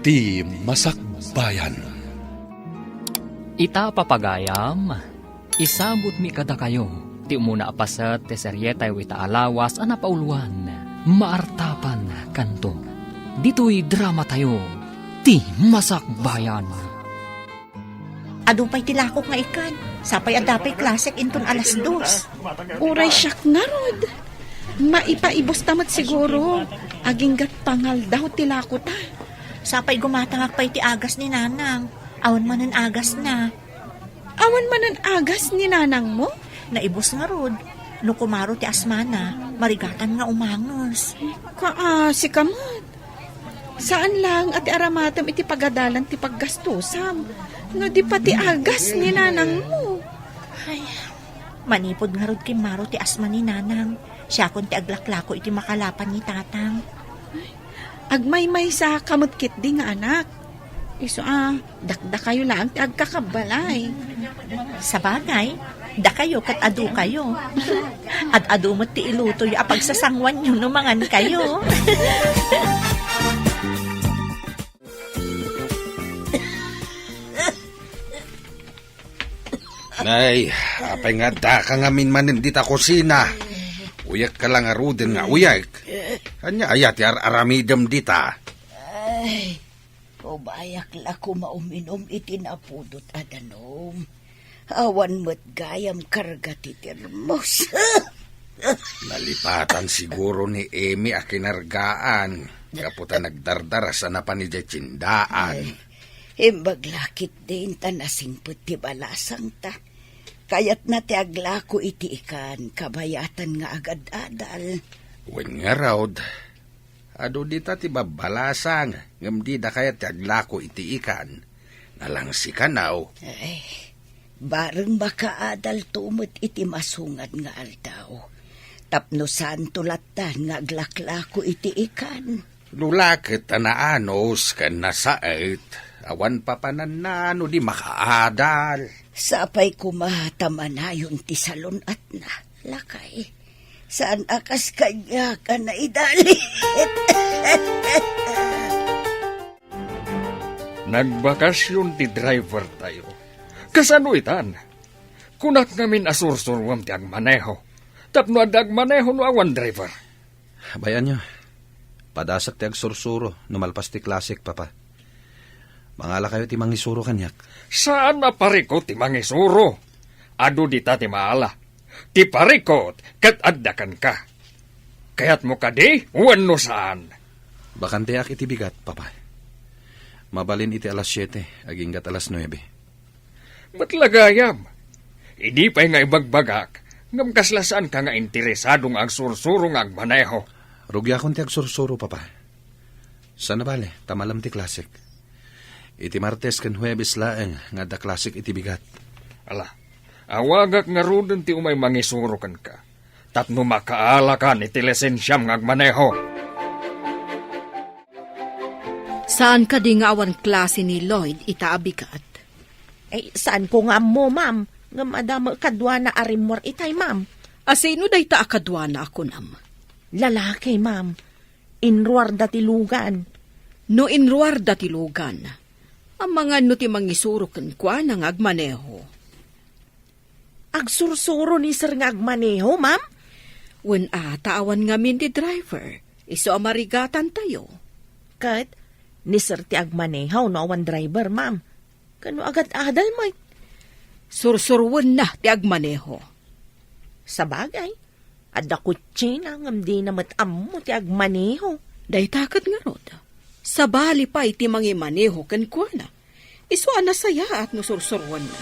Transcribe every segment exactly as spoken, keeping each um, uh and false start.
Ti Masakbayan. Ita, papagayam, isagutmi kadakayo ti umuna a paset ti serietayo ita a lawas a napauluan, Maartapan Kanto. Ditoy dramatayo, Ti Masakbayan. Adu pay ti lakok nga ikan. Sapay adda pay klasek inton alas dos. Uray siak ngarud. Maipaibos ta met siguro. Aginggat pangaldaw ti lakota. Sapay gumatangak pay ti agas ni Nanang. Awan manen agasna. Awan manen agas ni Nanang mo? Naibos ngarud. No kumaro ti asmana, marigatan nga umanges. Kaasi ka met. Saan laeng a ti aramatem iti pagadalan ti paggastosam, no di pati agas ni Nanang mo. Ay, manipud ngarud kimmaro ti asma ni Nanang, siakon ti aglaklako iti makalapan ni Tatang. Agmaymaysa ka met ketdi nga anak. Isu a, dakdakayo laeng ti agkakabbalay. Sabagay, dakayo ket adukayo. Ad-adu met ti ilutoyo a pagsasanguanyo no mangankayo. Nay, apay nga addaka ngamin manen dita kusina? Uyek ka la ngaruden nga uyek. Ania aya ti ar-aramidem dita? Ay, Ubayak la koma uminum iti napudot a danum. Awan met gayam karga ti termos. Nalipatan siguro ni Emi a kinargaan, gapu ta nagdardaras a napan idiay tiendaan. Ay, imbag la ketdin ta nasingpet ti balasangta. Kayatna ti aglako iti ikan, kabayatan nga agad-adal. Wen ngarud, adu dita ti babbalasang, ngem dida kayat ti aglako iti ikan. Nalangsi kano. Ay, bareng makaadalto met iti masungad nga aldaw. Tapno saanto lattan nga aglaklako iti ikan. No la ket a naanus ken nasaet, awan papananna no di makaadal. Sapay koma ta manayon ti salun-atna, lakay. Saan a kas kaniak a naidalit. Nagbakasyon ti driver tayo. Kasano itan? Kunak ngamin a sursuruem ti agmaneho. Tapno adda agmaneho no awan driver. Bay-anyo, padasek ti agsursuro no malpas ti klasek, Papa. Mangalakayo ti mangisuro kaniak. Saan a parikut ti mangisuro. Adu dita ti maala. Ti parikut ket adda kenka. Kayatmo kadi wenno saan? Bakanteak iti bigat, Papa. Mabalin iti alas siete, aginggat alas nuebe. Met la gayam. Idi pay nga ibagbagak, ngem kasla saanka nga interesado nga agsursuro nga agmaneho. Rugiakon ti agsursuro, Papa. Saan a bale, ta malem ti klasek. Iti Martes ken Huebes laeng nga adda klasek iti bigat. Ala, awagak ngaruden ti umay mangisuro kenka, tapno makaalakan iti lisensiam nga agmaneho. Saan kadi nga awan klase ni Lloyd ita a bigat? Ay, saanko nga ammo, ma'am. Ngem adda met kaduana a rimmuar itay, ma'am. A sino dayta a kaduana a kunam? Lalaki, ma'am. Inruarda ti lugan. No inruarda ti lugan, amangan no ti mangisuro kenkuana nga agmaneho? Agsursuro ni sir nga agmaneho, ma'am? Wen a, ta awan ngamin ti driver. Isu a marigatantayo. Ket ni sir ti agmaneho no awan driver, ma'am. Kano agad-adal met? Sursuruenna ti agmaneho. Sabagay, adda kutsina ngem dina met ammo ti agmaneho. Dayta ket ngarud, sabali pay ti mangimaneho kenkuana. Isu a nasayaat no sursuruenna.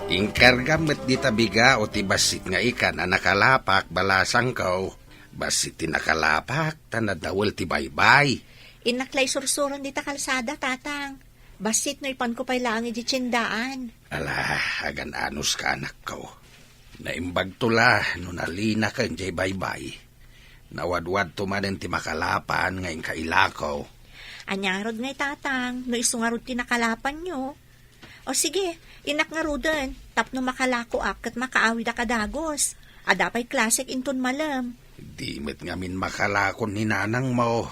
Inkargam met dita bigao ti bassit nga ikan a nakalapak, balasangko. Bassit ti nakalapak, ta nadawel ti baybay. Innak la isursuron dita kalsada, Tatang. Bassit no ipanko pay laeng idiay tiendaan. Ala, agan-anos ka, anakko. Naimbagto la no nalinaken diay baybay. Nawadwadto manen ti makalapan nga inka ilako. Ania ngarud ngay, Tatang, no isu ngarud ti nakalapanyo? O sige, innak ngaruden, tapno makalakoak ket makaawidak a dagus. Adda pay klasek inton malem. Di met ngamin makalakon ni nanangmo.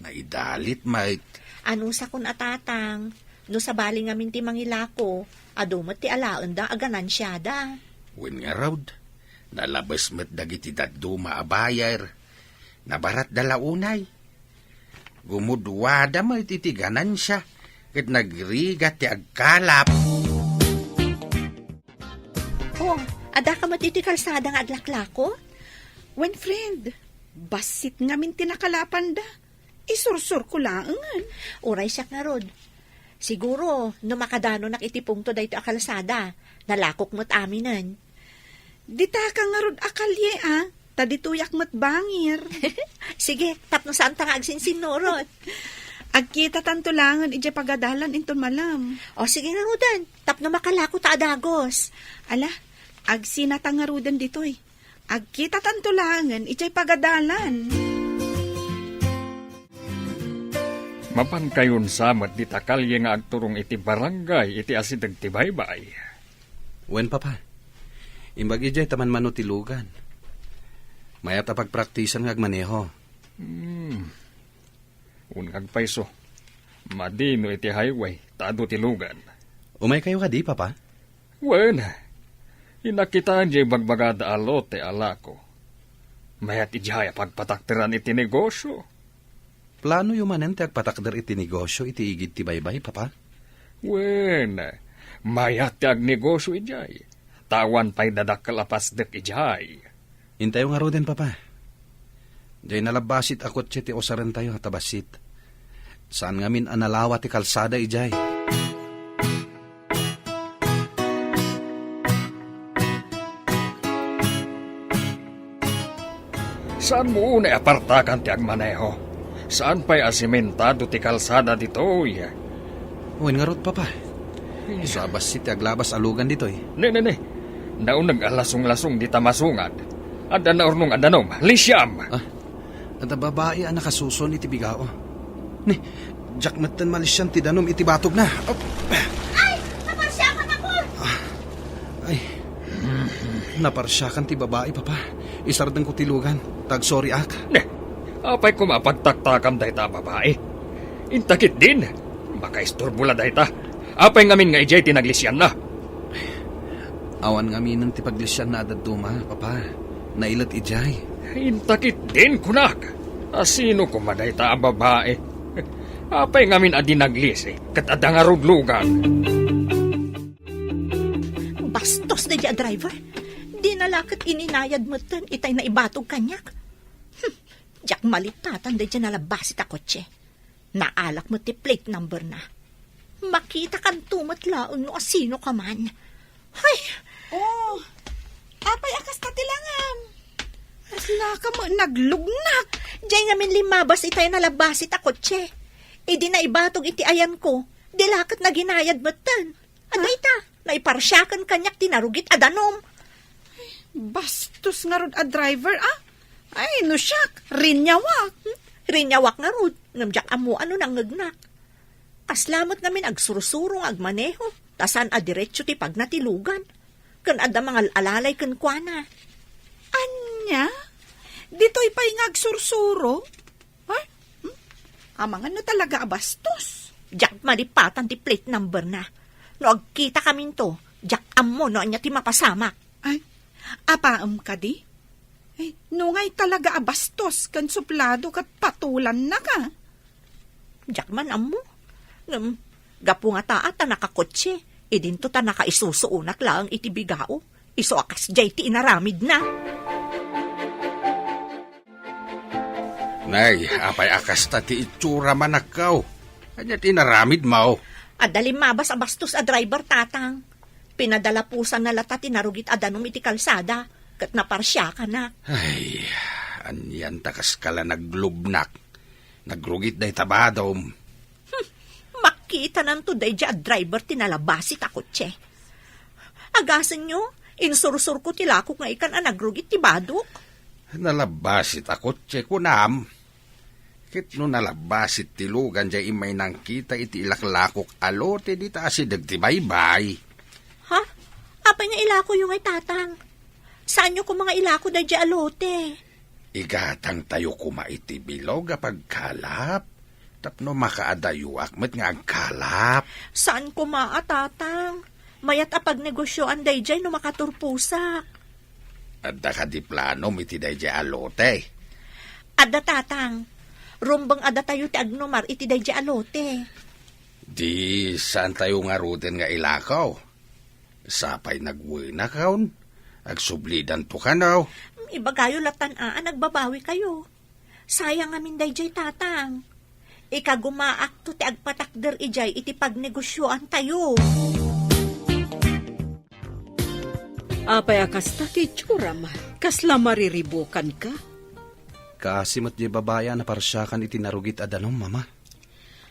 Naidalit met. Anusakon a tatang, no sabali ngamin ti mangilako, adu met ti alaenda a ganansiada. Wen ngarud, nalabes met dagiti dadduma a buyer. Nabaratda la unay. Gumudwada met iti ganansia, ket nagrigat ti agkalap. Oh, adda ka met iti kalsada nga aglaklako? Wen, friend, bassit ngamin ti nakalapanda. Isursurko laengen. Uray siak ngarud. Siguro, no makadanonak iti pungto daytoy a kalsada, nalakok met aminen. Dita ka ngarud a kalye, a? Ta ditoyak met bangir. Sige, tapno saanta nga agsinsinnurot. Agkitatanto laengen idiay pagadalan inton malem. O, sige ngaruden, tapno makalako ta a dagus. Ala, agsinata ngaruden ditoy. Agkitatanto laengen idiay pagadalan. Mapankayon sa met dita kalye nga agturong iti barangay iti asideg ti baybay. Wen, Papa. Imbag idiay ta manmano ti lugan. Mayat a pagpraktisan nga agmaneho. Hmm. Wen, agpayso. Madi no iti highway, ta adu ti lugan. Umaykayo kadi, Papa? Wen, inakitaen diay bagbagada a lote a lako. Mayat idiay a pagpatakderan iti negosio. Planoyo manen ti agpatakder iti negosio iti igid ti baybay, Papa? Wen, mayat ti agnegosio idiay. Ta awan pay dadakkel a pasdek idiay. Intayo ngaruden, Papa. Diay nalabbasit a kotse ti usarentayo ta bassit. Saan ngamin a nalawa ti kalsada idiay. Saanmo unay a partakan ti agmaneho. Saan pay a simentado ti kalsada ditoy. Wen ngarud, Papa. Isu a bassit ti aglabas a lugan ditoy. Ne, ne, ne. Nauneg a lasonglasong dita masungad. Adda naurnong a danum. Lisiam! Ah, adda babai a nakasuson iti bigao. Ne, diak metten malisian ti danum iti batogna. Op. Ay! Naparsiakan ako! Ah, ay. Naparsiakan ti babai, Papa. Isardengko ti lugan. Tagsoriak. Ne, apay koma a pagtaktakam dayta a babai? Inta ketdin, makaisturbo la dayta. Apay ngamin nga idiay ti naglisianna? Awan ngaminen ti paglisianna a dadduma, Papa. Nailet idiay. Inta ketdin, kunak. A sino koma dayta a babai? Apay ngamin a di naglisi ket adda ngarud lugan? Bastos daydiay a driver. Dina la ket ininayad metten itay naibatog kaniak. Hmm, diak malitatan daydiay nalabbasit a kotse. Naalak met ti plate number na. Makitakanto met laeng no asino ka man. Hay! Oh, apay a kasta ti langam? Kasla ka met naglugnak. Diay ngamin limmabas itay nalabbasit a kotse. Idi naibatog iti ayanko, di la ket naginayad metten. Adda ita, naiparsiakan kaniak ti narugit a danum. Bastos ngarud a driver, ah. Ay, no siak, rinyawak. Hmm? Rinyawak ngarud, ngem diak ammo no nangngegnak. Kasla met ngamin agsursuro nga agmaneho, ta saan a diretso ti pagna ti lugan. Ken adda mangal-alalay kenkuana. Ania? Ditoy pay nga agsursuro? Ay, hmm? Amangan no talaga a bastos. Diak malipatan ti plate number na. No agkitakaminto, diak ammo no ania ti mapasamak. Ay, apaem kadi? Ay, nungay talaga a bastos ken suplado ket patulanna ka. Diak man ammo. Ngem, gapu nga taa ta nakakotse, idinto ta nakaisusuonak laeng iti bigao. Isu a kasdiay ti inaramidna. Nay, apay a kasta ti itsura manakkaw? Ania ti inaramidmo? Adda limmabas a bastos a driver, tatang. Pinadalapusanna lata ti narugit a danum iti kalsada, ket naparsiakanak. Ay, anian ta kaskala naglubnak. Nagrugit dayta badom. Hmm, makitananto daydiay a driver ti nalabasit a kotse. Agasenyo, insursurko ti lakok nga ikan a nagrugit ti badok. Nalabasit a kotse, kunam. Ket no nalabasit ti lugan diay immay nangkita iti ilaklakok a lote dita asideg ti baybay. Ha? Apay nga ilakoyo ngay, tatang? Saanyo koma nga ilako daydiay a lote? Igatangtayo koma iti bilog a pagkalap tapno makaadayoak met nga agkalap. Saan koma a, Tatang. Mayat a pagnegosioan daydiay no makaturposak. Adda kadi planom iti daydiay a lote? Adda, Tatang. Rumbeng a datayo ti agnumar iti daydiay a lote. Di saantayo ngaruden nga ilako? Sapay nagwenakon, agsublidanto kano. Ibagayo latan a, a nagbabawikayo. Sayang ngamin daydiay, Tatang. Ikagumaakto ti agpatakder idiay iti pagnegosioantayo. Apay a kasta ti itsuram? Kasla mariribukanka? Kaasi met diay babai a naparsiakan iti narugit a danum, Mama.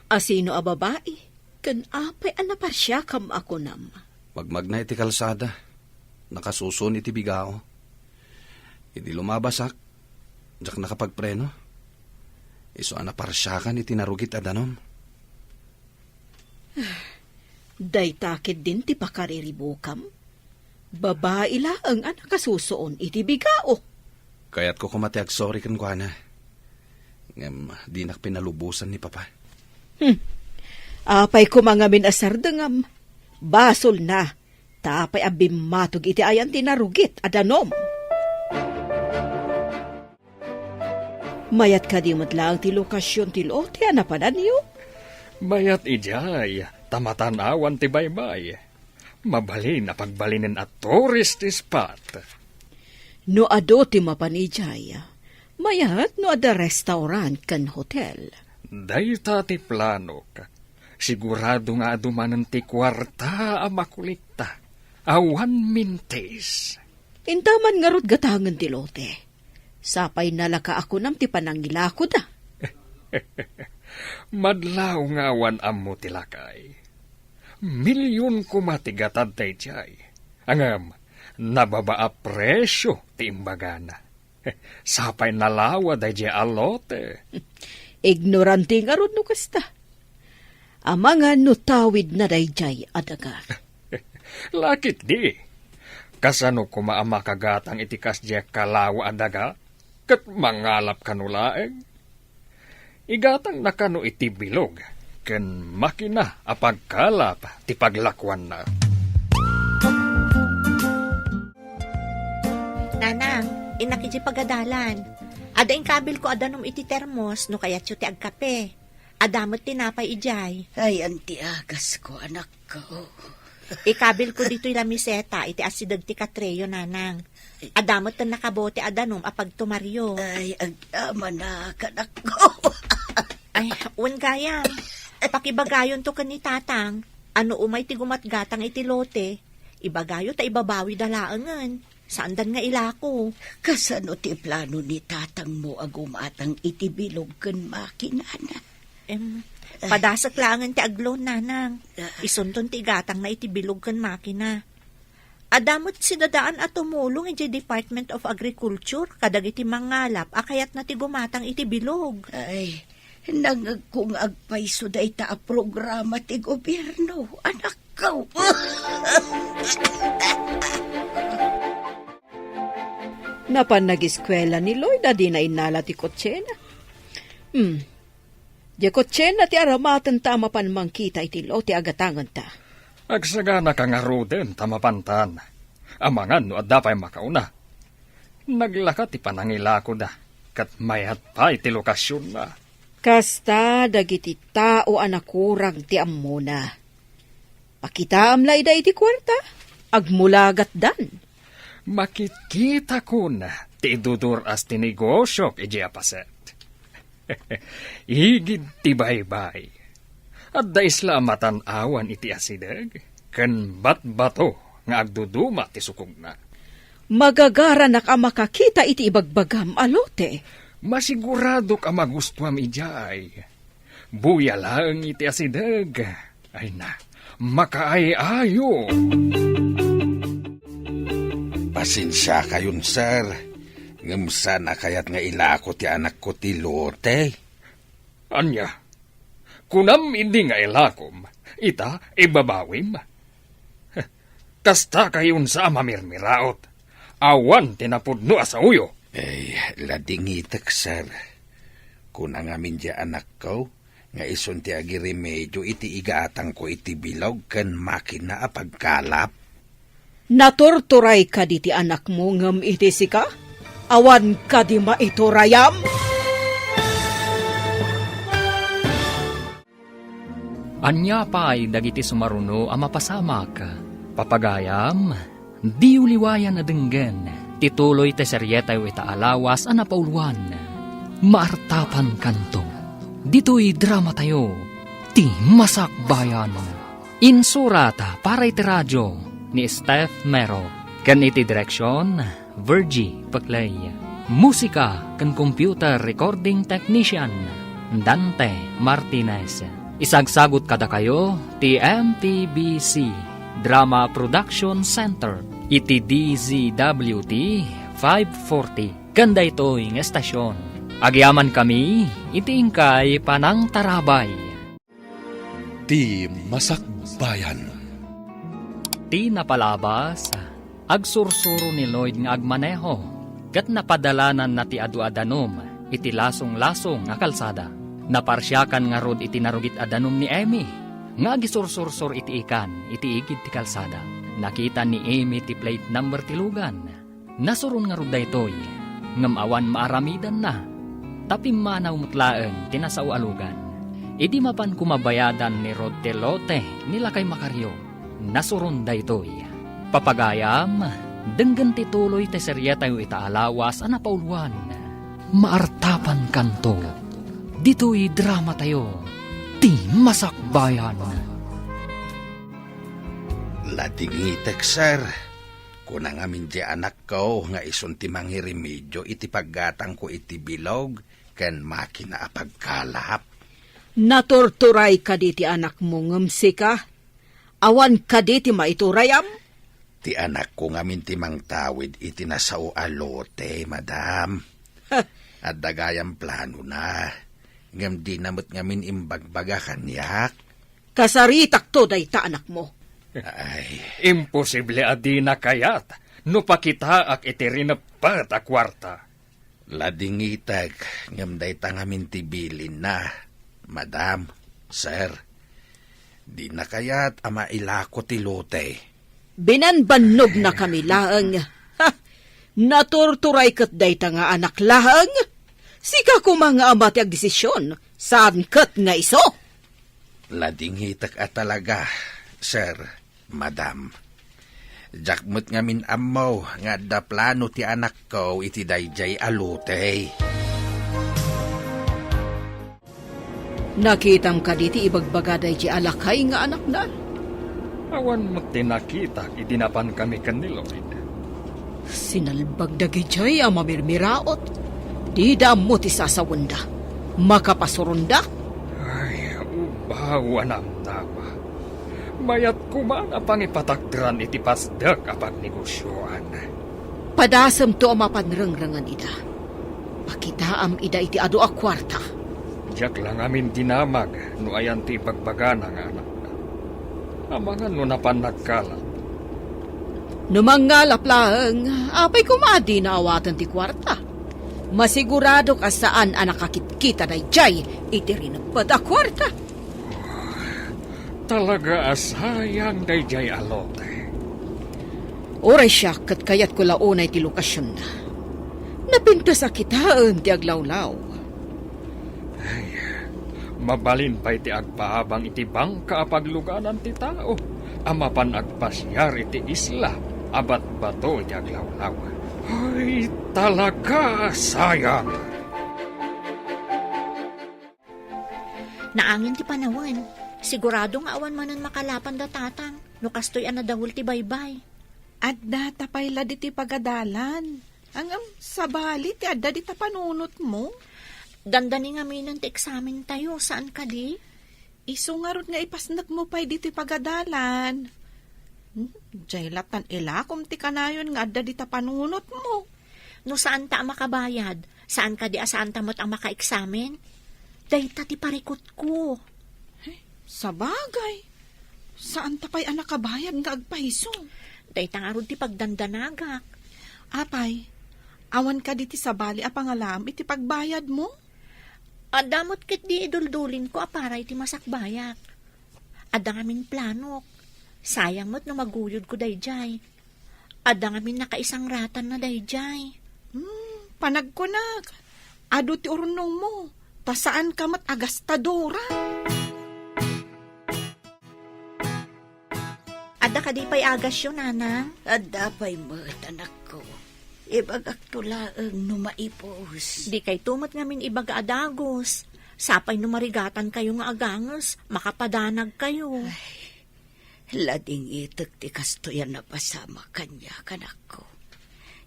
A sino a babai? Ken apay a naparsiakam a kunam? Magmagna iti kalsada. Nakasusuon iti bigao. Idi lumabasak, diak nakapagpreno. Isu a naparsiakan iti narugit a danum. Dayta ketdin ti pakariribukam? Babai laeng a nakasusuon iti bigao. Kayatko koma ti agsorry kenkuana. Ngem dinak pinalubosan ni Papa. Hmm. Apay koma ngamin a sardengam? Basolna, ta apay a bimmatog iti ayan ti narugit a danum? Mayat kadi met laeng ti lokasion ti lote a napananyo? Mayat idiay, ta matan-awan ti baybay. Mabalin a pagbalinen a tourist spot. No adu ti mapan idiay, mayat no adda restaurant ken hotel. Dayta ti planok. Sigurado nga adu manen ti kuarta a makulikta. Awan mintis. Intaman ngarud gatangen ti lote. Sapay nalaka a kunam ti panangilakoda. Madlaw nga awan ammo ti lakay. Milyon koma ti gatad daydiay. Ngem, nababa a presio ti imbagana. Sapay nalawa daydiay a lote. Ignorante ngarud no kasta. Amangan no tawidna daydiay a daga. Lakit di. Kasano koma a makagatang iti kasdiay a kalawa a daga? Ket mangalap kano laeng? Igatangna kano iti bilog ken makina a pagkalap ti paglakuanna. Nanang, innak iti pagadalan. Adda inkabilko a danum iti termos no kayatyo ti agkape. Adda met tinapay idiay. Ay, anti agasko, anakko. Ikabilko ditoy lamiseta iti asideg ti katreyo, Nanang. Adda met nakabote a danum a pagtumaryo. Ay, agdamanak, anakko. Ay, wen gayam. Pakibagayonto ken ni Tatang a no umay ti gumatgatang iti lote, ibagayo ta ibabawida laengen. Saandan nga ilako. Kasano ti plano ni tatangmo a gumatang iti bilog ken makinana? Em, padasek laengen ti agloan, Nanang. Ah. Isunton ti igatangna iti bilog ken makina. Adda met sidadaan a tumulong idiay Department of Agriculture kadagiti mangalap a kayatna ti gumatang iti bilog. Ay, nangngegko nga agpayso dayta a programa ti gobierno, anakko. Napan nagiskuela ni Lloyd a dina innala ti kotsena. Hmm. Diay kotsena ti aramatenta a mapan mangkita iti lote a gatangenta. Agsaganaka ngaruden ta mapantan. Amangan no adda pay makauna. Naglaka ti panangilakoda, ket mayat pay ti lokasionna. Kasta dagiti tao a nakurang ti ammona. Pakitaam la ida iti kuarta, agmulagatdan. Makitkitakon ti idudur-as ti negosiok idiay a paset. Igid ti baybay. Adda isla a matan-awan iti asideg, ken batbato nga agduduma ti sukogna. Magagaranak a makakita iti ibagbagam a lote. Masiguradok a magustuam idiay. Buya laeng iti asideg. Ay na, makaay-ayo. Pasensiakayon, sir. Ngem saan a kayat nga ilako ti anakko ti lote. Ania? Kunam idi nga ilakom, ita ibabawim? Kasta kayon sa a mamirmiraot. Awan ti napudno a saoyo. Ay, ladingitek, sir. Kuna ngamin di anakko nga isun ti agiremedio iti igatangko iti bilog ken makina a pagkalap. Naturturay kadi ti anakmo ngem iti sika? Awan kadi maiturayam? Ania pay dagiti sumaruno a mapasamak? Papagayam, diyo liwayan a denggen ti tuloy ti serietayo ita a lawas a napauluan. Maartapankanto. Ditoy dramatayo, ti Masakbayan. Insurat para iti radio ni Steph Mero. Ken iti direksion, Virgie Peclay. Musika ken computer recording technician, Dante Martinez. Isagsagut kadakayo ti M T B C Drama Production Center iti D Z W T five forty ken daytoy nga estasion. Agyamankami iti inkay panangtarabay. Ti Masakbayan. Ti napalabas, agsursuro ni Lloyd nga agmaneho, ket napadalananna ti adu a danum iti lasonglasong a kalsada. Naparsiakan ngarud iti narugit a danum ni Emmy nga agisursursor iti ikan iti igid ti kalsada. Nakita ni Emmy ti plate number ti lugan. Nasuron ngarud daytoy, ngem awan maaramidanna, ta pimmanaw met laeng ti nasao a lugan. Idi mapan koma bayadan ni Rod ti lote ni Lakay Macario, nasuron daytoy. Papagayam, denggen ti tuloy ti serietayo ita a lawas a napauluan. Maartapankanto. Ditoy dramatayo, ti Masakbayan. Ladingitek, sir. Kuna ngamin di anakko nga isun ti mangiremedio iti paggatangko iti bilog ken makina a pagkalap. Naturturay kadi ti anakmo ngem sika? Awan kadi ti maiturayam? Ti anakko ngamin ti mangtawid iti nasao a lote, madam. Adda gayam planona, ngem dina met ngamin imbagbaga kaniak. Kasaritakto dayta anakmo. Ay. Imposible a dina kayat no pakitaak iti rineppet a kuarta. Ladingitek, ngem dayta ngamin ti bilinna, madam, sir. Dina kayat a mailako ti lote. Binanbannognakami laeng. Ha! Naturturay ket dayta nga anak laeng. Sika koma nga ama ti agdesision, saan ket nga isu. Ladingitek a talaga, sir, madam. Diak met ngamin ammo nga adda plano ti anakko iti daydiay a lote. Nakitam kadi ti ibagbaga daydiay a lakay nga anakna? Awan met ti nakitak idi napankami ken ni Lloyd. Sinalbag dagidiay a mamirmiraot. Dida ammo ti sasawenda. Makapasuronda. Ay, ubaw a namnama. Mayat koma a pangipatakderan iti pasdek a pagnegosioan. Padasemto a mapan rengrengen ida. Pakitaam ida iti adu a kuarta. Diak la ngamin dinamag no ayan ti ibagbagana nga anakna. Amangan no napan nagkalat. No mangngalap laeng, apay koma a dina awaten ti kuarta? Masiguradok a saan a nakakitkita daydiay iti rineppet a kuarta. Talaga a sayang daydiay a lote. Uray siak ket kayatko la unay ti lokasionna. Napintas a kitaen ti aglawlaw. Ay, mabalin pay ti agpaabang iti bangka a pagluganan ti tao a mapan agpasiar iti isla a batbato iti aglawlaw. Ay, talaga a sayang! Naangin ti panawen. Sigurado nga awan manen makalapan da tatang no kastoy a nadawel ti baybay. Adda ta pay la ditoy pagadalan. Ngem sabali ti adda dita panunotmo. Dandani ngaminen ti eksamentayo, saan kadi? Isu ngarud nga ipasnekmo pay ditoy pagadalan. Hmm, diay lattan ilakom ti kanayon nga adda dita panunotmo. No saanta a makabayad, saan kadi a saanta met a makaeksamen? Dayta ti parikutko. Ay, sabagay. Saanta pay a nakabayad nga agpayso. Dayta ngarud ti pagdandanagak. Apay, Awan kadi ti sabali a pangalaam iti pagbayadmo? Adda met ketdi iduldulinko a para iti masakbayak. Adda ngamin planok. Sayang met no maguyodko daydiay. Adda ngamin nakaisangratanna daydiay. Hmm, panagkunak, adu ti urnongmo, ta saanka met a gastadora. Adda kadi pay agasyo, nanang? Adda pay met, anakko. Ibagakto laeng no maipus. Dikayto met ngamin ibaga a dagus. Sapay no marigatankayo nga aganges, makapadanagkayo. Ay, ladingitek ti kastoy a napasamak kaniak, anakko.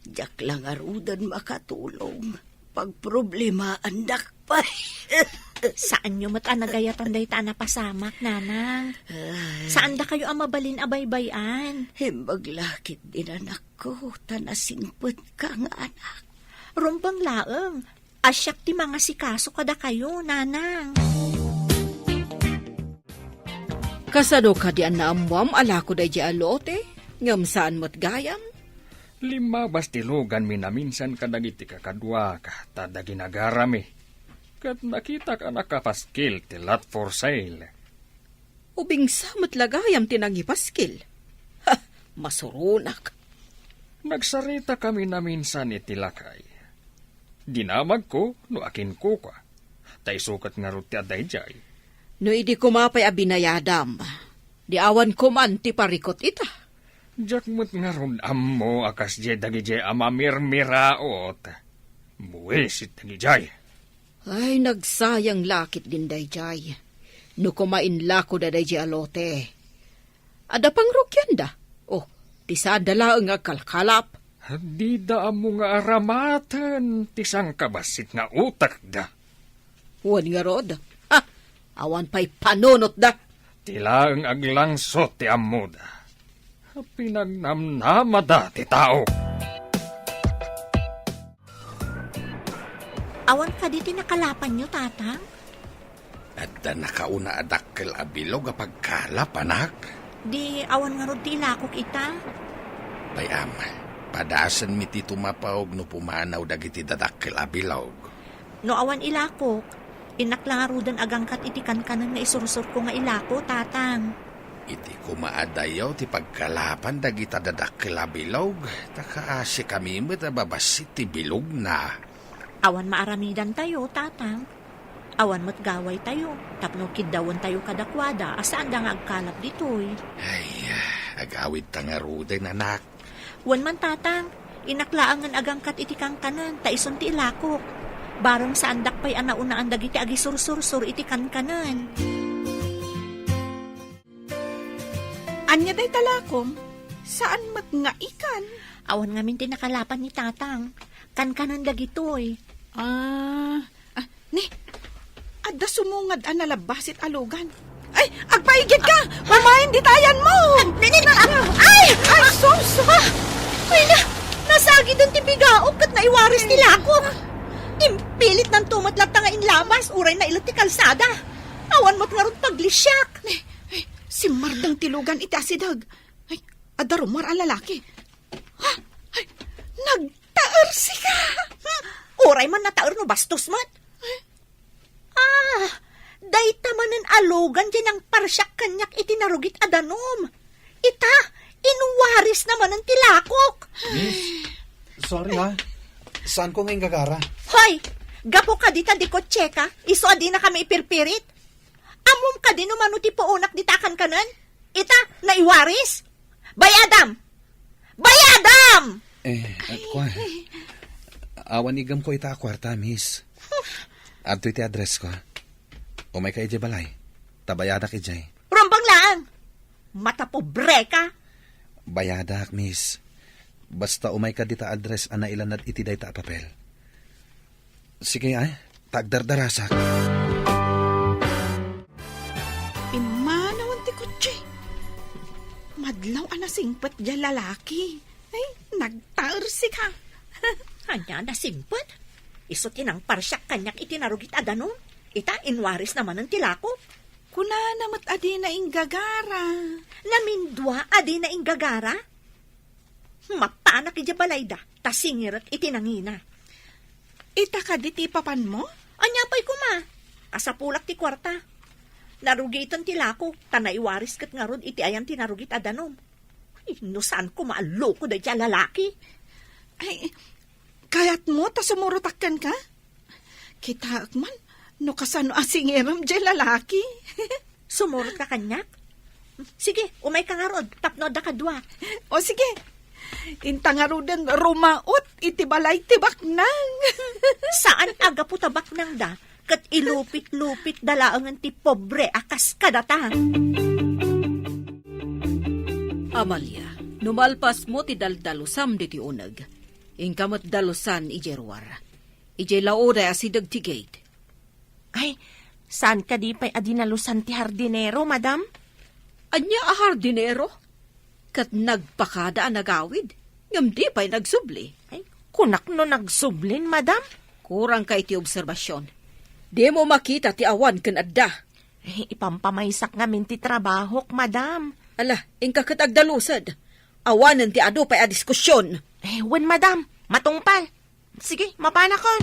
Diak la ngaruden makatulong. Pagproblemaandak pay. Saanyo met a nagayatan dayta a napasamak, nanang. Ay. Saandakayo a mabalin a baybay-an. Imbag la ketdin, anakko, ta nasingpetka nga anak. Rumbeng laeng, a siak ti mangasikaso kadakayo, nanang. Kasano kadi a naammuam a lako daydiay a lote, ngem saan met gayam? Limmabas ti luganmi naminsan kadagiti kakaduak ta adda ginagarami. Ket nakitak a nakapaskil ti lot for sale. Ubingsa met la gayam ti nangipaskil. Ha, masuronak. Nagsaritakami naminsan iti lakay. Dinamagko no akinkukua. Ta isu ket ngarud ti adda idiay. No idi koma pay a binayadam, di awan koman ti parikut ita. Diak met ngarud ammo a kasdiay dagidiay a mamirmiraot. Buisit dagidiay. Ay, nagsayang la ketdin daydiay. No koma inlako da daydiay a lote. Adda pangrugianda. Oh, ti saanda laeng nga agkalkalap. Dida ammo nga aramaten ti sangkabassit nga utekda. Wen ngarud, ha, awan pay panunotda. Ti laeng aglangsot ti ammoda. Pinagnamnamada ti tao. Awan kadi ti nakalapanyo, Tatang? Adda nakauna a dakkel a bilog a pagkalap, anak. Di awan ngarud ti ilakok ita? Pay-am, padasenmi ti tumapawg no pumanaw dagiti dadakkel a bilog. No awan ilakok, innak la ngaruden agangkat iti kankanen nga isursurko nga ilako, Tatang. Iti koma a dayaw ti pagkalapan dagita dadakkel a bilog, ta kaasikami met a babassit ti bilogna. Awan maaramidantayo, Tatang. Awan met gawaytayo, tapno kiddawentayo kadakuada a saanda nga agkalap ditoy. Ay, agawidta ngaruden, anak. Wen man, Tatang, innak laengen agangkat iti kankanen, ta isun ti ilakok. Bareng saandak pay a naunaan dagiti agisursursor iti kankanen. Ania dayta lakom? Saan met nga ikan? Awan ngamin ti nakalapan ni Tatang. Kankanen dagitoy. Ah, ah, ni, adda sumungad a nalabbasit a lugan. Ay, agpaigid ka! Umayen dita ayanmo! Ah, ni, ni, ni, ah, ay! Ay, sus! Ah! Ay, na, nasagiden ti bigaok ket naiwaris ti lakok. Impilitnanto met latta nga inlabas, uray nailet ti kalsada. Awan met ngarud paglisiak. Ni, ay, simmardeng ti lugan iti asideg. Ay, adda rummuar a lalaki. Ha? Ay, nagtaersika! Hmm, uray man nataer no bastos met. Ay. Ah, dayta manen a lugan ti nangparsiak kaniak iti narugit a danum. Ita, inwarisna manen ti lakok. Miss, sorry ha. Saanko nga inggagara. Hoy, gapu kadi ta dikotseka, isu a dinakami ipirpirit. Ammom kadi no mano ti puonak dita a kankanen? Ita, naiwaris? Bayadam! Bayadam! Eh, at kuan. Awan igamko ita a kuarta, miss. Adtoy ti addressko. Umayka idiay balay. Ta bayadak idiay. Rumbeng laeng! Matapobreka! Bayadak, miss. Basta umayka dita address a nailanad iti dayta a papel. Sige, ay, ta agdardarasak. Pimmanawen ti kotse. Madlaw a nasingpet diay lalaki. Ay, nagtaersika. Ania a nasingpet? Isu ti nangparsiak kaniak iti narugit a danum. Ita, inwarisna manen ti lakok. Kunana met a dina inggagara. Namindua a dina inggagara? Mapanak idiay balayda, ta singirek iti nangina. Ita kadi ti ipapanmo? Ania pay koma? Kasapulak ti kuarta. Narugiten ti lako, ta naiwaris ket ngarud iti ayan ti narugit a danum. Ay, no saan koma a loko daydiay a lalaki? Ay, kayatmo ta sumurotak kenka? Kitaek man, no kasano a singirem diay lalaki. Sumurot ka kaniak? Sige, umay ka ngarud, tapno adda kadua. O sige, inta ngaruden rumaot iti balay ti baknang. Saan a gapu ta baknangda, ket ilupit-lupitda laengen ti pobre a kas kadata. Amalia, no malpasmo ti daldalusam ditoy uneg, inka met dalusan idiay ruar. Idiay laoday asideg ti gate. Ay, saan kadi pay a dinalusan ti hardinero, madam? Ania a hardinero? Ket nagpakada a nagawid, ngem di pay nagsubli. Ay, kunak no nagsublin, madam? Kurang ka iti obserbasion. Dimo makita ti awan ken adda. Ay, ipampamaysak ngamin ti trabahok, madam. Ala, inka ket agdalused. Awanen ti adu pay a diskusion. Eh, wen, madam. Matungpal. Sige, mapanakon.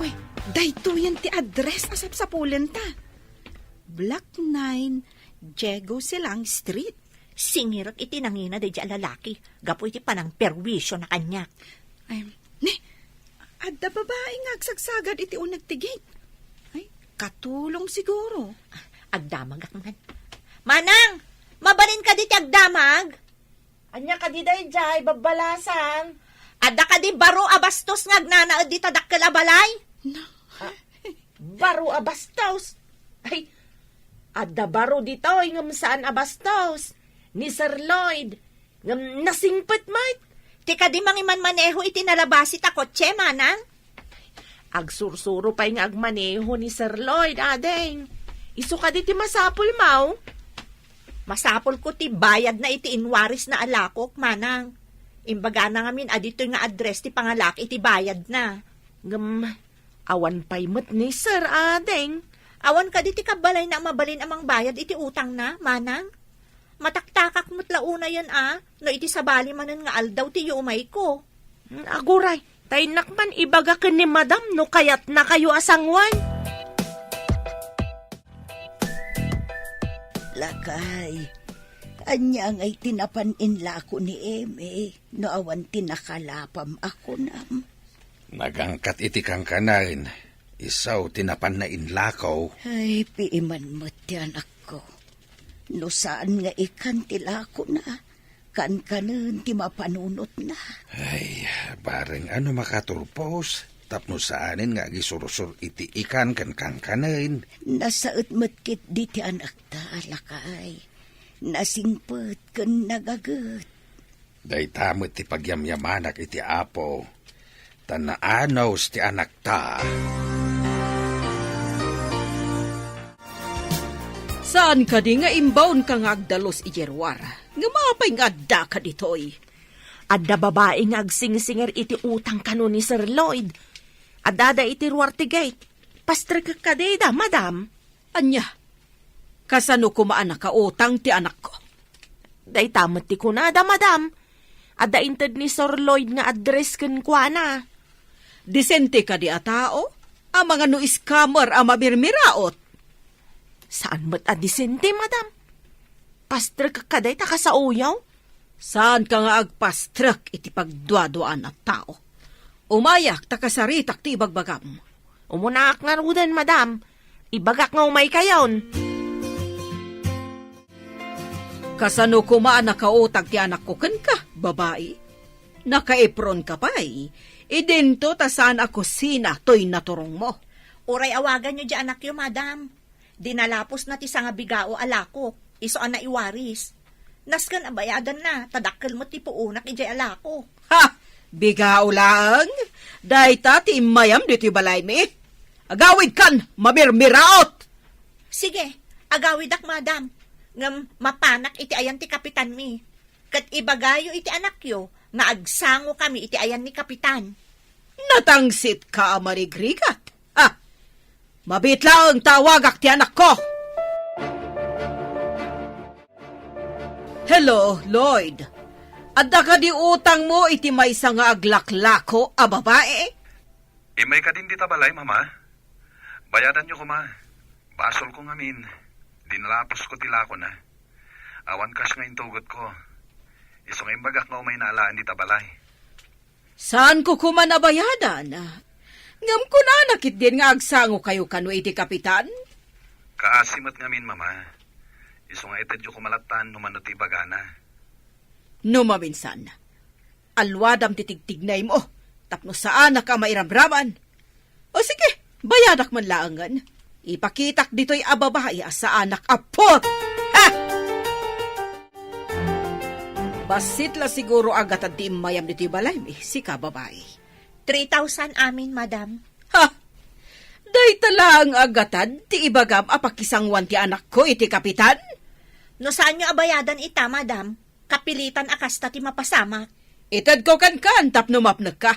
Uy, daytoyen ti address a sapsapulenta. Block nine, Diego Silang Street. Singirek iti nangina daydiay a lalaki gapu iti panangperwisio na kaniak. Ay, ni, adda babai nga agsagsagad iti uneg ti gate. Ay, katulong siguro. Agdamagak man. Manang, mabalin kadi ti agdamag? Ania kadi daydiay, babbalasan? Adda kadi baro a bastos nga agnanaed dita dakkel a balay? Na. Ah, baro a bastos? Ay, adda baro ditoy ngem saan a bastos. Ni Sir Lloyd, ngem nasingpet met. Ti kadi mangimanmaneho iti nalabasi ta kotse, manang? Agsursuro pay nga agmaneho ni Sir Lloyd, ading. Isu kadi ti masapul, maw? Masapulko ti bayadna iti inwarisna a lakok, manang. Imbagana ngamin a ditoy nga address ti pangalak iti bayadna. Ngem, awan pay met ni Sir, ading. Awan kadi ti kabbalayna a mabalin a mangbayad iti utangna, manang? Mataktakak met la unayen a, no iti sabali manen nga aldaw ti yumayko. Hmm, aguray, ta innak man ibaga ken ni Madam no kayatnakayo a sangoen. Lakay, ania ngay ti napan inlako ni Eme no awan ti nakalapam a kunam? Nagangkat iti kankanaen, isu ti napanna inlako. Ay, piiman met ti anakko. No saan nga ikan ti lakona, kankanen ti mapanunotna. Ay, bareng a no makaturpos, tapno saanen nga agisursor iti ikan ken kankanen. Nasaet met ketdi ti anakta, lakay. Nasingpet ken nagaget. Dayta met ti pagyamyamanak iti Apo, ta naanus ti anakta. Saan kadi nga imbaonka nga agdalus idiay ruar? Ngem apay nga addaka ditoy? Adda babai nga agsingsingir iti utang kano ni Sir Lloyd. Addada iti ruar ti gate. Pastrekek kadi da, madam. Ania? Kasano koma a nakautang ti anakko? Dayta met ti kunada, madam. Adda inted ni Sir Lloyd nga address kenkuana. Disente kadi a tao? Amangan no scammer a mamirmiraot? Saan met a disente, madam. Pastrek ka dayta kasaoyo? Saanka nga agpastrek iti pagduaduaan a tao. Umayak ta kasaritak ti ibagbagam. Umunaak ngaruden, madam. Ibagak nga umaykayon. Kasano koma a nakautang ti anakko kenka, babai? Nakaipron ka pay. Idinto ta saan a kusina toy naturongmo. Uray awaganyo di anakyo, madam. Dinalapusna ti sangabigao a lakok, isu a naiwaris. Nasken a bayadanna, ta dakkel met ti puonak idiay a lako. Ha! Bigao laeng? Dayta ti immayam ditoy balaymi? Agawidkan, mamirmiraot! Sige, agawidak, madam. Ngem mapanak iti ayan ti kapitanmi. Ket ibagayo iti anakyo nga agsangokami iti ayan ni kapitan. Natangsitka a marigrigat. Ha! Mabiit laeng ta awagak ti anakko. Hello, Lloyd. Adda kadi utangmo iti maysa nga aglaklako a babae? Immay kadin dita balay, Mama. Bayadanyo koma. Basolko ngamin. Dinalaposko ti lakona. Awan cash nga intugotko. Isu nga imbagak nga umayna alaen dita balay. Saanko koma a bayadan. Ngem kunana ketdin nga agsangokayo kano iti kapitan? Kaasi met ngamin, Mama. Isu nga itedyo koma lattan no mano ti ibagana. No maminsan, alwadam ti tigtignaymo tapno saanak a mairamraman. O sige, bayadak man laengen. Ipakitak ditoy a babai a saanak a put! Ha! Bassit la siguro a gatad ti immayam ditoy balaymi, sika babai. Three thousand amin, madam. Ha! Dayta laeng a gatad ti ibagam a pakisangoan ti anakko iti kapitan? No saanyo a bayadan ita, madam, kapilitan a kasta ti mapasamak. Itedko kenka tapno mapnekka.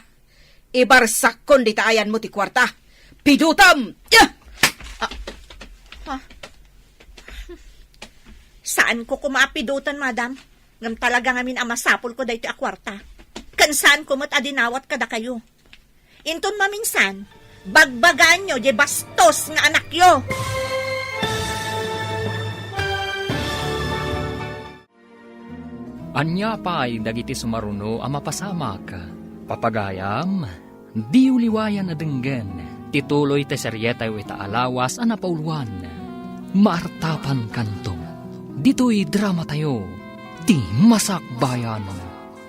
Ibarsakkon dita ayanmo ti kuarta. Pidutam! Ah! Ah. Saanko koma a pidutan, madam. Ngem talaga ngamin a masapulko daytoy a kuarta. Ken saanko met a dinawat kadakayo. Inton maminsan, bagbagaanyo diay bastos nga anakyo. Ania pay dagiti sumaruno a mapasamak? Papagayam, diyo liwayan a denggen ti tuloy ti serietayo ita a lawas a napauluan. Maartapankanto. Ditoy dramatayo, Ti Masakbayan.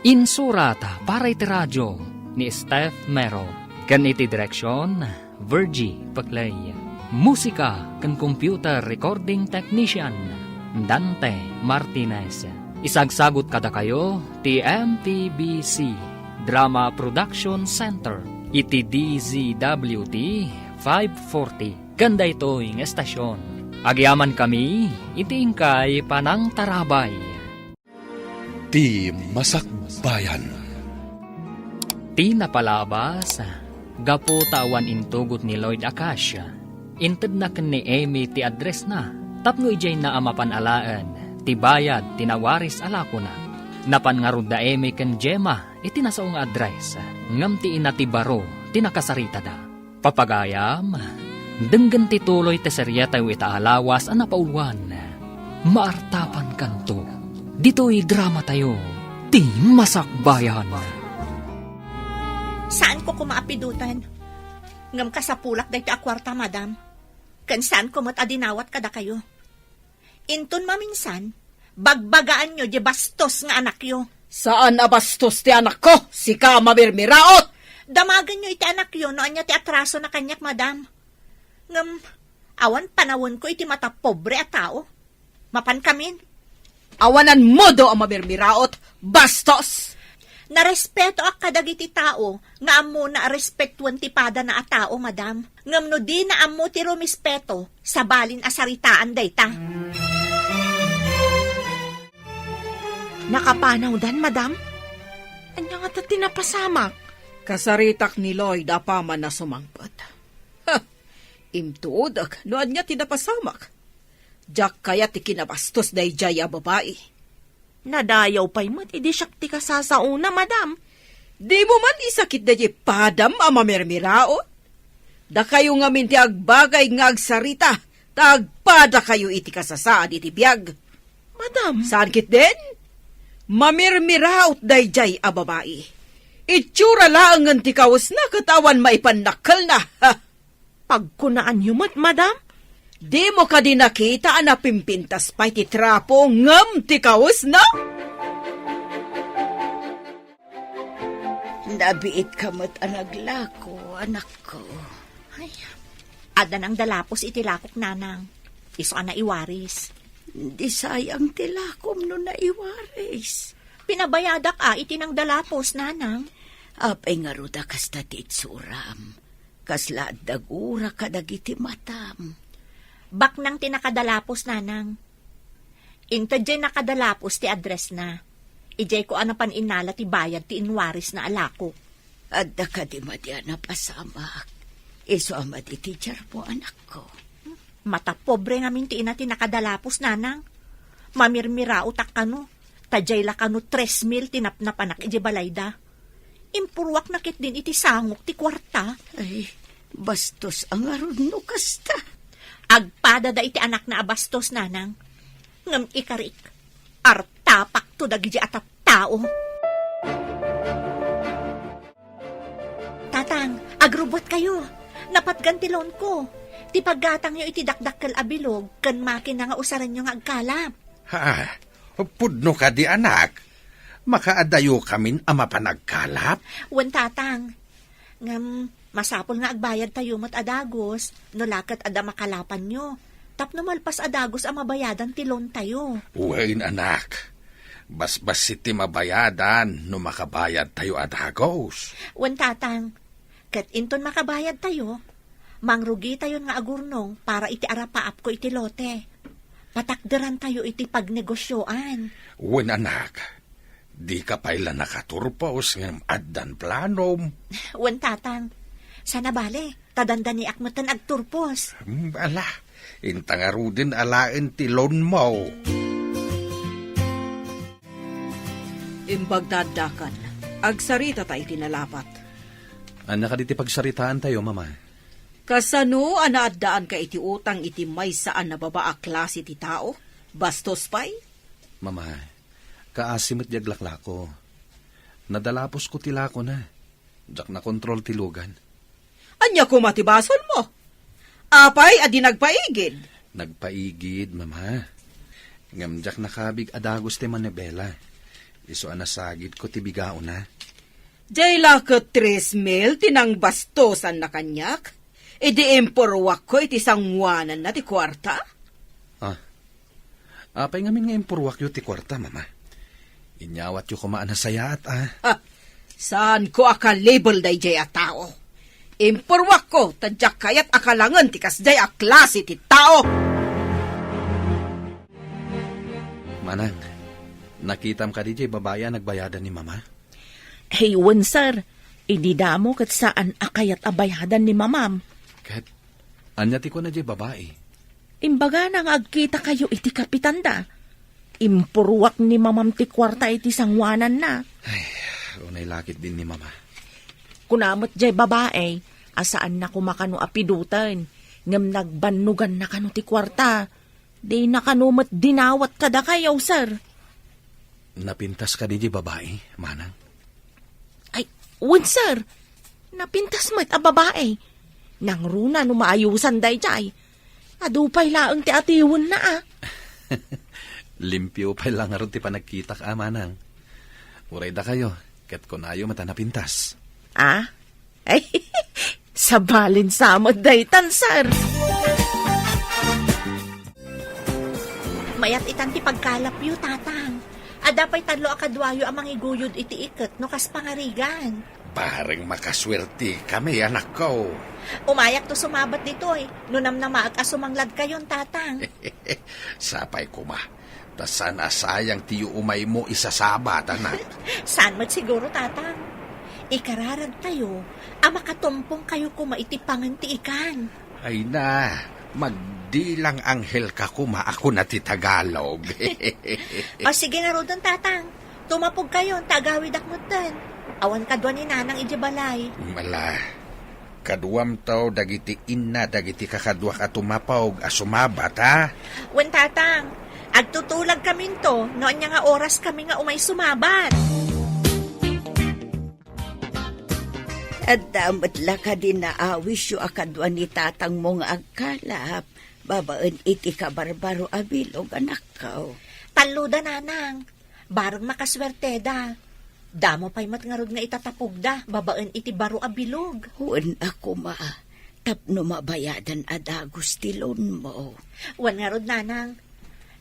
Insurat para iti radio ni Steph Mero. Ken iti direksion, Virgie Peclay. Musika ken computer recording technician, Dante Martinez. Isagsagut kadakayo ti M P B C Drama Production Center iti D Z W T five forty. Ken daytoy nga estasion, agyamankami iti inkay panangtarabay. Ti Masakbayan. Ti napalabas, gapu ta awan intugot ni Lloyd a cash, intedna ken ni Amy ti addressna tapno idiayna a mapan alaen ti bayad ti nawaris a lakona. Napan ngarud da Amy ken Gemma iti nasao nga address, ngem ti ina ti baro ti nakasaritada. Papagayam, denggen ti tuloy ti serietayo ita a lawas a napauluan. Maartapankanto. Ditoy dramatayo, Ti Masakbayan. Saanko koma a pidutan. Ngem kasapulak daytoy a kuarta, madam. Ken saanko met a dinawat kadakayo. Inton maminsan, bagbagaanyo diay bastos nga anakyo. Saan a bastos ti anakko, sika a mamirmiraot! Damagenyo iti anakyo no ania ti atrasona kaniak, madam. Ngem, awan panawenko iti matapobre a tao. Mapankamin. Awan ammoda a mamirmiraot, bastos! Narespetoak kadagiti tao nga ammona a respetuen ti padana a tao, madam. Ngem no dina ammo ti rumispeto, sabalin a saritaan dayta. Nakapanawdan, madam? Ania ngata ti napasamak? Kasaritak ni Lloyd apaman a sumangpet. Ha! Intuodek no ania ti napasamak. Diak kayat ti kinabastos daydiay a babai. Nadayaw pay met idi siak ti kasasaona, madam. Dimo man isakit daydiay padam a mamirmiraot? Dakayo ngamin ti agbagay nga agsarita, ta agpadakayo iti kasasaan iti biag. Madam. Saan ketdin? Mamirmiraot daydiay a babai. Itsura laengen ti kawesna ket awan maipannakkelna. Ha! Pagkunaanyo met, madam? Dimo kadi nakita a napimpintas pay ti trapo ngem ti kawesna? Nabiitka met a naglako, anakko. Ay, adda nangdalapos iti lakok, nanang. Isu a naiwaris. Di sayang ti lakom no naiwaris. Pinabayadak a iti nangdalapos, nanang. Apay ngarud a kasta ti itsuram? Kasla adda gura kadagiti matam. Baknang ti nakadalapos, nanang. Inted diay nakadalapos ti addressna. Idiay ko a napan innala ti bayad ti inwarisna a lakok. Adda kadi madi a napasamak? Isu a madi ti diarmo, anakko. Matapobre ngamin ti ina ti nakadalapos, nanang. Mamirmiraotak kano. Ta diay la kano tres mil ti napnapanak idiay balayda. Impurruakna ketdin iti sangok ti kuarta. Ay, bastos a ngarud no kasta. Agpada da iti anakna a bastos, nanang. Ngem ikarik, artapakto dagiti a tattao. Tatang, agrubbuatkayo. Napatgan ti loanko. Ti paggatangyo iti dakdakkel a bilog ken makina nga usarenyo nga agkalap. Ha? Pudno kadi, anak? Makaadayo kamin a mapan agkalap? Wen, Tatang. Ngem, masapul nga agbayadtayo met a dagus, no la ket adda makalapanyo. Tapno malpas a dagus a mabayadan ti loantayo. Wen, anak. Basbassit ti mabayadan no makabayadtayo a dagus. Wen, Tatang. Ket inton makabayadtayo, mangrugitayon nga agurnong para iti arapaapko iti lote. Patakderantayo iti pagnegosioan. Wen, anak. Dika pay la nakaturpos ngem addan planom. Wen, Tatang. Saan a bale, ta dandaniak metten agturpos. Hmm, ala, inta ngaruden alaen ti loanmo. Imbag ta addakan, agsaritata iti nalapat. Ania kadi ti pagsaritaantayo, Mama? Kasano a naaddaanka iti utang iti maysa a nababa a klase ti tao? Bastos pay? Mama, kaasi met di aglaklako. Nadalaposko ti lakona. Diak nakontrol ti lugan. Ania koma ti basolmo? Apay a di nagpaigid? Nagpaigid, Mama. Ngem diak nakabig a dagus ti manibela. Isu a nasagidko ti bigaona. Diay la ket tres mil ti nangbastosanna kaniak? Idi impurruakko iti sangoananna ti kuarta? Ah. Apay ngamin nga impurruakyo ti kuarta, Mama? Inyawatyo koma a nasayaat, ah. Ha! Saanko a kalibel daydiay a tao. Impurruakko ta diak kayat a kalangen ti kasdiay a klase ti tao. Manang, nakitam kadi diay babai a nagbayadan ni Mama? Hey, wen, sir. Idi damo ket saan a kayat a bayadan ni Mamam. Ket ania ti kuna diay babai? Imbagana nga agkitakayo iti kapitanda. Impurruak ni Mamam ti kuarta iti sangoananna. Ay, unay la ketdin ni Mama. Kuna met diay babai a saanna koma kano a piduten, ngem nagbannoganna kano ti kuarta. Dina kano met dinawat kadakayo, sir. Napintas kadi diay babai, Manang? Ay, wen, sir. Napintas met a babai. Nangruna no maayusan daydiay. Adu pay laeng ti atiwenna, a. Limpio pay la ngarud ti panagkitak, a, Manang. Uray dakayo, ket kunayo met a napintas. A? Ay, sabalin sa met daytan, sir. Mayat itan ti pagkalapyo, Tatang. Adda pay tallo a kaduayo a mangiguyod iti iket no kas pangarigan. Bareng makasuertekami, anakko. Umayakto sumabat ditoy, no namnamaek a sumangladkayon, Tatang. Sapay koma, ta saan a sayang ti yuumaymo isasabat, anak. Saan met siguro, Tatang. Ikararagtayo a makatumpongkayo koma iti pangen ti ikan. Ay na, magdilang anghel ka koma a kuna ti Tagalog. O, sige ngaruden, Tatang. Tumapogkayon, ta agawidak metten. Awan kadua ni Nanang idiay balay. Ala, kaduamto dagiti inna dagiti kakaduak a tumapog a sumabat, ha? Wen, Tatang. Agtutulagkaminto no ania nga oraskami nga umay sumabat. Adda met la kadi naawisyo a kadua ni tatangmo nga agkalap babaen iti kabarbaro a bilog, anakko? Talloda, Nanang. Bareng makasuerteda. Damo pay met ngarud nga itatapogda babaen iti baro a bilog. Wen a koma, tapno mabayadan a dagus ti loanmo. Wen ngarud, Nanang.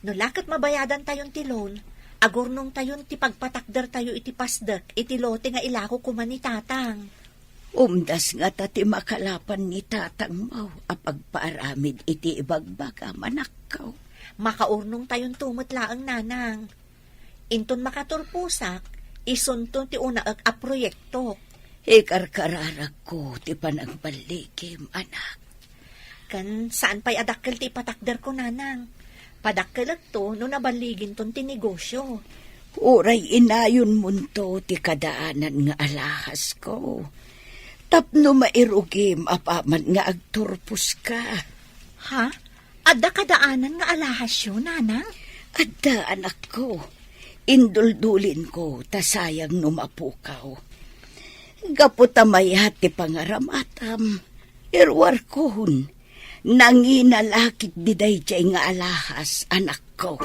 No la ket mabayadantayon ti loan, agurnongtayon ti pagpatakdertayo iti pasdek iti lote nga ilako koma ni Tatang. Umdas ngata ti makalapan ni tatangmo a pagpaaramid iti ibagbagam, anakko. Makaurnongtayonto met laeng, Nanang. Inton makaturposak, isunto ti unaek a proyektok. Ikarkararagko ti panangballigim, anak. Ken saan pay a dakkel ti ipatakderko, Nanang. Padakkelekto no naballiginton ti negosio. Uray inayonmonto ti kadaanan nga alahasko, tapno mairugim apaman nga agturposka. Ha? Adda kadaanan nga alahasyo, nanang? Adda, anakko. Induldulinko, ta sayang no mapukaw. Gapu ta mayat ti pangaramatam, iruarkon, nangina la ketdi daydiay nga alahas, anakko.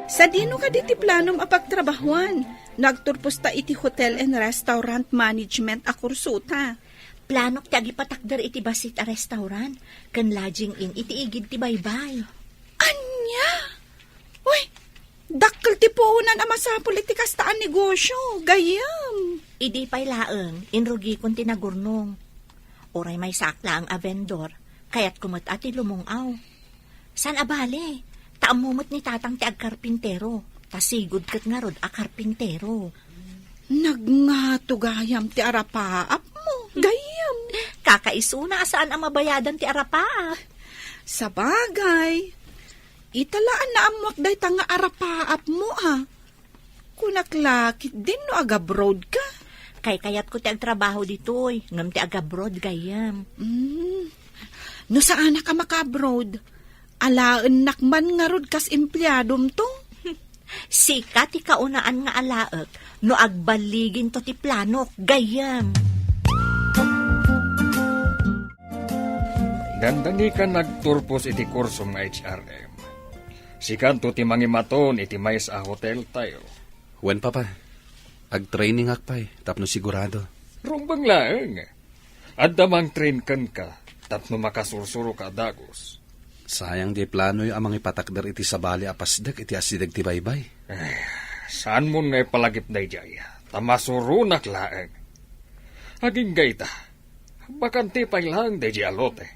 Sadino kadi ti planom a pagtrabahuan? Nagturposta iti hotel and restaurant management a kursota. Planok ti agipatakder iti bassit a restaurant ken lodging inn iti igid ti baybay. Ania? Uy, dakkel ti puonan a masapul iti kasta a negosio, gayyem. Idi pay laeng, inrugikon ti nagurnong. Uray maysaak laeng a vendor, kayatko met a ti lumung-aw. Saan a bale, ta ammo met ni tatang ti agkarpintero, ta sigud ket ngarud a karpintero. Nagngato gayam ti arapaapmo, gayyem. Kakaisuna a saan a mabayadan ti arapaap. Sabagay, ita la a naammoak dayta nga arapaapmo, a. Kunak la ketdin no agabroad ka. Kaykayatko ti agtrabaho ditoy, ngem ti agabroad, gayyem. Mm. No saanak a makaabroad, alaennak man ngarud kas empleadomto. Sika ti kaunaan nga alaek no agbaliginto ti planok, gayyem. Dandani ka nagturpos iti kursom nga H R M. Sikanto ti mangimaton iti maysa a hoteltayo. Wen, Papa. Agtrainingak pay tapno sigurado. Rumbeng laeng. Adda mangtrain kenka tapno makasursuroka a dagus. Sayang diay planoyo a mangipatakder iti sabali a pasdek iti asideg ti baybay. Eh, saanmon nga ipalagip daydiay, ta masuronak laeng. Agingga ita, bakante pay laeng daydiay a lote.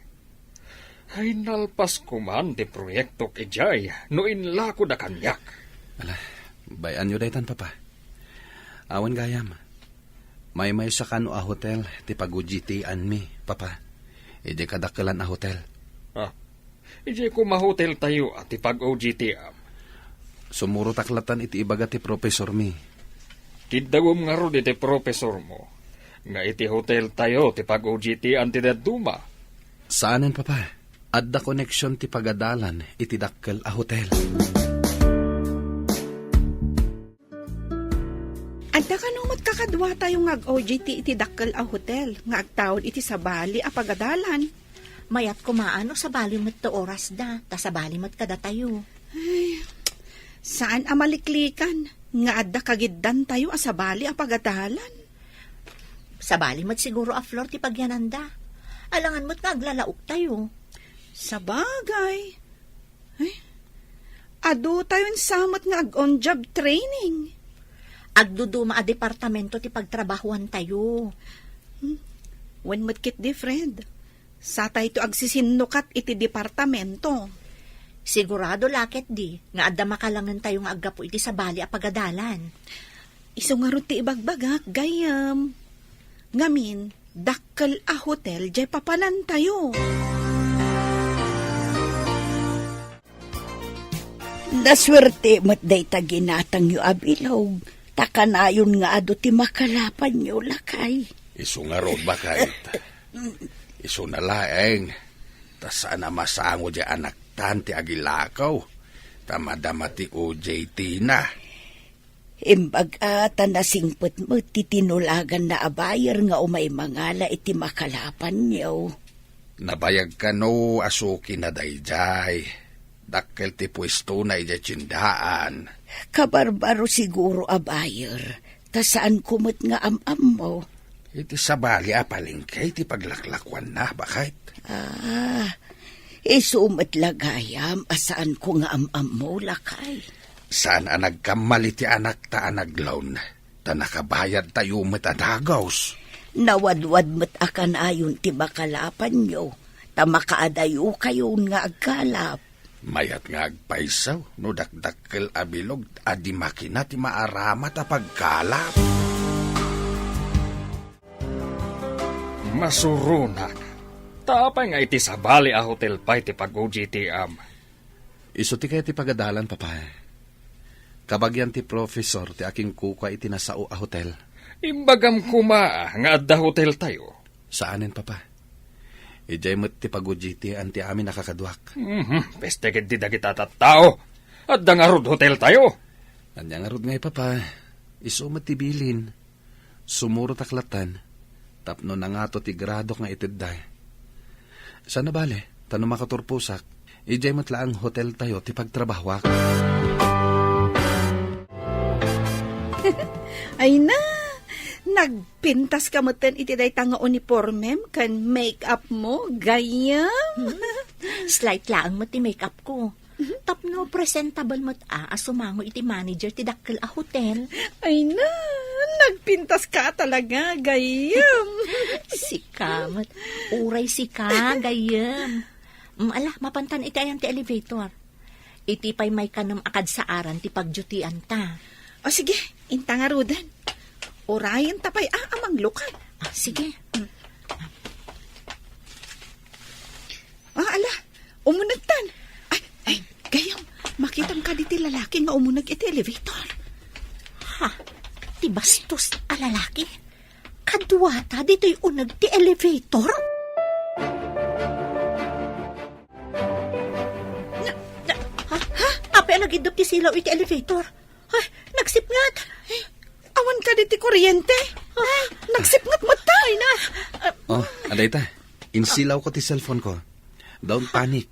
Ay, nalpas koman ti proyektok idiay no inlakod a kaniak. Ala, bay-anyo daytan, Papa. Awan gayam. Maymaysa kano a hotel ti pag-O J T-anmi, Papa. Idiay kadakkelan a hotel. Ah, idiay koma hoteltayo a ti pag-O J T-am. Sumurotak latan iti ibaga ti profesormi. Kiddawem ngarud iti profesormo nga iti hoteltayo ti pag-O J T-an ti dadduma. Saanen, Papa. Adda koneksion ti pagadalan iti dakkel a hotel. Adda kano met kakaduatayo nga ag-O J T iti dakkel a hotel nga agtaud iti sabali a pagadalan. Mayat koma no sabali met ti orasda, ta sabali met kadatayo. Ay, saan a maliklikan nga adda kagiddantayo a sabali a pagadalan. Sabali met siguro a floor ti pagyananda. Alangan met nga aglalaoktayo. Sabagay. Ay, adutayon sa met nga ag-on-job training. Agduduma a departamento ti pagtrabahuantayo. Hmm. Wen met ketdi, friend. Satayto agsisinnukat iti departamento. Sigurado la ketdi nga adda makalangentayo nga aggapu iti sabali a pagadalan. Isu ngarud ti ibagbagak, gayyem. Ngamin, dakkel a hotel diay papanantayo. Nasuerte met dayta ginatangyo a bilog, ta kanayon nga adu ti makalapanyo, lakay. Isu ngarud, baket. Isuna laeng, ta saan a masango diay anaktan ti agilakaw, ta madama ti O J T-na. Imbag a ta nasingpet met ti tinulaganna a buyer nga umay mangala iti makalapanyo. Nabayag kano a suki na daydiay. Dakkel ti puestona idiay tiendaan. Kabarbaro siguro a buyer, ta saanko met nga am-ammo. Iti sabali a palengke ti paglaklakuanna, baket. Ah, isu met la gayam a saanko nga am-ammo, lakay. Saan a nagkammal iti anakta a naglawn, ta nakabayadtayo met a dagus. Nawadwad met a kanayon ti makalapanyo, ta makaadayokayon nga agkalap. Mayat nga agpayso no dakdakkel a bilog a di makina ti maaramat a pagkalap. Masuronak. Ta apay nga iti sabali a hotel pay ti pag-O J T-am? Isu ti kayat ti pagadalan, Papa. Kabagian ti professor ti akinkukua iti nasao a hotel. Imbagam koma nga adda hoteltayo. Saanen, Papa. Idiay met ti pagudjitian ti amin a kakaduak. Mhm, peste ketdi dagita tattao. Adda ngarud hoteltayo. Ania ngarud ngay, Papa? Isu met ti bilin. Sumurotak lattan tapno nangato ti gradok nga itedda. Saan a bale, ta no makaturposak, idiay met laeng hoteltayo ti pagtrabahoak. Ay na, nagpintas ka metten iti dayta nga uniformem ken make-up mo, gayyem. Hmm? Slight laeng met ti make-up ko. Tapno presentable met a, a sumango iti manager ti dakkel a hotel. Ay na, nagpintas ka talaga, gayyem. Sika met. Uray sika, gayyem. Mm, ala, mapantan iti ayan ti elevator. Iti pay maikanem a kadsaaran ti pagdutian ta. O sige, inta ngaruden. Urayen ta pay a, a manglukat. Ah, sige. Mm. Ah, ala, umunegtan. Ay, ay, gayyem, makitam kadi ti lalaki nga umuneg iti elevator. Ha? Ti bastos a lalaki? Kaduata ditoy uneg ti elevator? Na, na, ha? Ha? Apay a nagiddup ti silaw iti elevator? Ay, nagsipnget. Awan kadi ti kuryente. Ah, nagsipnget met ta. Ay na. Ah, Oh, adayta. Insilawko ti cellphone ko. Don't panic.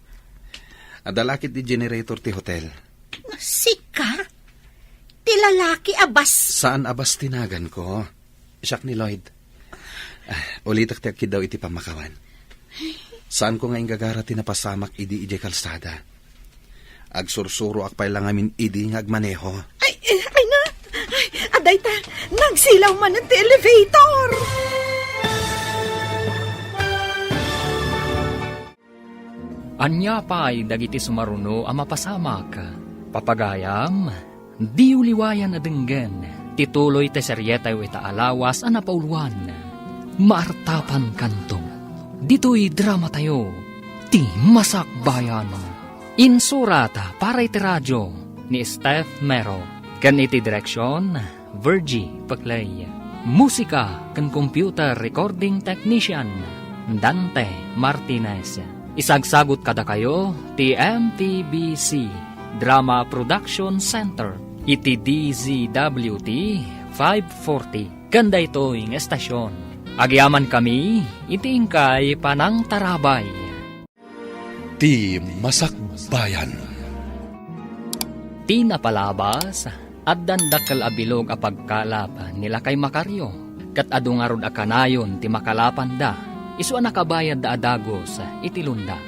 Adda la ket ti generator ti hotel. Sika? Ti lalaki a bas- Saan a bas ti naganko? Siak ni Lloyd. Ah, ulitek ti agkiddaw iti pammakawan. Saanko nga inggagara ti napasamak idi idiay kalsada. Agsursuroak pay la ngamin idi nga agmaneho. Ay, eh, ay na! Ay, adayta, nagsilaw manen ti elevator! Ania pay dagiti sumaruno a mapasamak? Papagayam, diyo liwayan a denggen ti tuloy ti serietayo ita a lawas a napauluan. Maartapankanto. Ditoy dramatayo, Ti Masakbayan. Insurat para iti radio ni Steph Mero. Ken iti direksion, Virgie Peclay. Musika ken computer recording technician, Dante Martinez. Isagsagut kadakayo ti M P B C Drama Production Center iti D Z W T five forty ken daytoy nga estasion. Agyamankami iti inkay panangtarabay. Ti Masakbayan. Ti napalabas, addan dakkel a bilog a pagkalap ni Lakay Macario, ket adu ngarud a kanayon ti makalapanda, isu a nakabayadda a dagus iti lunda.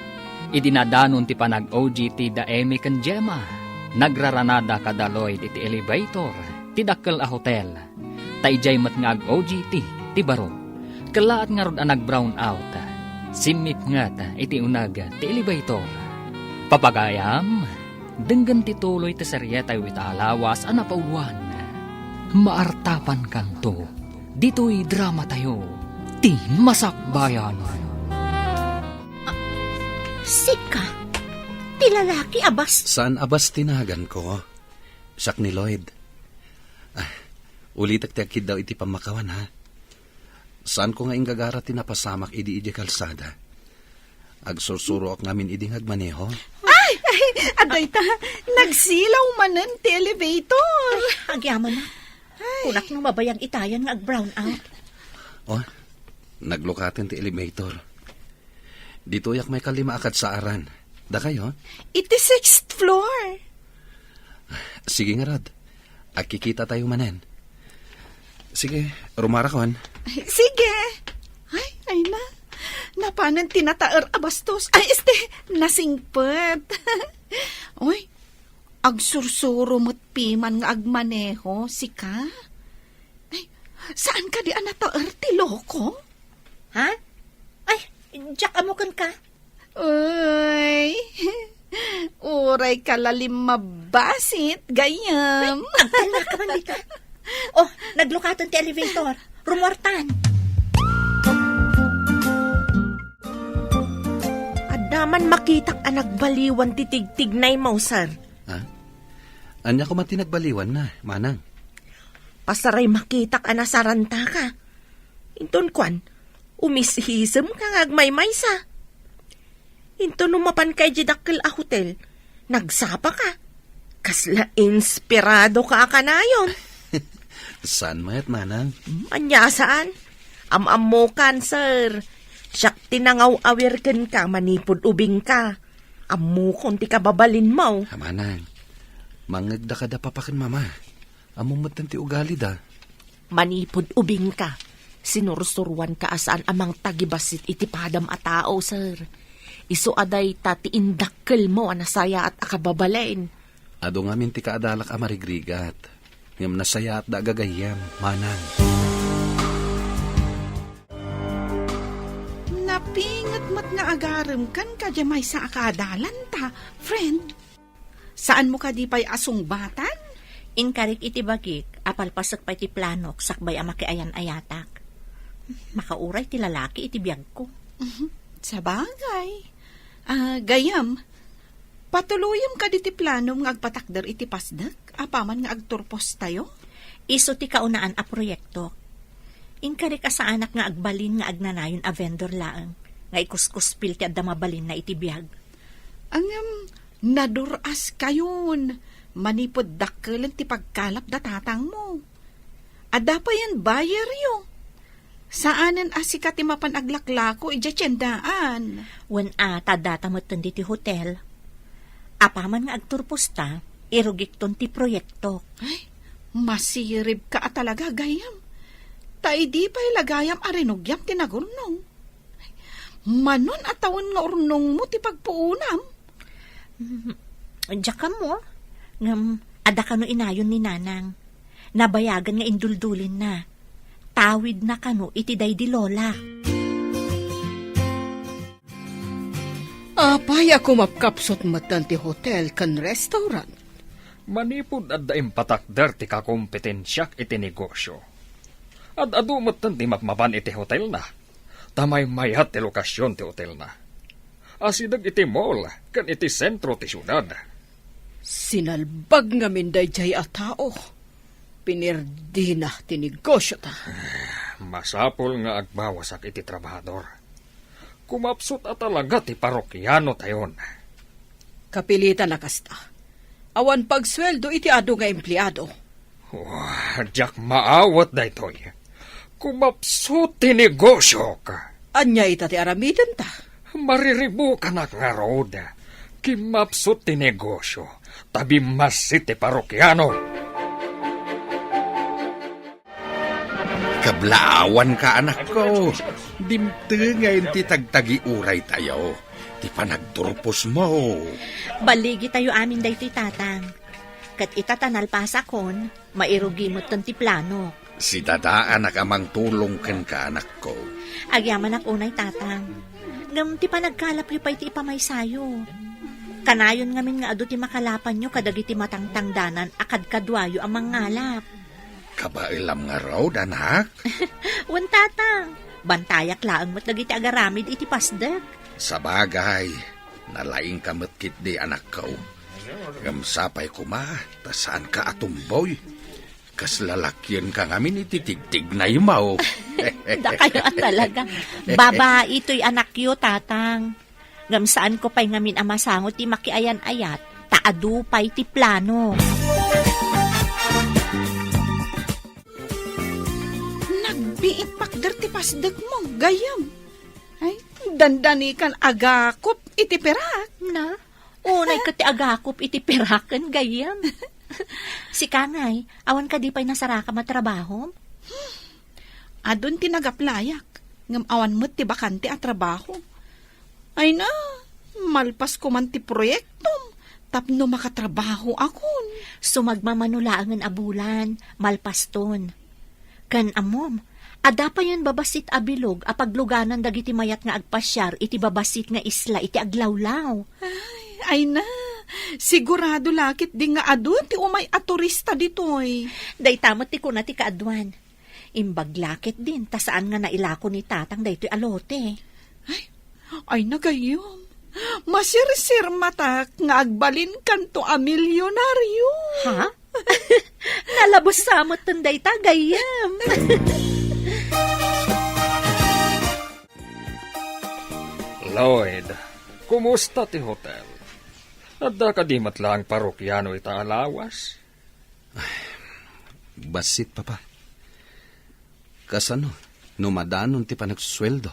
Idi nadanon ti panag-O G T da Emmy ken Gemma, nagraranada kada Lloyd iti elevator ti dakkel a hotel. Ta idiay met nga ag-O G T ti baro. Kellaat ngarud a nag-brown out. Simmipnget iti uneg ti elevator. Papagayam, denggen ti tuloy ti serietayo ita a lawas a napauluan. Maartapankanto. Ditoy dramatayo, Ti Masakbayan. Ah, sika, ti lalaki a bas- Saan a bas ti naganko? Siak ni Lloyd. Ah, ulitek ti agkiddaw iti pammakawan, ha? Saanko nga inggagara ti napasamak idi idiay kalsada. Agsursuroak ngamin idi nga agmaneho. Ay! Ay! Adayta, nagsilaw manen ti elevator. Ay, agyamanak. Ay. Kunak no mabayag itayan nga ag-brown out. Oh, naglukaten ti elevator. Ditoyak maikalima a kadsaaran. Dakayo? Iti sixth floor. Sige ngarud. Agkikitatayo manen. Sige, rumarakon. Ay, sige. Ay, ay na. Napanen ti nataer a bastos. Ay, este, nasingpet. Uy, agsursuro met piman nga agmaneho, sika? Ay, saan kadi a nataer ti loko? Ha? Ay, diak ammo kenka. Uy, uray ka la limmabasit, gayyem. Ay, agtalna ka man dita. Oh, naglukaten ti elevator. Rumuartan. Adda Aman makitak a nagbaliwan ti tigtignaymo, sir. Ha? Ania koma ti nagbaliwanna, manang? Pasaray makitak a nasarantaka. Inton kuan, umisisem ka nga agmaymaysa. Inton no mapanka idiay dakkel a hotel, nagsapaka. Kasla inspiradoka a kanayon. Saan met, manang? Ania saan? Am-ammokan, sir. Siak ti nangaw-awir kenka manipud ubingka. Ammokon ti kababalinmo. Ah, manang, mangngegda kada papa ken mama. Ammom metten ti ugalida. Manipud ubingka, sinursuroanka a saan a mangtagibassit iti padam a tao, sir. Isu a dayta ti indakkelmo a nasayaat a kababalin. Adu ngamin ti kaadalak a marigrigat, ngem nasayaatda a gagayyem, manang. Napinget met nga agaremkan kadi maysa a kaadalanta, friend. Saanmo kadi pay a sungbatan? Inkarik iti bagik a palpasek pay ti planok sakbay a makiayan-ayatak. Makauray ti lalaki iti biagko. Sabagay. Ah, gayyem, patuloyem kadi ti planom nga agpatakder iti Pasdek apaman nga agturpostayo? Isu ti kaunaan a proyektok. Inkarik a saanak nga agbalin nga agnanayon a vendor laeng nga ikuskuspil ti adda mabalinna iti biag. Ngem, nadur-askayon manipud dakkelen ti pagkalap da tatangmo. Adda payen buyeryo. Saanen a sika ti mapan aglaklako idiay tiendaan. Wen a, ta addata metten ditoy hotel. Apaman nga agturposta, irugikton ti proyektok. Ay, masiribka a talaga, gayyem. Ta idi pay la gayam a rinugiam ti nagurnong. Manon a tawen nga urnongmo ti pagpuonam? Mm, diak ammo, ngem adda kano inayon ni Nanang. Nabayagan nga induldulinna. Tawidna kano iti daydi Lola. Apay a kumapkapsut metten ti hotel ken restaurant? Manipud adda impatakder ti kakompetensiak iti negosio. Ad-adu metten ti mapmapan iti hotelna. Ta maymayat ti lokasion ti hotelna. Asideg iti mall ken iti sentro ti siudad. Sinalbag ngamin daydiay a tao. Pinirdina ti negosiota. Masapul nga agbawasak iti trabahador. Kumapsut a talaga ti parokianotayon. Kapilitan a kasta. Awan pagsueldo iti adu nga empleado. Wah, diak maawat daytoy. Kumapsut ti negosiok. Ania ita ti aramidenta? Mariribukanak ngarud. Kimmapsut ti negosio, ta bimmassit ti parokiano. Kablaawanka, anakko. Dimtengen ti tagtagiuraytayo, ti panagturposmo. Balligitayo amin daytoy, Tatang. Ket ita ta nalpasakon, mairugi metten ti plano. Sidadaanak a mangtulong kenka, anakko. Agyamanak unay, Tatang. Ngem ti panagkalapyo pay ti ipamaysayo. Kanayon ngamin nga adu ti makalapanyo kadagiti matangtangdanan a kadkaduayo a mangngalap. Kabaelam ngarud, anak? Wen, Tatang. Bantayak laeng met dagiti agaramid iti Pasdek. Sabagay, nalaingka met ketdi, anakko. Ngem sapay koma, ta saanka a tumboy. Kasla lakienka ngamin iti tigtignaymo. Dakayo a talaga. Babai toy anakyo, Tatang. Ngem saanko pay ngamin a masango ti makiayan-ayat, ta adu pay ti plano. Nagbiit pakder ti Pasdekmo, gayyem. Ay, dandanikan agakop iti perak. Na? Unay ket ti agakop iti peraken, gayyem. Sika ngay, awan kadi pay nasarakam a trabahom? Adun ti nagaplayak, ngem awan met ti bakante a trabaho. Ay na, malpas koman ti proyektom tapno makatrabaho akon. Sumagmamano laengen a bulan, malpaston. Ken ammom, adda payen babassit a bilog a pagluganan dagiti mayat nga agpasiar iti babassit nga isla iti aglawlaw. Ay, ay na, sigurado la ketdi nga adu ti umay a turista ditoy. Dayta met ti kuna ti kaaduan. Imbag la ketdin ta saan nga nailako ni Tatang daytoy a lote. Ay, ay na gayyem. Masirsirmatak nga agbalinkanto a milyonaryo. Ha? Nalabes sa met dayta, gayyem. Lloyd, kumusta ti hotel? Adda kadi met laeng parokiano ita a lawas? Bassit, Papa. Kasano no madanon ti panagsueldo?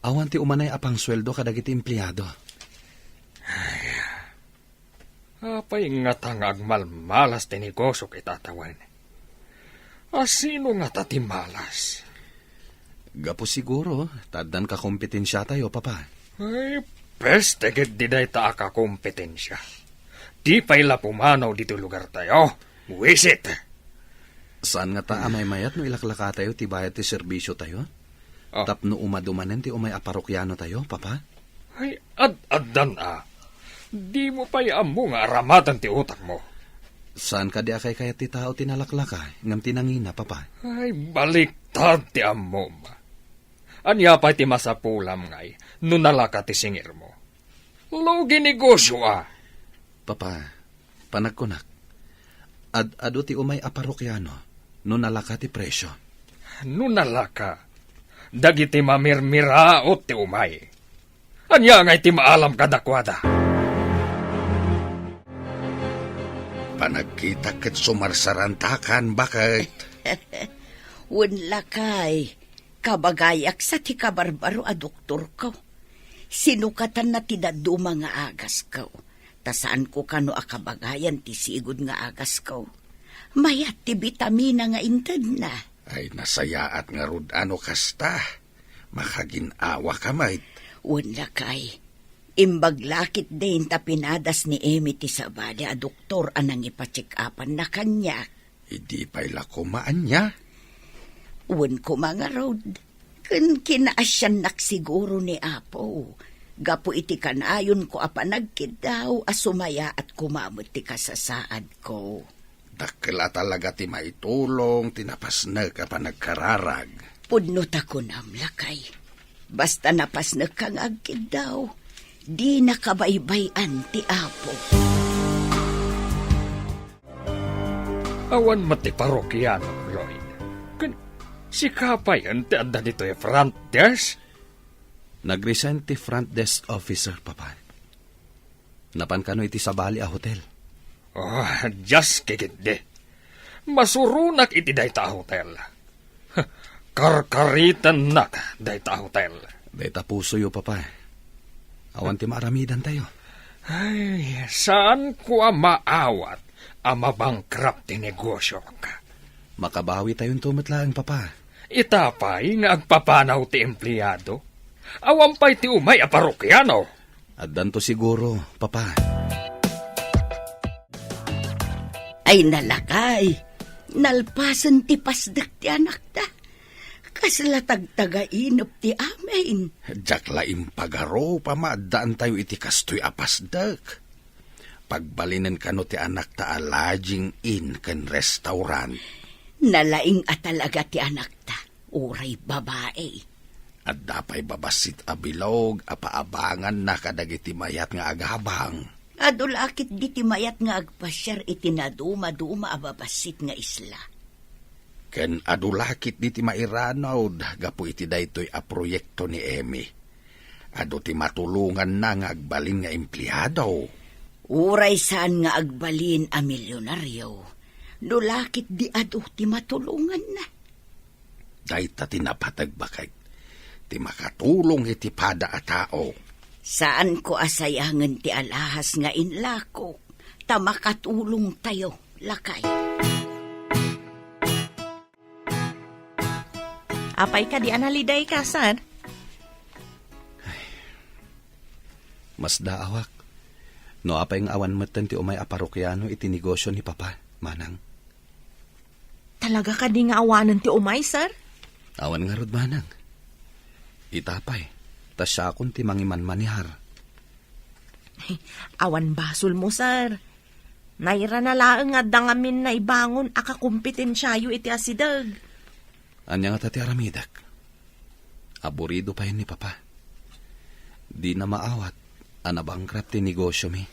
Awan ti umanay a pangsueldo kadagiti empleado. Apay ngata nga agmalmalas ti negosiok ita a tawen? A sino ngata ti malas? Gapu siguro ta addan kakompetensiatayo, Papa. Ay, peste ketdi dayta a kakompetensia. Di pay la pumanaw ditoy lugartayo. Buwisit. Saan ngata a maymayat no ilaklakatayo ti bayad ti serbisiotayo? Ah. Tapno umadu manen ti umay a parokianotayo, Papa? Ay, ad-addan a. Dimo pay ammo nga aramaten ti utakmo. Saan kadi a kaykayat ti tao ti nalaklaka ngem ti nangina, Papa? Ay, baliktad ti ammom. Ania pay ti masapulam ngay no nalaka ti singirmo? Lugi negosio a. Papa, panagkunak, ad-adu ti umay a parokiano no nalaka ti presio. No nalaka, dagiti mamirmiraot ti umay. Ania ngay ti maalam kadakuada? Panagkitak ket sumarsarantakan, baket. Wen, lakay, kabagayak sa ti kabarbaro a doktorko. Sinukatanna ti dadduma nga agasko. Ta saanko kano a kabagayan ti sigud nga agasko. Mayat ti bitamina nga intedna. Ay, nasayaat ngarud a no kasta. Makagin-awaka met. Wen, lakay. Imbag la ketdin ta pinadas ni Emmy ti sabali a doktor a nangipa-check-upanna kaniak. Idi pay la koma ania? Wen koma ngarud, ken kinaasiannak siguro ni Apo, gapu iti kanayonko a panagkiddaw a sumayaat koma met ti kasasaadko. Dakkel a talaga ti maitulong ti napasnek a panagkararag. Pudno ta kunam, lakay. Basta napasnekka nga agkiddaw, dinaka baybay-an ti Apo. Awan met ti parokiano, Lloyd. Ken sika payen ti adda ditoy front desk? Nag-resign ti front desk officer, Papa. Napan kano iti sabali a hotel. Oh, diak ketdi. Masuronak iti dayta a hotel. Karkaritennak dayta a hotel. Dayta pusoyo, Papa. Awan ti maaramidantayo. Ay, saanko a maawat a mabankrupt ti negosiok. Makabawitayonto met laeng, Papa. Ita pay nga agpapanaw ti empleado? Awan pay ti umay a parokiano? Addanto siguro, Papa. Ay, nalakay. Nalpasen ti pasdek ti anakta. Kasla tagtagainep ti amin. Diak la impagarup a maaddaantayo iti kastoy a pasdek. Pagbalinen kano ti anakta a lodging inn ken restaurant. Nalaing a talaga ti anakta, uray babai. Adda pay babassit a bilog a paabanganna kadagiti mayat nga agabang. Adu la ketdi ti mayat nga agpasiar iti nadumaduma a babassit nga isla. Ken adu la ketdi ti mairanud gapu iti daytoy a proyekto ni Emmy. Adu ti matulonganna nga agbalin nga empleado. Uray saan nga agbalin a milyonaryo, no la ketdi adu ti matulonganna. Dayta ti napateg, baket, ti makatulong iti pada a tao. Saanko a sayangen ti alahas nga inlako, ta makatulongtayo, lakay. Apay kadi a nalidayka, sir? Masdaawak. No apay nga awan metten ti umay a parokiano iti negosio ni Papa, Manang. Talaga kadi nga awanen ti umay, sir? Awan ngarud, Manang. Ita pay, ta siakon ti mangimanmanihar. Awan basolmo, sir. Nairana laeng nga adda ngamin naibangon a kakompetensiayo iti asideg. Ania ngata ti aramidek? Aburido payen ni Papa. Dina maawat a nabankrupt ti negosyomi.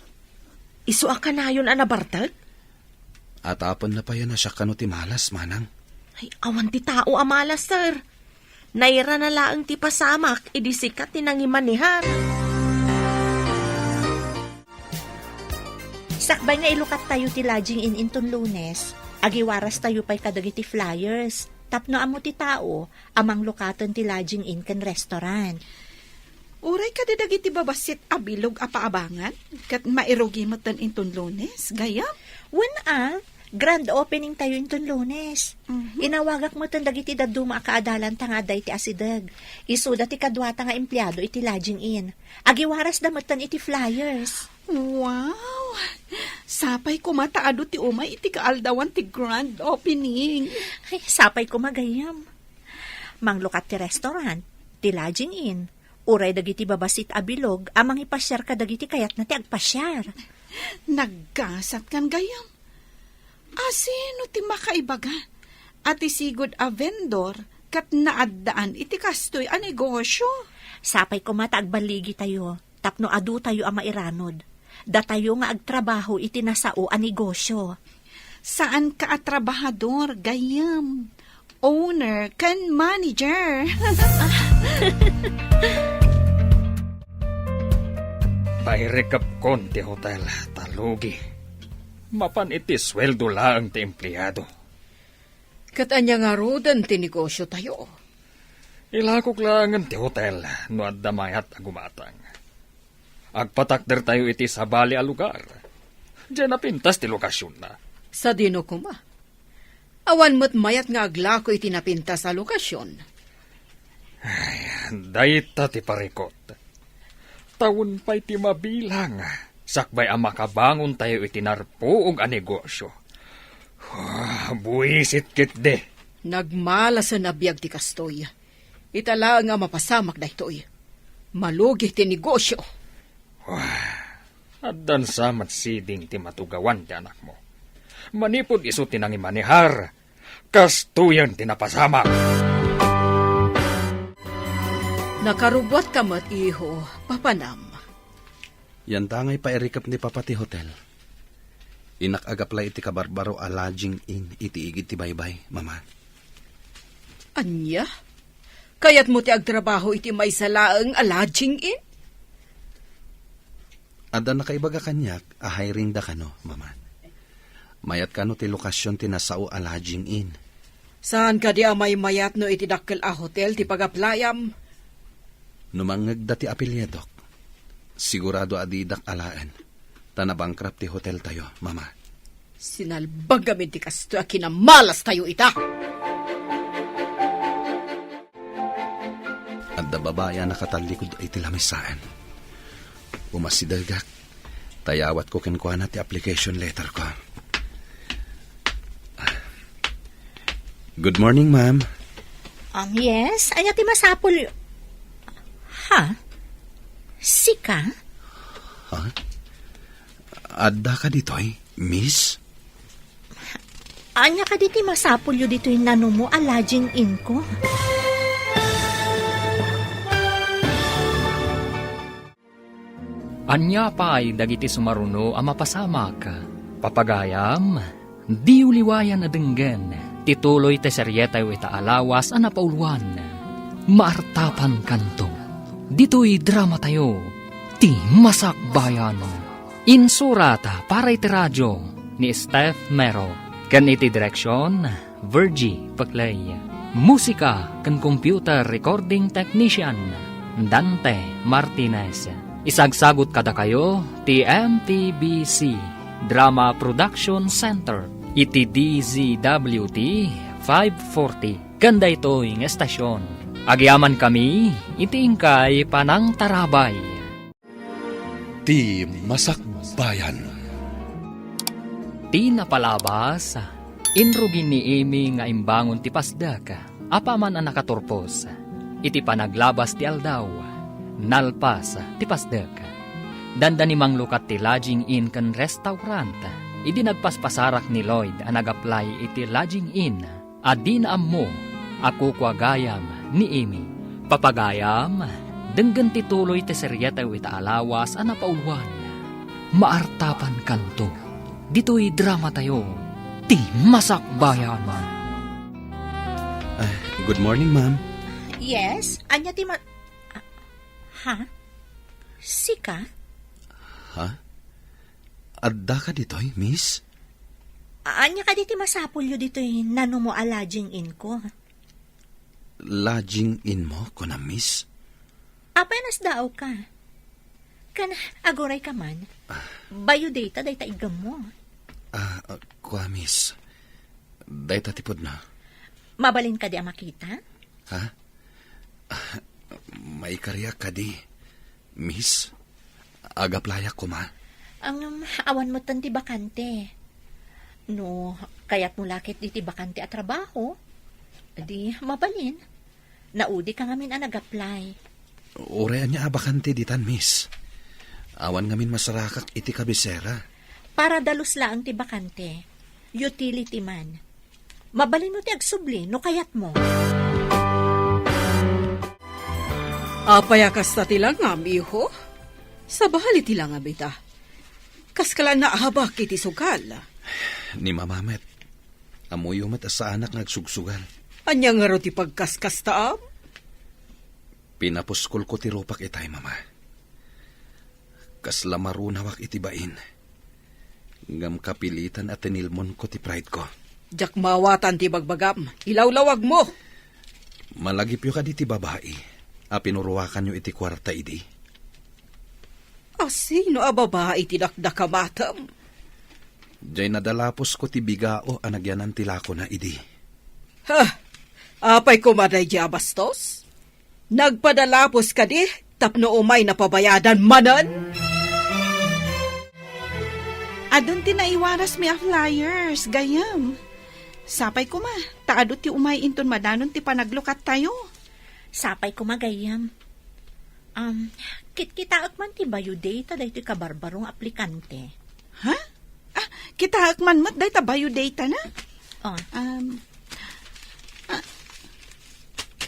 Isu a kanayon a nabartek? Atapenna payen a siak kano ti malas, manang. Ay, awan ti tao a malas, sir. Nairana laeng ti pasamak idi sika ti nangimanehar. Sakbay nga ilukat tayo ti lodging inn inton Lunes, agiwaras tayo pay kadagiti flyers tapno ammo ti tao a manglukaten ti lodging inn ken restaurant. Uray kadi dagiti babassit a bilog a paabangan ket mairugi metten inton Lunes, gayyem? Wen a, grand opening tayo inton Lunes. Mhm. Inawagak metten dagiti dadduma a kaadalanta nga adda iti asideg. Isuda ti kaduata nga empleado iti lodging inn. Agiwarasda metten iti flyers. Wow! Sapay koma ta adu ti umay iti kaaldawan ti grand opening. Ay, sapay koma gayyem. Manglukat ti restaurant, ti lodging inn, uray dagiti babassit a bilog a mangipasiar kadagiti kayatna ti agpasiar. Naggasat kan gayyem. Asino ti makaibaga a ti sigud a vendor ket naaddaan iti kastoy a negosyo? Sapay koma ta agbaligi tayo tapno adu tayo a mairanod. Datayo nga agtrabaho iti nasao a negosyo. Saanka a trabahador, gayyem. Owner ken manager. Pairikepkon ti hotel, ta lugi. Mapan iti sueldo laeng ti empleado. Ket ania ngaruden ti negosyo tayo? Ilakok laengen ti hotel no adda mayat a gumatang. Agpatakder tayo iti sabali a lugar. Diay napintas ti lokasionna. Sadino koma? Awan met mayat nga aglako iti napintas a lokasion. Ay, dayta ti parikut. Tawen pay ti mabilang, sakbay a makabangon tayo iti narpuog a negosyo. Ah, buisit ketdi. Nagmalasen a biag ti kastoy. Ita laeng a mapasamak daytoy. Malugi ti negosyo. Wah, addan sa met siding ti matugawan ti anakmo. Manipud isu ti nangimanehar, kastoyen ti napasamak. Nakarubuatka met, iho, papanam. Yantangay pairikep ni Papa ti hotel. Innak agaplay iti kabarbaro a lodging inn iti igid ti baybay, Mama. Ania? Kayatmo ti agtrabaho iti maysa laeng a lodging inn? Adda nakaibaga kaniak a hiring da kano, Mama. Mayat kano ti lokasion ti nasao a lodging inn. Saan kadi a maymayat no iti dakkel a hotel ti pagaplayam? No mangngegda ti apelyidok, sigurado a didak alaen, ta nabankrupt ti hotel tayo, Mama. Sinalbag amin ti kastoy a kinamalas tayo ita. Adda babai a nakatallikud iti lamisaen. Umasidegak, ta yawatko kenkuana ti application letter ko. Good morning, ma'am. Um, yes? Ania ti masapul? Ha? Sika? Ha? Adda ka ditoy, miss? Ania kadi ti masapulyo ditoy nanumo a lodging inn ko? Ania pay dagiti sumaruno a mapasamak? Papagayam, diyo liwayan a denggen ti tuloy ti serietayo ita a lawas a napauluan, Maartapankanto. Ditoy dramatayo, ti Masakbayan. Insurat para iti radio ni Steph Mero, ken iti direksion, Virgie Peclay. Musika ken computer recording technician, Dante Martinez. Isagsagut kadakayo ti M T B C Drama Production Center iti D Z W T five forty. Ken daytoy nga estasion, agyamankami iti inkay panangtarabay. Ti Masakbayan. Ti napalabas, inrugi ni Amy nga imbangon ti pasdek, apaman a nakaturpos. Iti panaglabas ti aldaw, nalpas ti pasdek. Dandani manglukat ti lodging inn ken restaurant idi nagpaspasarak ni Lloyd a nag-apply iti lodging inn a dina ammo a kukua gayam ni Amy. Papagayam, Denggen ti tuloy ti seriatayo ita a lawas a napauluan, Maartapankanto. Ditoy dramatayo, Ti Masakbayan. Ah, good morning, ma'am. Yes? Ania ti ma-, ah, ha? Sika? Ha? Adda ka ditoy, miss? Ania kadi ti masapulyo ditoy nanumo a lodging inn ko? Lodging inn mo, kunam, miss? Apay a nasdaaw ka? Ken aguray ka man. Bayo dayta dayta iggemmo. Ah, ah, kua, miss. Dayta ti pudno. Mabalin kadi a makita? Ha? Ah, maikariak kadi, miss. Agaplayak koma. Ngem, awan metten ti bakante. No kayatmo la ket diti bakante a trabaho, di mabalin. Naudi ka ngamin a nag-apply. Uray ania a bakante ditan, miss. Awan ngamin masarakak iti kabisera. Para dalus laeng ti bakante. Utility man. Mabalinmo ti agsubli no kayatmo. Apay a kasta ti langam, iho? Sabali ti langam ita. Kaskala naahabak iti sugal. Ni Mama met, ammoyo met a saanak nga agsugsugal. Ania ngarud ti pagkaskastaam? Pinapuskolko ti rupak itay, Mama. Kasla marunawak iti bain. Ngem kapilitan a tinilmonko ti prideko. Diak maawatan ti bagbagam. Ilawlawagmo. Malagipyo kadi ti babai a pinuruakanyo iti kuarta idi? A sino a babai ti dakdakamatem? Diay nadalapusko ti bigao a nagyanan ti lakona idi. Ha? Apay koma daydiay a bastos? Nagpadalapos kadi tapno umay napabayadan manen? Adun ti naiwarasmi a flyers, gayyem. Sapay koma, ta adu ti umay inton madanon ti panaglukattayo. Sapay koma, gayyem. Um, kitkitaek man ti biodata daytoy kabarbaro nga aplikante. Ha? Ah, kitaek man met dayta biodatana? Oh. Um, ah,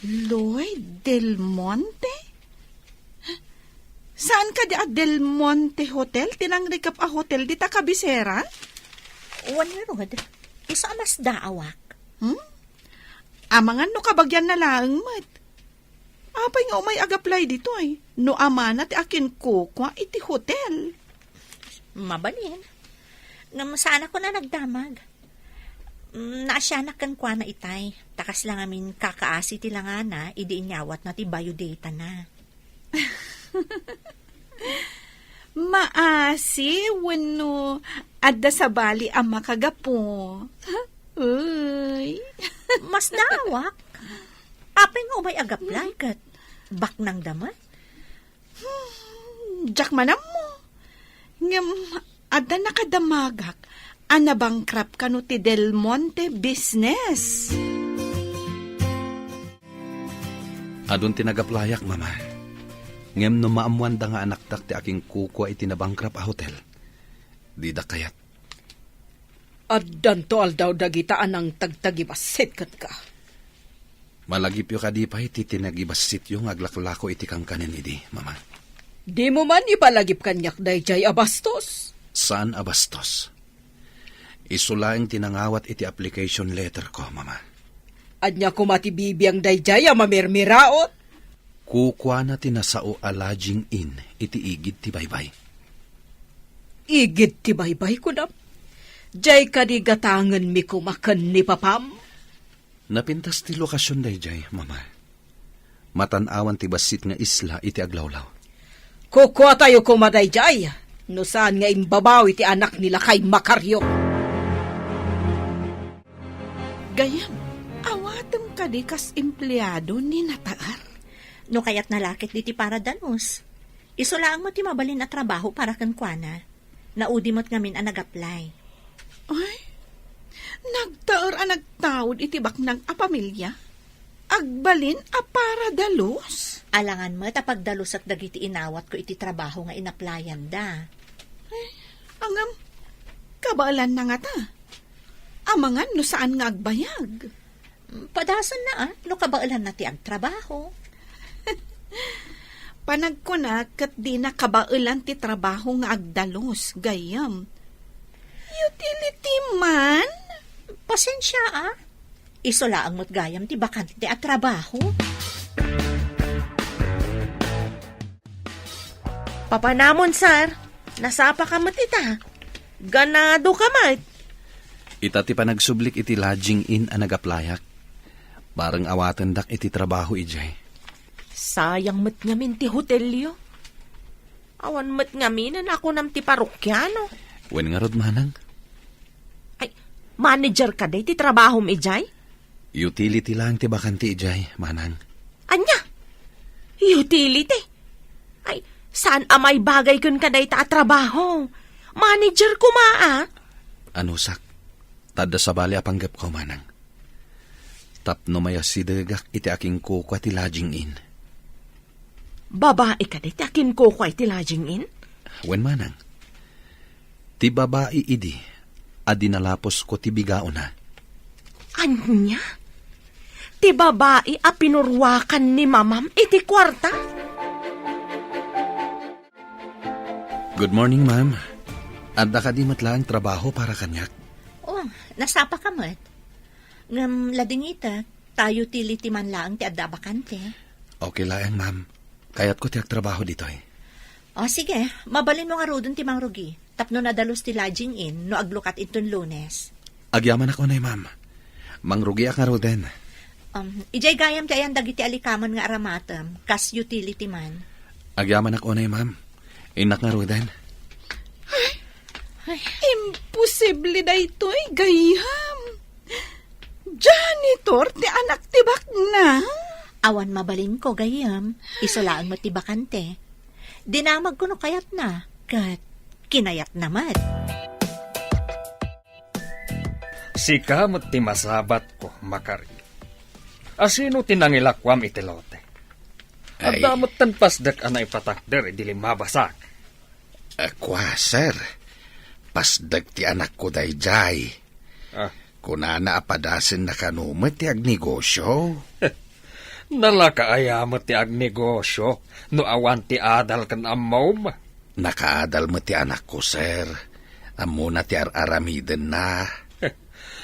Lloyd Del Monte? Saan kadi a Del Monte Hotel ti nangrikep a hotel dita kabisera? Wen ngarud, isu a masdaawak. Hmm? Amangan no kabagianna laeng met. Apay nga umay agaplay ditoy? No amana ti akinkukua iti hotel. Mabalin. Ngem saanak a nagdamag. Mm, naasianak kenkuana itay. Ta kasla ngamin kakaasi ti langana idi inyawatna ti biodatana. Maasi wenno adda sabali a makagapu? Uy. Masdaawak. Apay nga umay agaplay ket baknangda met? Hmm, diak man ammo. Ngem adda nakadamagak a nabankrupt kano ti Del Monte business. Adun ti nagaplayak, Mama. Ngem no maammoanda nga anakdak ti akinkukua iti nabankrupt a hotel, dida kayat. Addanto aldaw dagita a nangtagtagibassit kenka. Malagipyo kadi pay ti tinagibassityo nga aglaklako iti kankanen idi, Mama? Dimo man ipalagip kaniak daydiay a bastos? Saan a bastos. Isu laeng ti nangawat iti application letter ko, Mama. Ania koma ti bibiang daydiay a mamirmiraot? Kukuana ti nasao a lodging inn iti igid ti baybay. Igid ti baybay, kunam? Diay kadi gatangenmi koma ken ni papam? Napintas ti lokasion daydiay, Mama. Matan-awan ti bassit nga isla iti aglawlaw. Kukuatayo koma daydiay, no saan nga imbabawi ti anak ni lakay Macario. Gayyem, awatem kadi kas empleado ni Nataer? No kayatna la ket diti para dalus. Isu laeng met ti mabalin a trabaho para kenkuana. Naudi met ngamin a nag-apply. Ay, nagtaer a nagtaud iti baknang a pamilia? Agbalin a para dalus? Alangan met a pagdalusak dagiti inawatko iti trabaho nga inaplayanda. Ay, ngem, kabaelanna ngata? Amangan no saan nga agbayag. Padasenna, ah, no kabaelanna ti agtrabaho. Panagkunak ket dina kabaelan ti trabaho nga agdalus, gayyem. Utility man? Pasensia, a. Isu laeng met gayam ti bakante a trabaho. Papanamon, sir. Nasapa ka met ita. Ganado ka met. Ita ti panagsublik iti lodging inn a nagaplayak. Bareng awatendak iti trabaho idiay. Sayang met ngamin ti hotelyo. Awan met ngamin a kunam ti parokiano. Wen ngarud, manang? Ay, manager ka day ti trabahom idiay? Utility lang ti bakante idiay, manang. Ania? Utility? Ay, saan a maibagay ken kadayta a trabaho? Manager koma, a? Anusak, ta adda sabali a panggepko, manang. Tapno mayasidegak iti akinkukua ti lodging inn. Babai kadi ti akinkukua iti lodging inn? Wen, manang. Ti babai idi a dinalapusko ti bigaona. Ania? Ti babai a pinuruakan ni mamam iti kuarta? Good morning, ma'am. Adda kadi met laeng trabaho para kaniak? Oh, nasapa ka met. Ngem ladingitek, ta utility man laeng ti adda a bakante. Okay laeng, ma'am. Kayatko ti agtrabaho ditoy. O, sige. Mabalinmo ngaruden ti mangrugi. Tapno nadalus ti lodging inn no aglukat inton Lunes. Agyamanak unay, ma'am. Mangrugiak ngaruden. Um, idiay gayam ti ayan dagiti alikaman nga aramatem, kas utility man. Agyamanak unay, ma'am. Innak ngaruden. Ay, imposible daytoy, gayyem. Janitor ti anak ti baknang? Awan mabalinko, gayyem. Isu laeng met ti bakante. Dinamagko no kayatna, ket kinayatna met. Sika met ti masabatko, Makari. Asino ti nangilakuam iti lote? Ay. Adda metten pasdek a naipatakder idi limmabasak. A, kua, sir. Pasdek ti anakko daydiay. Ah. Kunana a padasenna kano met ti agnegosio. Nalaka aya met ti agnegosio no awan ti adal ken ammom? Nakaadal met ti anakko, sir. Ammona ti ar-aramidenna.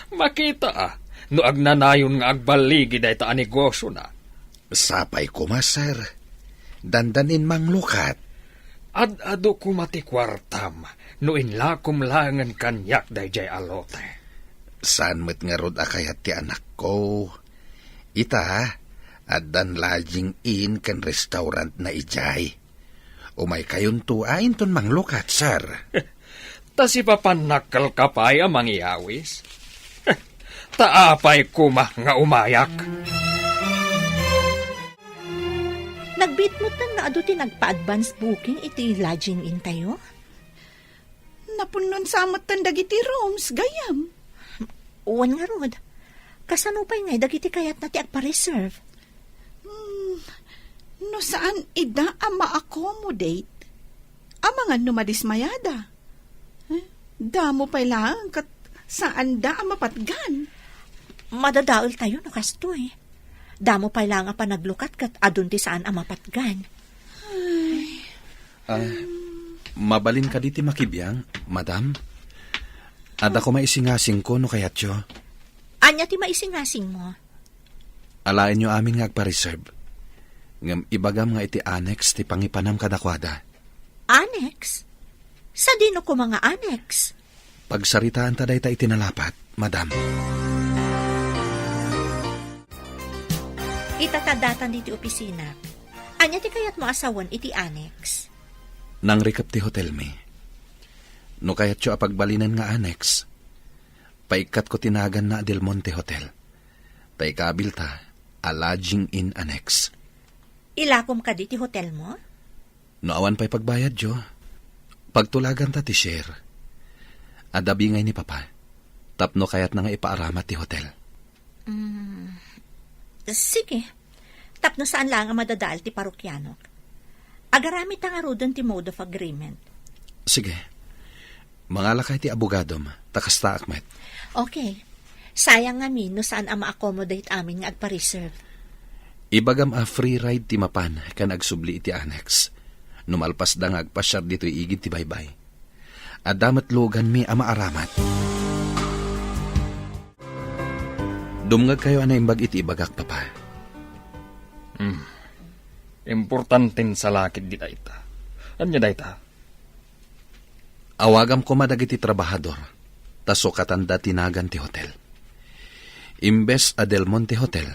Makita a, no agnanayon nga agballigi dayta a negosiona. Sapay koma, sir. Dandanin manglukat. Ad-adu koma ti kuartam no inlakom laengen kaniak daydiay a lote. Saan met ngarud a kayat ti anakko. Ita, addan lodging inn ken restaurantna idiay. Umaykayonto a inton manglukat, sir. Ta sipapannak kalka pay a mangyawis. Ta apay koma nga umayak? Nagbiit metten nga adu ti nagpa-advance booking iti lodging intayo? Napunnon sa metten dagiti rooms, gayyem. Wen ngarud, kasano pay ngay dagiti kayatna ti agpa-reserve? Hmm, no saan ida a ma-accommodate, amangan no madismayada. Eh, damo pay laeng ket saanda a mapatgan. Madadaeltayo no kastoy. Damo pay laeng a panaglukat ket adun ti saan a mapatgan. Ay. Ah, mabalin kadi ti makibiang, madam? Adda ko maisingasingko no kayatyo. Ania ti maisingasingmo? Alaenyo amin nga agpa-reserve. Ngem ibagam nga iti annex ti pangipanam kadakuada. Annex? Sadino koma nga annex? Pagsaritaanta dayta iti nalapat, madam. Ita ta datan ditoy opisina. Ania ti kayatmo a sawen iti annex? Nangrikep ti hotelmi. No kayatyo a pagbalinen nga annex, paikkatko ti naganna a Del Monte Hotel. Ta ikabilta a lodging inn annex. Ilakom kadi ti hotelmo? No awan pay pagbayadyo, pagtulaganta ti share. Adda bingay ni Papa, tapno kayatna nga ipaaramat ti hotel. Mm, sige. Tapno saan laeng a madadael ti parokianok. Agaramidta ngaruden ti mode of agreement. Sige. Mangalakay ti abogadom, ta kastaak met. Okay. Sayang ngamin no saan a ma-accommodate amin nga agpa-reserve. Ibagam a free ride ti mapan ken agsubli iti annex. No malpasda nga agpasiar ditoy igid ti baybay. Adda met luganmi a maaramat. Dumngegkayo a naimbag iti ibagak, Papa. Hmm. Importanten salakit di dayta. Ania dayta? Awagam koma dagiti trabahador, ta sukatanda ti nagan ti hotel. Imbes a Del Monte Hotel,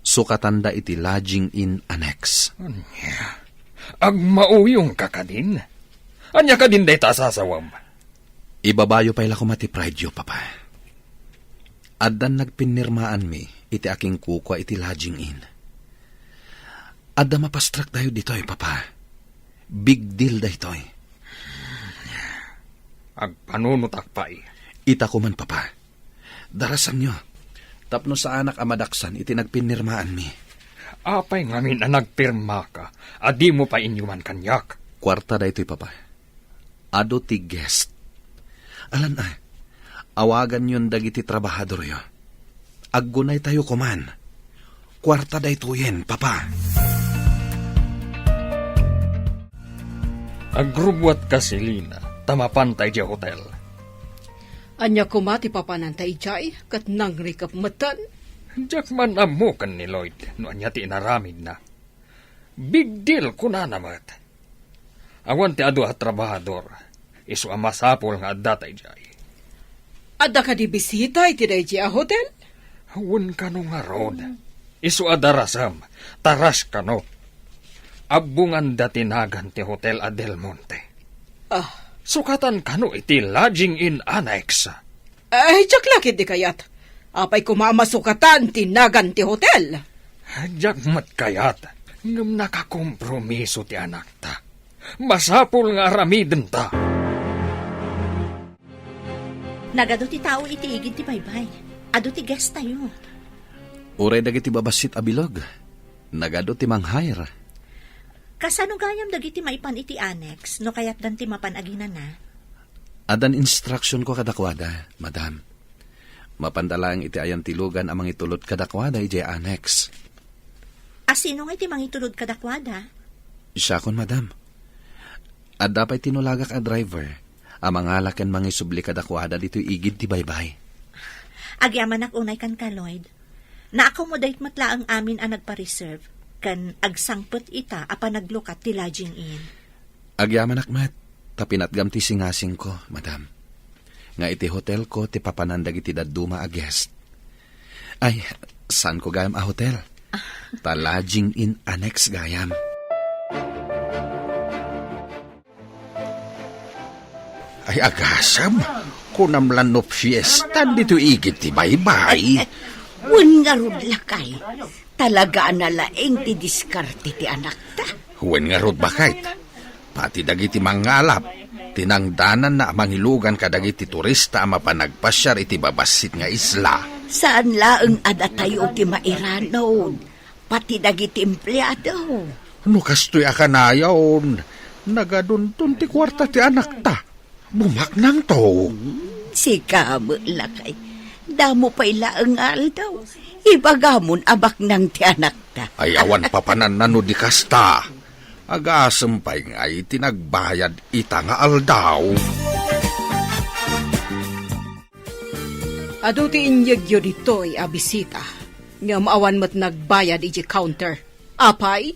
sukatanda iti Lodging Inn Annex. Ania? Agmauyongka kadin? Ania kadin dayta a sasawam? Ibabayo pay la koma ti prideyo, Papa. Addan nagpinnirmaanmi iti akinkukua iti Lodging Inn. Adda mapastraktayo ditoy, Papa. Big deal daytoy. Agpanunotak pay. Ita koman, Papa. Darasanyo. Tapno saanak a madaksan iti nagpinnirmaanmi. Apay ngamin a nagpirmaka a dimo pay inyuman kaniak? Kuarta daytoy, Papa. Adu ti guest. Alan a, awaganyon dagiti trabahadoryo. Aggunaytayo koman. Kuarta daytoyen, Papa. Agrubbuatka, Selina, ta mapanta idiay hotel. Ania koma ti papananta idiay, ket nangrikep metten? Diak man ammo ken ni Lloyd no ania ti inaramidna. Big deal, kunana met. Awan ti adu a trabahador, isu a masapul nga addata idiay. Adda kadi bisita iti daydiay a hotel? Wen kano ngarud. Isu a darasem, ta rush kano. Abbonganda ti nagan ti hotel a Del Monte. Ah. Sukatan kano iti Lodging Inn Annex. Ay, diak la ketdi kayat. Apay koma a masukatan ti nagan ti hotel? Diak met kayat, ngem nakakompromiso ti anakta. Masapul nga aramidenta. Nagadu ti tao iti igid ti baybay. Adu ti guest tayo. Uray dagiti babassit a bilog. Nagadu ti mang-hire. Kasano gayam dagiti maipan iti annex no kayatdan ti mapan aginana? Addan instructionko kadakuada, madam. Mapanda laeng iti ayan ti lugan a mangitulod kadakuada idiay annex. A sino nga iti mangitulod kadakuada? Siakon, madam. Adda pay tinulagak a driver a mangala ken mangisubli kadakuada ditoy igid ti baybay. Agyamanak unay kenka, Lloyd. Na-accommodate met laeng amin a nagpa-reserve, ken agsangpet ita a panaglukat ti Lodging Inn. Agyamanak met, ta pinatgam ti singasingko, madam, nga iti hotelko ti papanan dagiti dadduma a guest. Ay, saanko gayam a hotel? Ta Lodging Inn Annex gayam. Ay, agasem, kunam la no fiesta ditoy igid ti baybay. Wen ngarud, lakay. Talaga a nalaing ti diskarte ti anakta. Wen ngarud, baket. Pati dagiti mangngalap, tinangdananna a mangilugan kadagiti turista a mapan agpasiar iti babassit nga isla. Saan laeng a datayo ti mairanod. Pati dagiti empleado. No kastoy a kanayon, nagadunton ti kuarta ti anakta. Bumaknangto. Hmm, sika met, lakay. Damo pay laeng nga aldaw. Ibagamon a baknang ti anakta. Ay, awan papananna no di kasta. Agasem pay ngay ti nagbayad ita nga aldaw. Adu ti inyegyo ditoy a bisita, ngem awan met nagbayad idiay counter. Apay?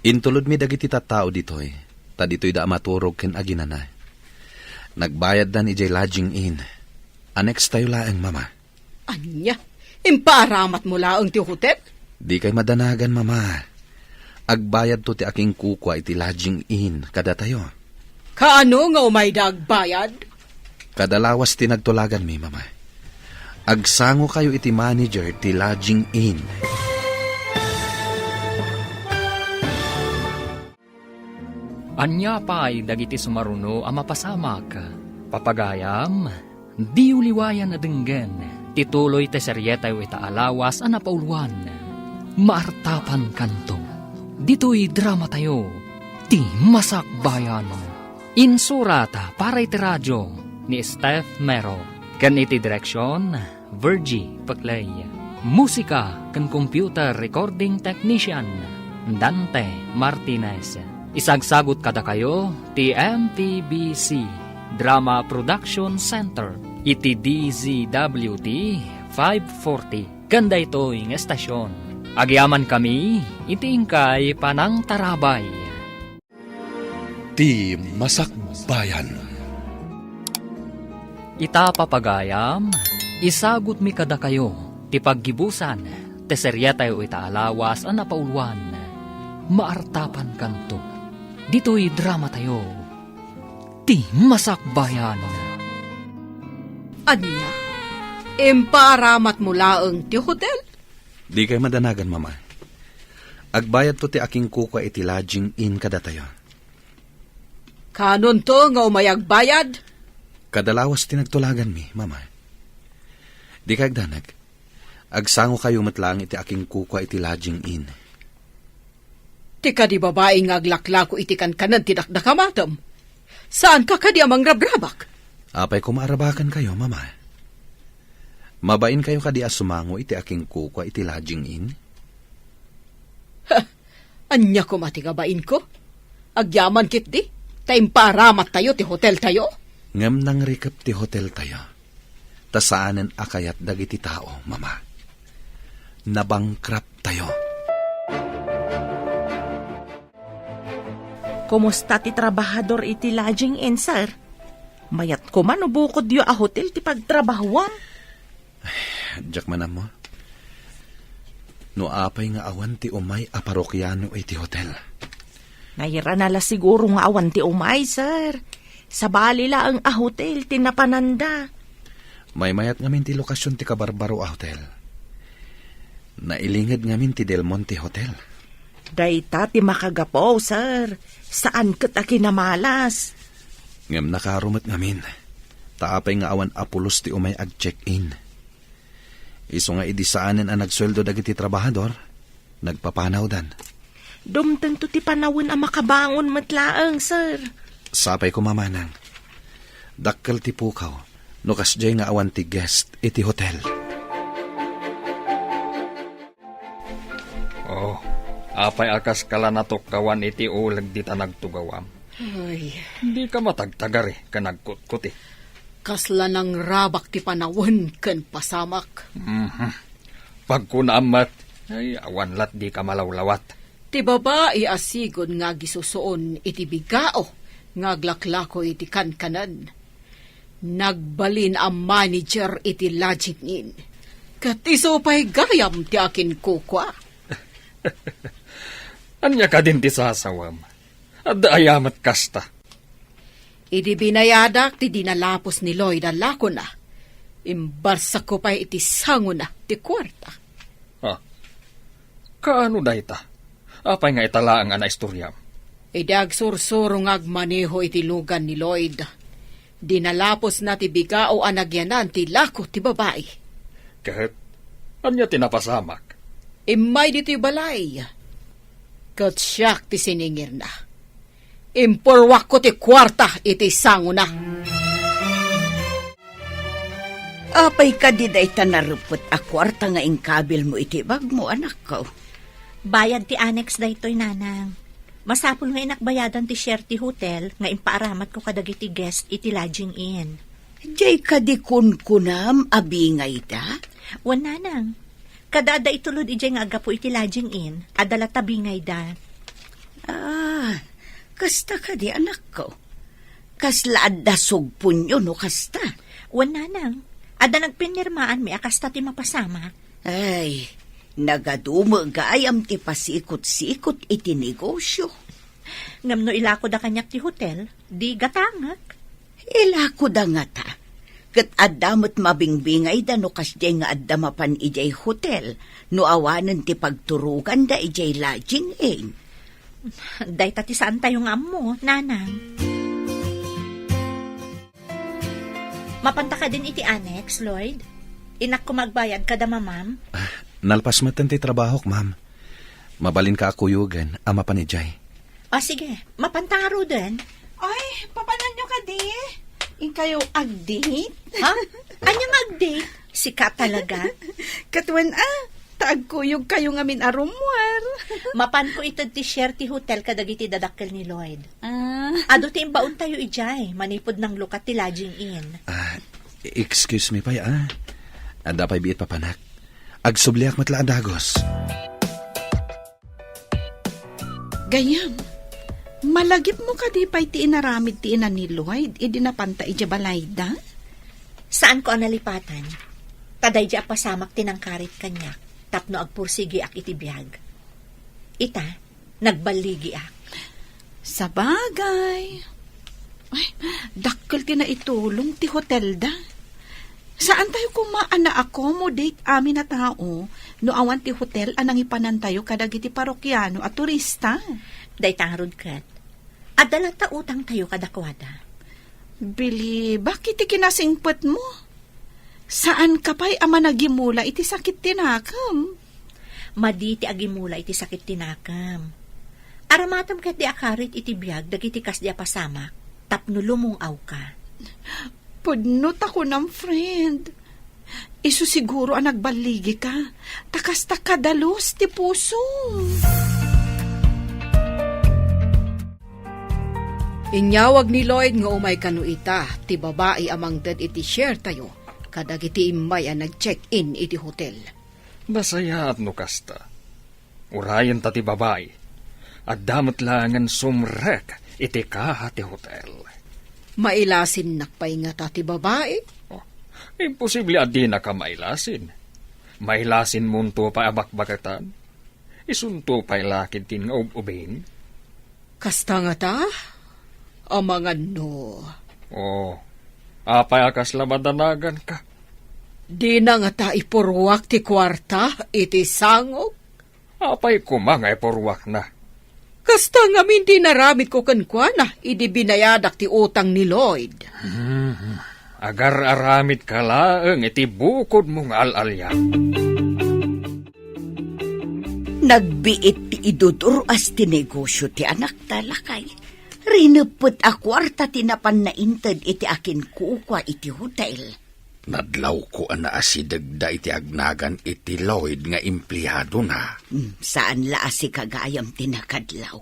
Intulodmi dagiti tattao ditoy, ta ditoyda a maturog ken aginana. Nagbayaddan idiay Lodging Inn. Annex tayo laeng, Mama. Ania? Impaaramatmo laeng ti hotel? Dikay madanagan, Mama. Agbayadto ti akinkukua iti Lodging Inn kadatayo. Kaano nga umayda agbayad? Kada lawas ti nagtulaganmi, Mama. Agsangokayo iti manager ti Lodging Inn. Ania pay dagiti sumaruno a mapasamak? Papagayam, diyo liwayan a denggen ti tuloy ti serietayo ita a lawas a napauluan, Maartapankanto. Ditoy dramatayo, Ti Masakbayan. Insurat para iti radio ni Steph Mero ken iti direksion, Virgie Peclay. Musika ken computer recording technician, Dante Martinez. Isagsagut kadakayo ti M T B C Drama Production Center iti D Z W T five forty. Ken daytoy nga estasion, agyamankami iti inkay panangtarabay. Ti Masakbayan. Ita, papagayam, isagutmi kadakayo ti paggibusan ti seriatayo ita a lawas a napauluan, Maartapankanto. Ditoy dramatayo, Ti Masakbayan. Ania? Impaaramatmo laeng ti hotel? Dikay madanagan, Mama. Agbayadto ti akinkukua iti lodging inn kadatayo. Kanonto nga umay agbayad? Kada lawas ti nagtulaganmi, Mama. Dikay agdanag. Agsangokayo met laeng iti akinkukua iti lodging inn. Ti kadi babai nga aglaklako iti kankanen ti dakdakamatem. Saanka kadi a mangrabrabak? Apay koma a rabakenkayo, Mama? Mabainkayo kadi a sumango iti akinkukua iti lodging inn? Ha! Ania koma ti kabainko? Agyaman ketdi, ta impaaramattayo ti hoteltayo? Ngem nangrikep ti hoteltayo, ta saanen a kayat dagiti tao, Mama. Nabankrupt tayo. Kumusta ti trabahador iti lodging inn, sir? Mayat koma no bukodyo a hotel ti pagtrabahuam. Diak man ammo. No apay nga awan ti umay a parokiano iti hotel. Nairana la siguro nga awan ti umay, sir. Sabali laeng a hotel ti napananda. Maymayat ngamin ti lokasion ti kabarbaro a hotel. Nailinged ngamin ti Del Monte Hotel. Dayta ti makagapu, sir. Saan ket a kinamalas. Ngem nakaro met ngamin, ta apay nga awan a pulos ti umay ag-check-in. Isu nga idi saanen a nagsueldo dagiti trabahador, nagpapanawdan. Dumtengto ti panawen a makabangon met laeng, sir. Sapay koma, manang. Dakkel ti pukaw no kasdiay nga awan ti guest iti hotel. Oh, apay a kaska la natukkawan iti uleg dita nagtugawam? Ay. Dika matagtagari ken agkutkuti. Kasla nangrabak ti panawen ken pasamak. Mhm. Pagkunaam met, ay, awan lat dika malawlawat. Ti babai a sigud nga agisusuon iti bigao nga aglaklako iti kankanen. Nagbalin a manager iti lodging inn. Ket isu pay gayam ti akinkukua. Ania kadin ti sasawem? Adda aya met kasta? Idi binayadak ti dinalapos ni Lloyd a lakona, imbarsakko pay iti sangona ti kuarta. Ah, kaano dayta? Apay nga ita laeng a naistoriam? Idi agsursuro nga agmaneho iti lugan ni Lloyd, dinalaposna ti bigao a nagyanan ti lako ti babai. Ket ania ti napasamak? Immay ditoy balay, ket siak ti siningirna. Impurwakko ti kuarta iti sangona. Apay kadi dayta narepet a kuarta nga inkabilmo iti bagmo, anakko? Bayad ti annex daytoy, nanang. Masapul nga inakbayadan ti share ti hotel nga impaaramatko kadagiti guest iti lodging inn. Diay kadi kunkunam a bingayda? Wen, nanang. Kada adda itulod idiay nga aggapu iti lodging inn, adda latta bingayda. Ah, kasta kadi, anakko? Kasla adda sugponyo no kasta? Wen, nanang. Adda nagpinirmaanmi a kasta ti mapasamak. Ay, nagadu met gayam ti pasikot-sikot iti negosio. Ngem no ilakoda kaniak ti hotel, di gatangek. Ilakoda ngata. Ket adda met mabingbingayda no kasdiay nga adda mapan idiay hotel no awanen ti pagturoganda idiay lodging inn. Dayta ti saantayo nga ammo, nanang. Mapanta kadin iti annex, Lloyd? Innak koma agbayad kada mamam? Ah, nalpas metten ti trabahok, ma'am. Mabalinka a kuyogen a mapan idiay. Ah, sige. Mapanta ngaruden. Ay, papananyo kadi? Inkayo ag-date? Ha? Ania nga ag-date? Sika talaga? Ket wen a, ta agkuyogkayo ngamin a rummuar. Mapanko ited ti share ti hotel kadagiti dadakkel ni Lloyd. Ah. Adu ti imbaontayo idiay, manipud nanglukat ti lodging inn. Ah, excuse me pay, ah. Adda pay biit papanak. Agsubliak met la a dagus. Gayyem, malagipmo kadi pay ti inaramid ti ina ni Lloyd idi napanta idiay balayda? Saanko a nalipatan. Ta daydi a pasamak ti nangkarit kaniak tapno agpursigiak iti biag. Ita, nagballigiak. Sabagay. Ay, dakkel ti naitulong ti hotelda. Saantayo koma a na-accommodate amin a tao no awan ti hotel a nangipanantayo kadagiti parokiano a turista. Dayta ngarud ket, adda latta utangtayo kadakuada. Bilibak iti kinasingpetmo. Saanka pay a managimula iti sakit ti nakem? Madi ti agimula iti sakit ti nakem. Aramatem ketdi a karit iti biag dagiti kasdi a pasamak tapno lumung-awka. Pudno ta kunam, friend. Isu siguro a nagballigika, ta kasta kadalus ti pusom. Inyawag ni Lloyd nga umay kano ita ti babai a mangted iti share tayo kadagiti immay a nag-check-in iti hotel. Nasayaat no kasta. Urayenta ti babai. Adda met laengen sumrek iti kaha ti hotel. Mailasinnak pay ngata ti babai? Oh, imposible a dinaka mailasin. Mailasinmonto pay a bakbaketan. Isunto pay la ketdin nga ub-ubing. Kasta ngata? Amangan no. Oh, apay a kasla madanaganka? Dina ngata ipurruak ti kuarta iti sangok? Apay koma nga ipurruakna? Kasta ngamin ti inaramidko kenkuana idi binayadak ti utang ni Lloyd. Hmm, agar-aramidka laeng iti bukodmo nga al-alian. Nagbiit ti idudur-as ti negosio ti anakta, lakay. Rineppet a kuarta ti napanna inted iti akinkukua iti hotel. Nadlawko a naasidegda iti agnagan iti Lloyd nga empleadona. Hmm, saan la a sika gayam ti nakadlaw.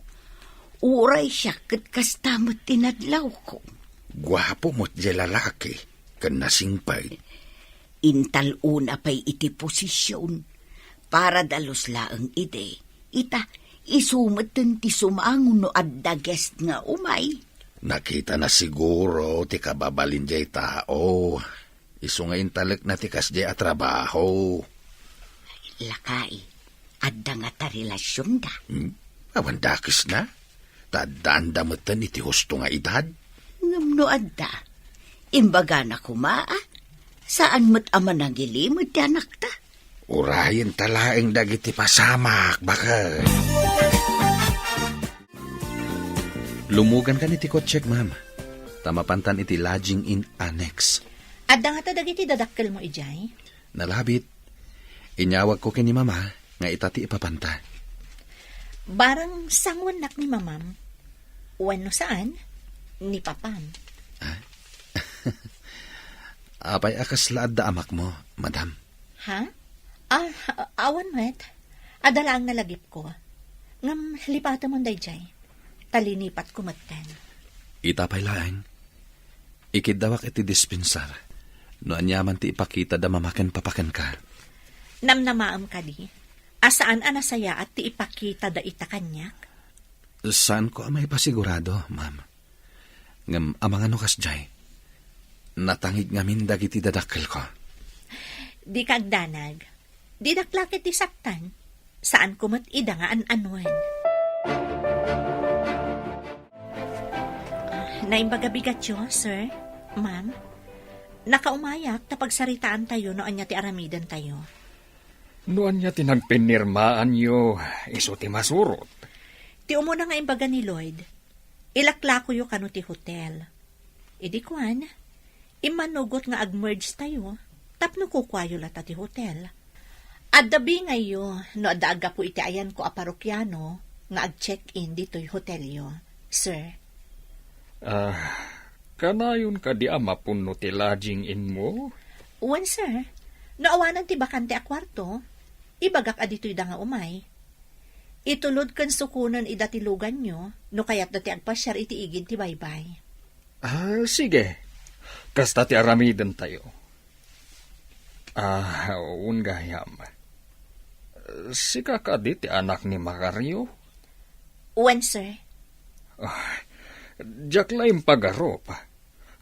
Uray siak ket kasta met ti nadlawko. Guapo met diay lalaki, ken nasingpet. Intal-ona pay iti posision. Para dalus laeng idi, ita, isu metten ti sumango no adda guest nga umay. Nakitana siguro ti kababalin diay tao. Isu nga intalekna ti kasdiay a trabaho. Lakay, adda ngata relasionda? Hmm? Awan dakesna? Ta addaanda metten iti husto nga edad? Ngem no adda, imbagana koma, a? Saan met a manangilimed ti anakta? Urayenta laeng dagiti pasamak, baket. Lumugankan iti kotsek, ma'am. Ta mapantan iti lodging inn annex. Adda ngata dagiti dadakkelmo idiay? Nalabit. Inyawagko ken ni Mama nga ita ti ipapanta. Barang sanguennak ni Mamam, wenno saan, ni Papam. Ah? Apay a kasla adda amakmo, Madam? Ha? Ah, awan met. Adda laeng nalagipko. Ngem lipatemon daydiay. Ta linipatko metten. Ita pay laeng, ikiddawak iti dispensar no aniaman ti ipakitada Mama ken Papa kenka. Namnamaem kadi a saan a nasayaat ti ipakitada ita kaniak? Saanko a maipasigurado, ma'am. Ngem amangan no kasdiay, natangig ngamin dagiti dadakkelko. Dika agdanag. Didak la ket ti saktan. Saanko met ida nga an-anuen. Naimbag a bigatyo, sir, ma'am. Nakaumayak ta pagsaritaantayo no ania ti aramidentayo. No ania ti nagpinirmaanyo, isu ti masurot. Ti umuna nga imbaga ni Lloyd, ilaklakoyo kano ti hotel. Idi kuan, immanugot nga ag-merge tayo, tapno kukuayo latta ti hotel. Adda bingayyo no adda aggapu iti ayanko a parokiano nga ag-check-in ditoy hotelyo, sir. Ah, kanayon kadi a mapunno ti lodging inmo? Wen, sir. No awanen ti bakante a kuarto, ibagak a ditoyda nga umay. Itulod ken sukonen ida ti luganyo no kayatda ti agpasiar iti igid ti baybay. Ah, sige. Kasta ti aramidentayo. Ah, wen gayam. Sika kadi ti anak ni Macario? Wen, sir. Ah, diak la impagarup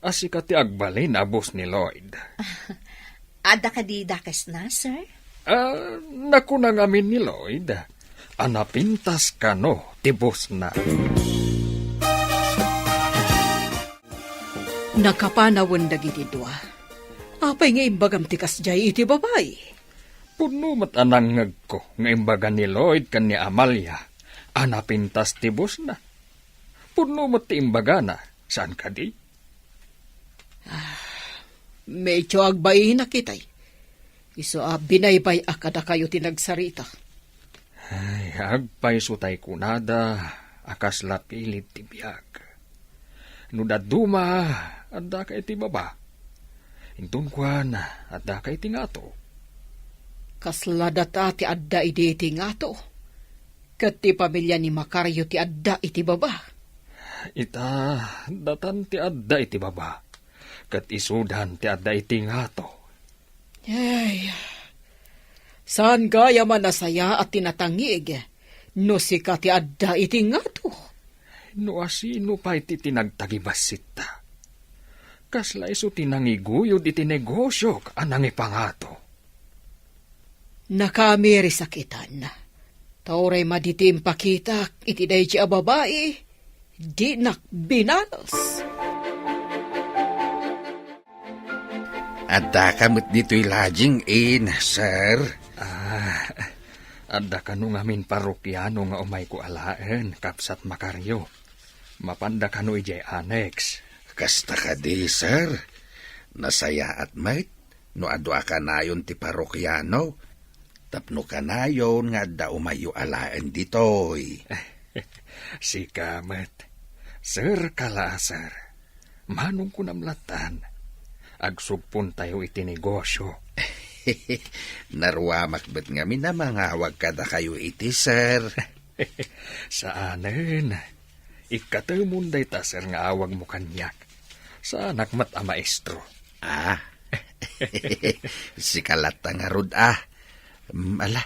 a sika ti agbalin a boss ni Lloyd. Adda kadi dakesna, sir? Ah, nakuna ngamin ni Lloyd a napintas kano ti bossna. Nakapanawen dagiti dua. Apay nga imbagam ti kasdiay iti babai? Pudno met a nangngegko nga imbaga ni Lloyd ken ni Amalia a napintas ti bossna. Pudno met ti imbagana, saan kadi? Ah, medyo agbainak itay. Isu a binaybay-ak kadakayo ti nagsarita. Ay, agpayso tay kunada a kasla pilit ti biag. No dadduma, addaka iti baba. Inton kuan, addaka iti ngato. Kasla data ti adda idi iti ngato, ket ti pamilia ni Macario ti adda iti baba. Ita, datan ti adda iti baba, ket isudan ti adda iti ngato. Ay, saan gayam a nasayaat ti natangig no sika ti adda iti ngato? No asino pay ti tinagtagibasitta, kasla isu ti nangiguyod iti negosiok a nangipangato. Nakaamirisakitan. Ta uray madi ti impakitak iti daydi a babai, dinak binalos. Addaka met ditoy lodging inn, sir? Ah, adda kano ngamin parokiano nga umayko alaen, Kabsat Macario. Mapanda kano idiay annex. Kasta kadi, sir. Nasayaat met no adu a kanayon ti parokiano, tapno kanayon nga adda umayyo alaen ditoy. Sika met, sir ka la, sir. Manong kunam lattan, agsugpontayo iti negosio. Naruamak met ngamin a mangawag kadakayo iti sir. Saanen. Ikkatemon dayta, sir, nga awagmo kaniak. Saanak met a maestro. Ah. Sika latta ngarud, ah. Mm, ala,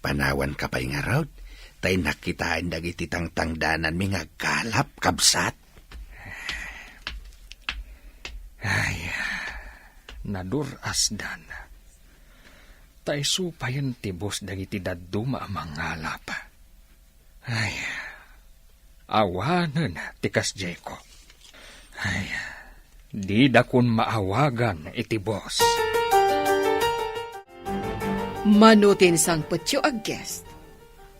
panawanka pay ngarud. Tay nakitaen dagiti tangtangdananmi nga agkalap, kabsat. Ay, nadur-asdan. Ta isu payen ti boss dagiti dadduma a mangalap. Ay, awanen ti kasdiayko. Ay, didakon maawagan iti boss. Mano ti insangpetyo a guest?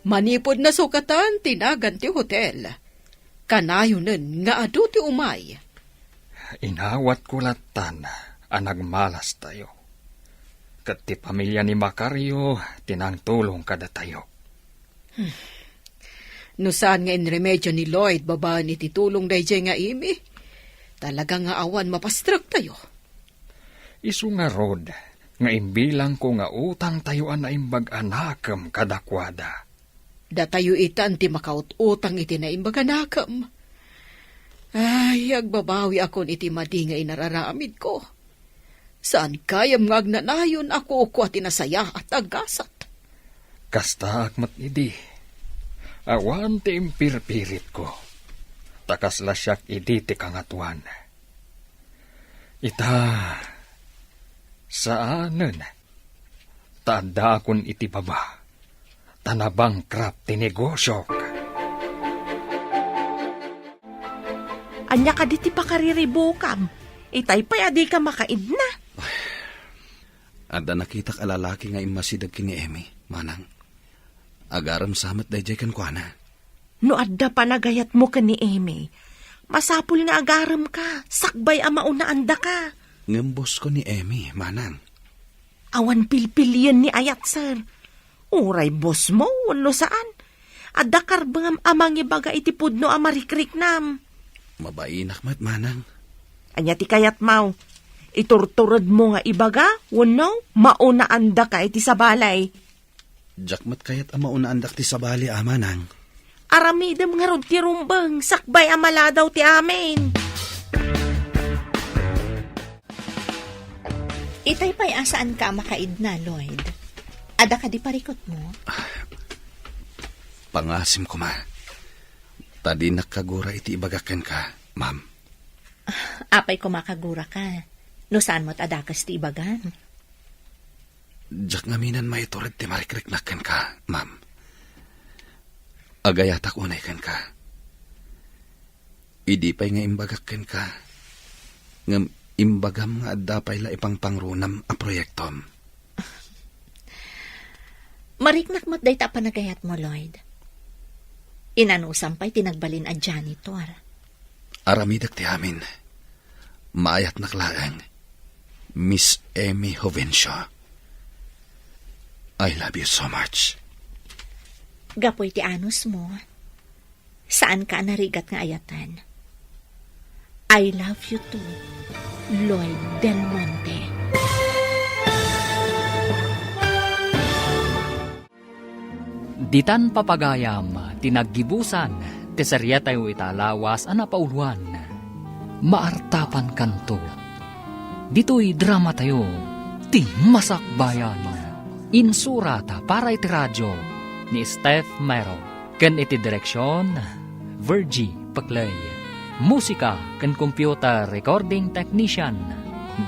Manipud nasukatan ti nagan ti hotel, kanayonen nga adu ti umay. Inawatko lattan a nagmalastayo. Ket ti pamilia ni Macario ti nangtulong kadatayo. Hmm. No saan nga inremedio ni Lloyd babaen iti tulong daydiay nga Amy, talaga nga awan mapastrektayo. Isu ngarud nga imbilangko nga utangtayo a naimbag a nakem kadakuada. Datayo itan ti makaut-utang iti naimbag a nakem. Ay, agbabawiakon iti madi nga inararamidko. Saan gayam nga agnanayon a kukua ti nasayaat a gasat. Kastaak met idi. Awan ti impirpiritko. Ta kasla siak idi ti kangatoan. Ita, saanen. Ta addaakon iti baba. Ta nabangkrap ti negosiok. Ania kadi ti pakariribukam? Itay pay a dika makaidna. Adda nakitak a lalaki nga immasideg ken ni Emmy, manang. Agarem sa met daydiay kenkuana. No adda panagayatmo ken ni Emmy, masapul nga agaremka, sakbay a maunaandaka. Ngem boss ko ni Emmy, manang. Awan pilpilien ni ayat, sir. Uray boss mo wenno saan, adda karbengam a mangibaga iti pudno a marikriknam. Mabainak met, manang. Ania ti kayatmo? Iturturedmo nga ibaga, wenno maunaandaka iti sabali? Diak met kayat a maunaandak ti sabali, Amanang. Aramidem ngarud ti rumbeng, sakbay a maladaw ti amin. Itay pay a saanka a makaidna, Lloyd. Adda kadi parikutmo? Pangasim koma. Ta dinak kagura iti ibagak kenka, ma'am. Apay koma kaguraka? No saan met a dakes ti ibagam? Diak ngamin a maitured ti marikriknak kenka, ma'am. Agayatak unay kenka. Idi pay nga imbagak kenka, ngem imbagam nga adda pay la ipangpangrunam a proyektom. Mariknak met dayta a panagayatmo, Lloyd. Inanusam pay ti nagbalin a janitor. Aramidek ti amin. Maayatnak laeng, Miss Amy Jovencio. I love you so much. Gapu iti anusmo, saanka a narigat nga ayaten. I love you too, Lloyd Del Monte. Ditan papagayam ti naggibusan ti serietayo ita a lawas a napauluan, Maartapankanto. Ditoy dramatayo, ti Masakbayan. Insurat para iti radio ni Steph Mero. Ken iti direksion, Virgie Peclay. Musika ken computer recording technician,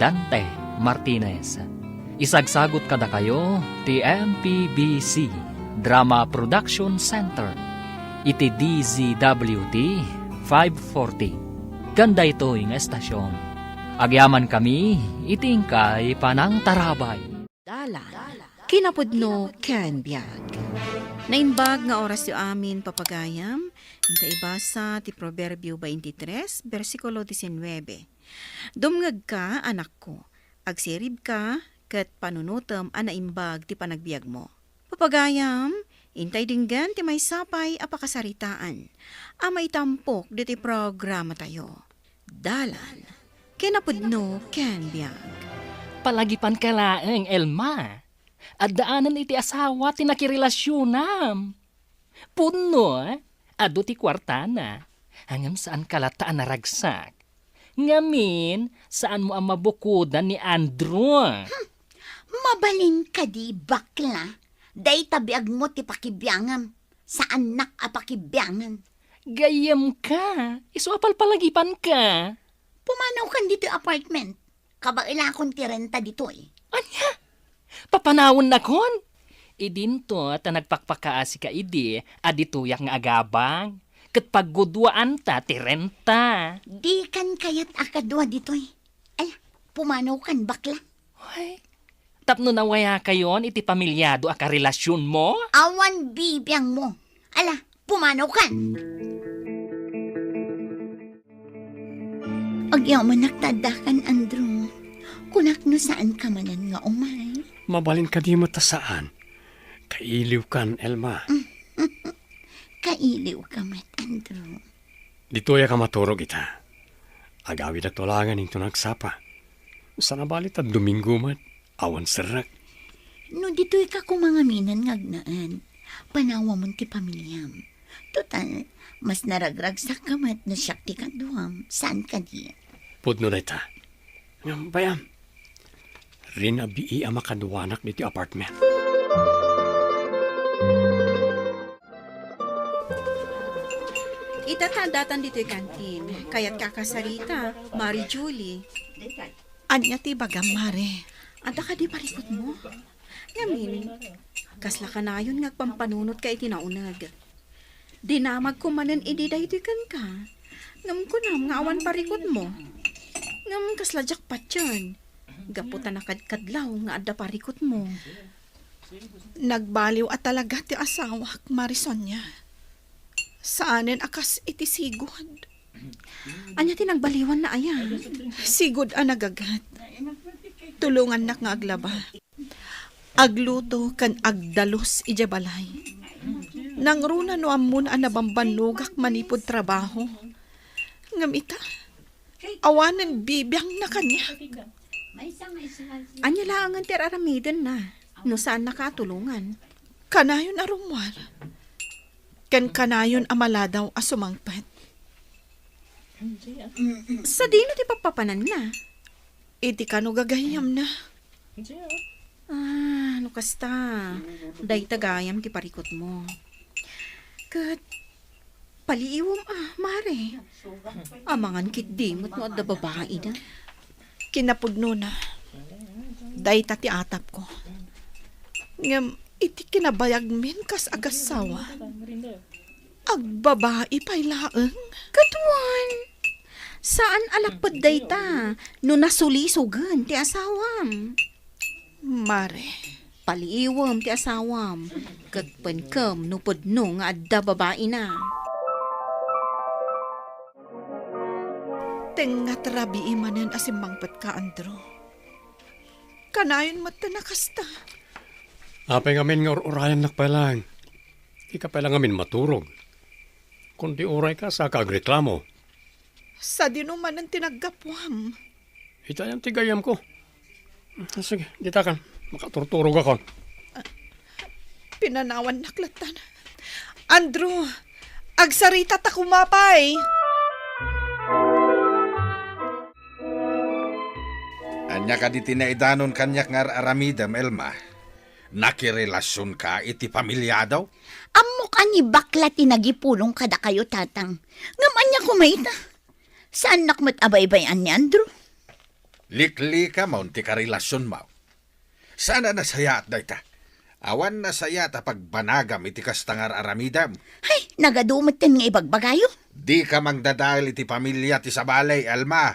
Dante Martinez. Isagsagut kadakayo ti M P B C Drama Production Center iti D Z W T five forty. Ken daytoy nga estasion, agyamankami iti inkay panangtarabay. Dalan. Kinapudno ken biag. Naimbag nga orasyo amin, papagayam. Inta ibasa ti Proverbio twenty-three, bersikulo diecinuebe. Dumngegka, anakko. Agsiribka, ket panunotem a naimbag ti panagbiagmo. Papagayam, intay denggen ti maysa pay a pakasaritaan a maitampok ditoy programatayo. Dalan. Kinapudno ken biag. Palagipanka laeng, Elma. Addaanen iti asawa ti nakirelasionam. Pudno, adu ti kuartana. Ngem saanka latta a naragsak. Ngamin, saanmo a mabukodan ni Andrew. Hmm. Mabalin kadi, bakla? Dayta biagmo ti pakibiangam. Saannak a pakibiangan. Gayyemka, isu a palpalagipanka. Pumanawkan ditoy apartment. Kabaelakon ti renta ditoy. Ania? Papanawennakon? Idinto ta nagpakpakaasika idi a ditoyak nga agabang, ket pagguduaanta ti renta. Dikan kayat a kadua ditoy. Ala, pumanawkan, bakla. Ay, tapno nawayakayon iti pamilyado a karelasionmo? Awan bibiangmo. Ala, pumanawkan. Agyamanak ta addakan, Andrew. Kunak no saanka manen nga umay. Mabalin kadi met ta saan? Kailiwkan, Elma. Kailiwka met, Andrew. Ditoyak a maturog ita. Agawidak to laengen inton agsapa. Saan a bali ta Domingo met, awan serrek. No ditoyka koma ngamin nga agnaed, panawamon ti pamiliam. Total, mas naragragsakka met no siak ti kaduam, saan kadi? Pudno dayta. Ngem, bayam, rinabii a makaduanak ditoy apartment. Ita ta addatan ditoy kantin. Kayatka a kasarita, Mari Julie. Ania ti ibagam, Mare? Adda kadi parikutmo? Ngamin, kasla kanayon nga agpampanunotka iti nauneg. Dinamagko manen idi daytoy kenka. Ngem kunam nga awan parikutmo. Ngem kasla diak patien. Gapu ta nakadkadlaw nga adda parikutmo. Nagbaliw a talaga ti asawak, Mari Sonia. Saanen a kas iti sigud. Ania ti nagbaliwanna aya? Sigud a nagagat. Tulongannak nga aglaba. Agluto ken agdalus idiay balay. Nangruna no ammon a nabambannogak manipud trabaho. Ngem ita, awanen bibiangna kaniak. Ania laengen ti ar-aramidenna no saannaka a tulongan? Kanayon a rummuar. Ken kanayon a maladaw a sumangpet. Sadino ti pappapananna? Idi kano gagayyemna. Ah, no kasta, dayta gayam ti parikutmo. Ket paliiwem a, Mare. Amangan ketdi met no adda babaina. Kinapudnona, dayta ti atapko. Ngem iti kinabayagmin kas agassawa, agbabai pay laeng. Ket wen, saan a lapped dayta no nasulisogen ti asawam. Mare. Paliiwem ti asawam, ket penkem no pudno nga adda babaina. Tengngat rabii manen a simmangpetka, Andrew. Kanayon met a kasta. Apay ngamin nga ur-urayannak pay laeng. Dika pay la ngamin maturog. Kundi urayka, saka agreklamo. Sadino manen ti naggapuam? Ita yan ti gayyemko. Sige, ditakan. Makaturturogakon. Pinanawannak lattan. Andrew, agsarita ta kumapay. Ania kadi ti naidanon kaniak nga ar-aramidem, Elma? Nakirelasionka iti pamiliada? Ammok a ni bakla ti nagipulong kadakayo, Tatang. Ngem ania koma ita? Saannak met a baybay-an ni Andrew. Liklikam ti karelasionmo. Saan a nasayaat dayta. Awan nasayaat a pagbanagam iti kasta nga ar-aramidem. Hay, nagadu metten nga ibagbagayo. Dika mangdadael iti pamilia ti sabali, Alma.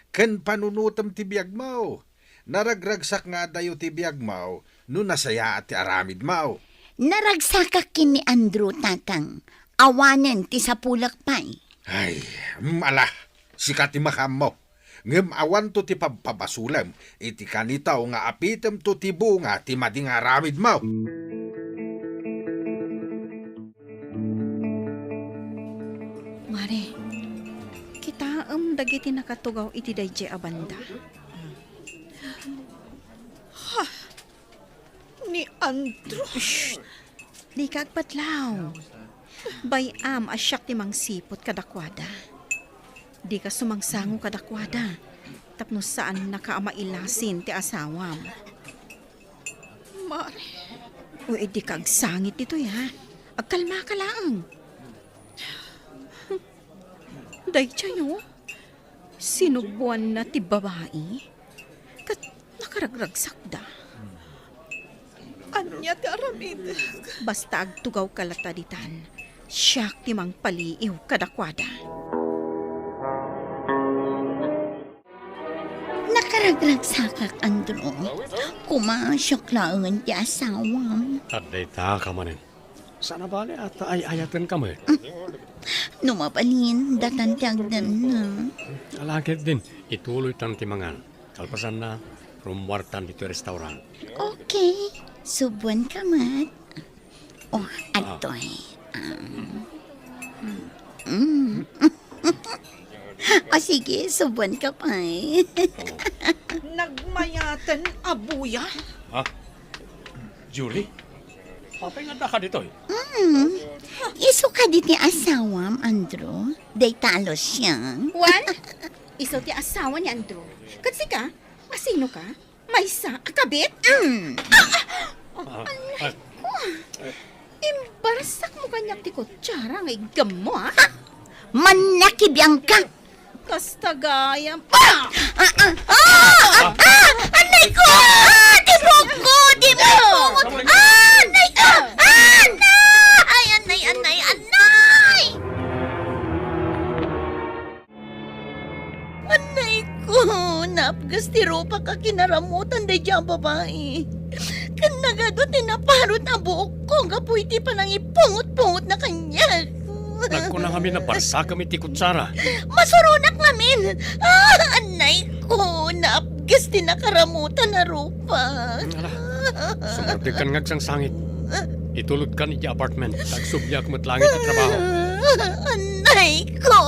Ken panunotem ti biagmo. Naragragsak nga adayo ti biagmo no nasayaat ti aramidmo. Naragsakak ken ni Andrew, Tatang. Awanen ti sapulek pay. Ay, mm, ala, sika ti makaammo. Ngem awanto ti pabpabasolem iti kanito nga apitemto ti bunga ti madi nga aramidmo. Mare, kitaem dagiti nakatugaw iti daydiay a banda. Ha? Ni Andrew? Shh! Dika agpatlaw. Bay-am a siak ti mangsiput kadakuada. Dika sumangsango kadakuada, tapno saannaka a mailasin ti asawam. Mare. O, dika agsangit ditoy, ha? Agkalmaka laeng. Daydiay, o. Sinubbuanna ti babai, ket nakaragragsakda. Ania ti aramidek? Basta agtugawka latta ditan, siak ti mangpaliiw kadakuada. Nakaragragsakak, Andrew. Koma, siak laengen ti asawam. Adda ita ka manen. Saan a bale a ta ay-ayatenka met. No mabalin, datan ti agdanna. Ala ketdin, ituloytan ti mangan. Kalpasanna, rummuartan ditoy restaurant. Okay. Subbuanka met. O, adtoy. Um, mm. O sige, subbuanka pay. Nagmayaten a buya? Ha? Julie? Apay nga addaka ditoy? Mm. Isu kadi ti asawam, Andrew? Dayta a Lucian? Wen, isu ti asawa ni Andrew. Ket sika, asino ka? Maysa a kabit? Mm. Ah, ah, ah, ah. Ko. Imbarsak mo kaniak ti kutsara nga iggammo, ha? Mannakibiangka! Kasta gayam. Ah! Ah, ah, ah, ah, ah, anay ko! Ah, ti buok ko! Ti buok ko! Ah, anay ko! Ah, anay! Anay, anay, anay! Anay ko, naapgas ti rupak a kinaramutan daydiay a babai. Ken nagadu ti naparut a buokko gapu iti panangipungot-pungotna kaniak. Nagkuna ngamin a barsakem iti kutsara. Masuronak ngamin. Ah, anay ko, naapgas ti nakaramutan a rupak. Ala, sumardengkan nga agsangsangit. Itulodkan iti apartment, ta agsubliak met laeng iti trabaho. Anay ko!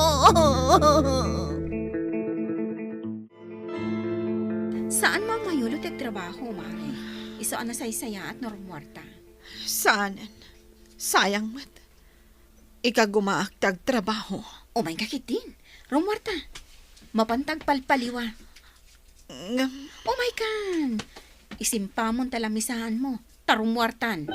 No ti agtrabaho, mare. Isu a nasaysayaat no rummuarta. Saanen. Sayang met. Ikagumaak ti agtrabaho. Umayka ketdin. Rummuarta. Mapanta agpalpaliwa. Ngem. Umaykan. Isimpamon ta lamisaanmo. Ta rummuartan.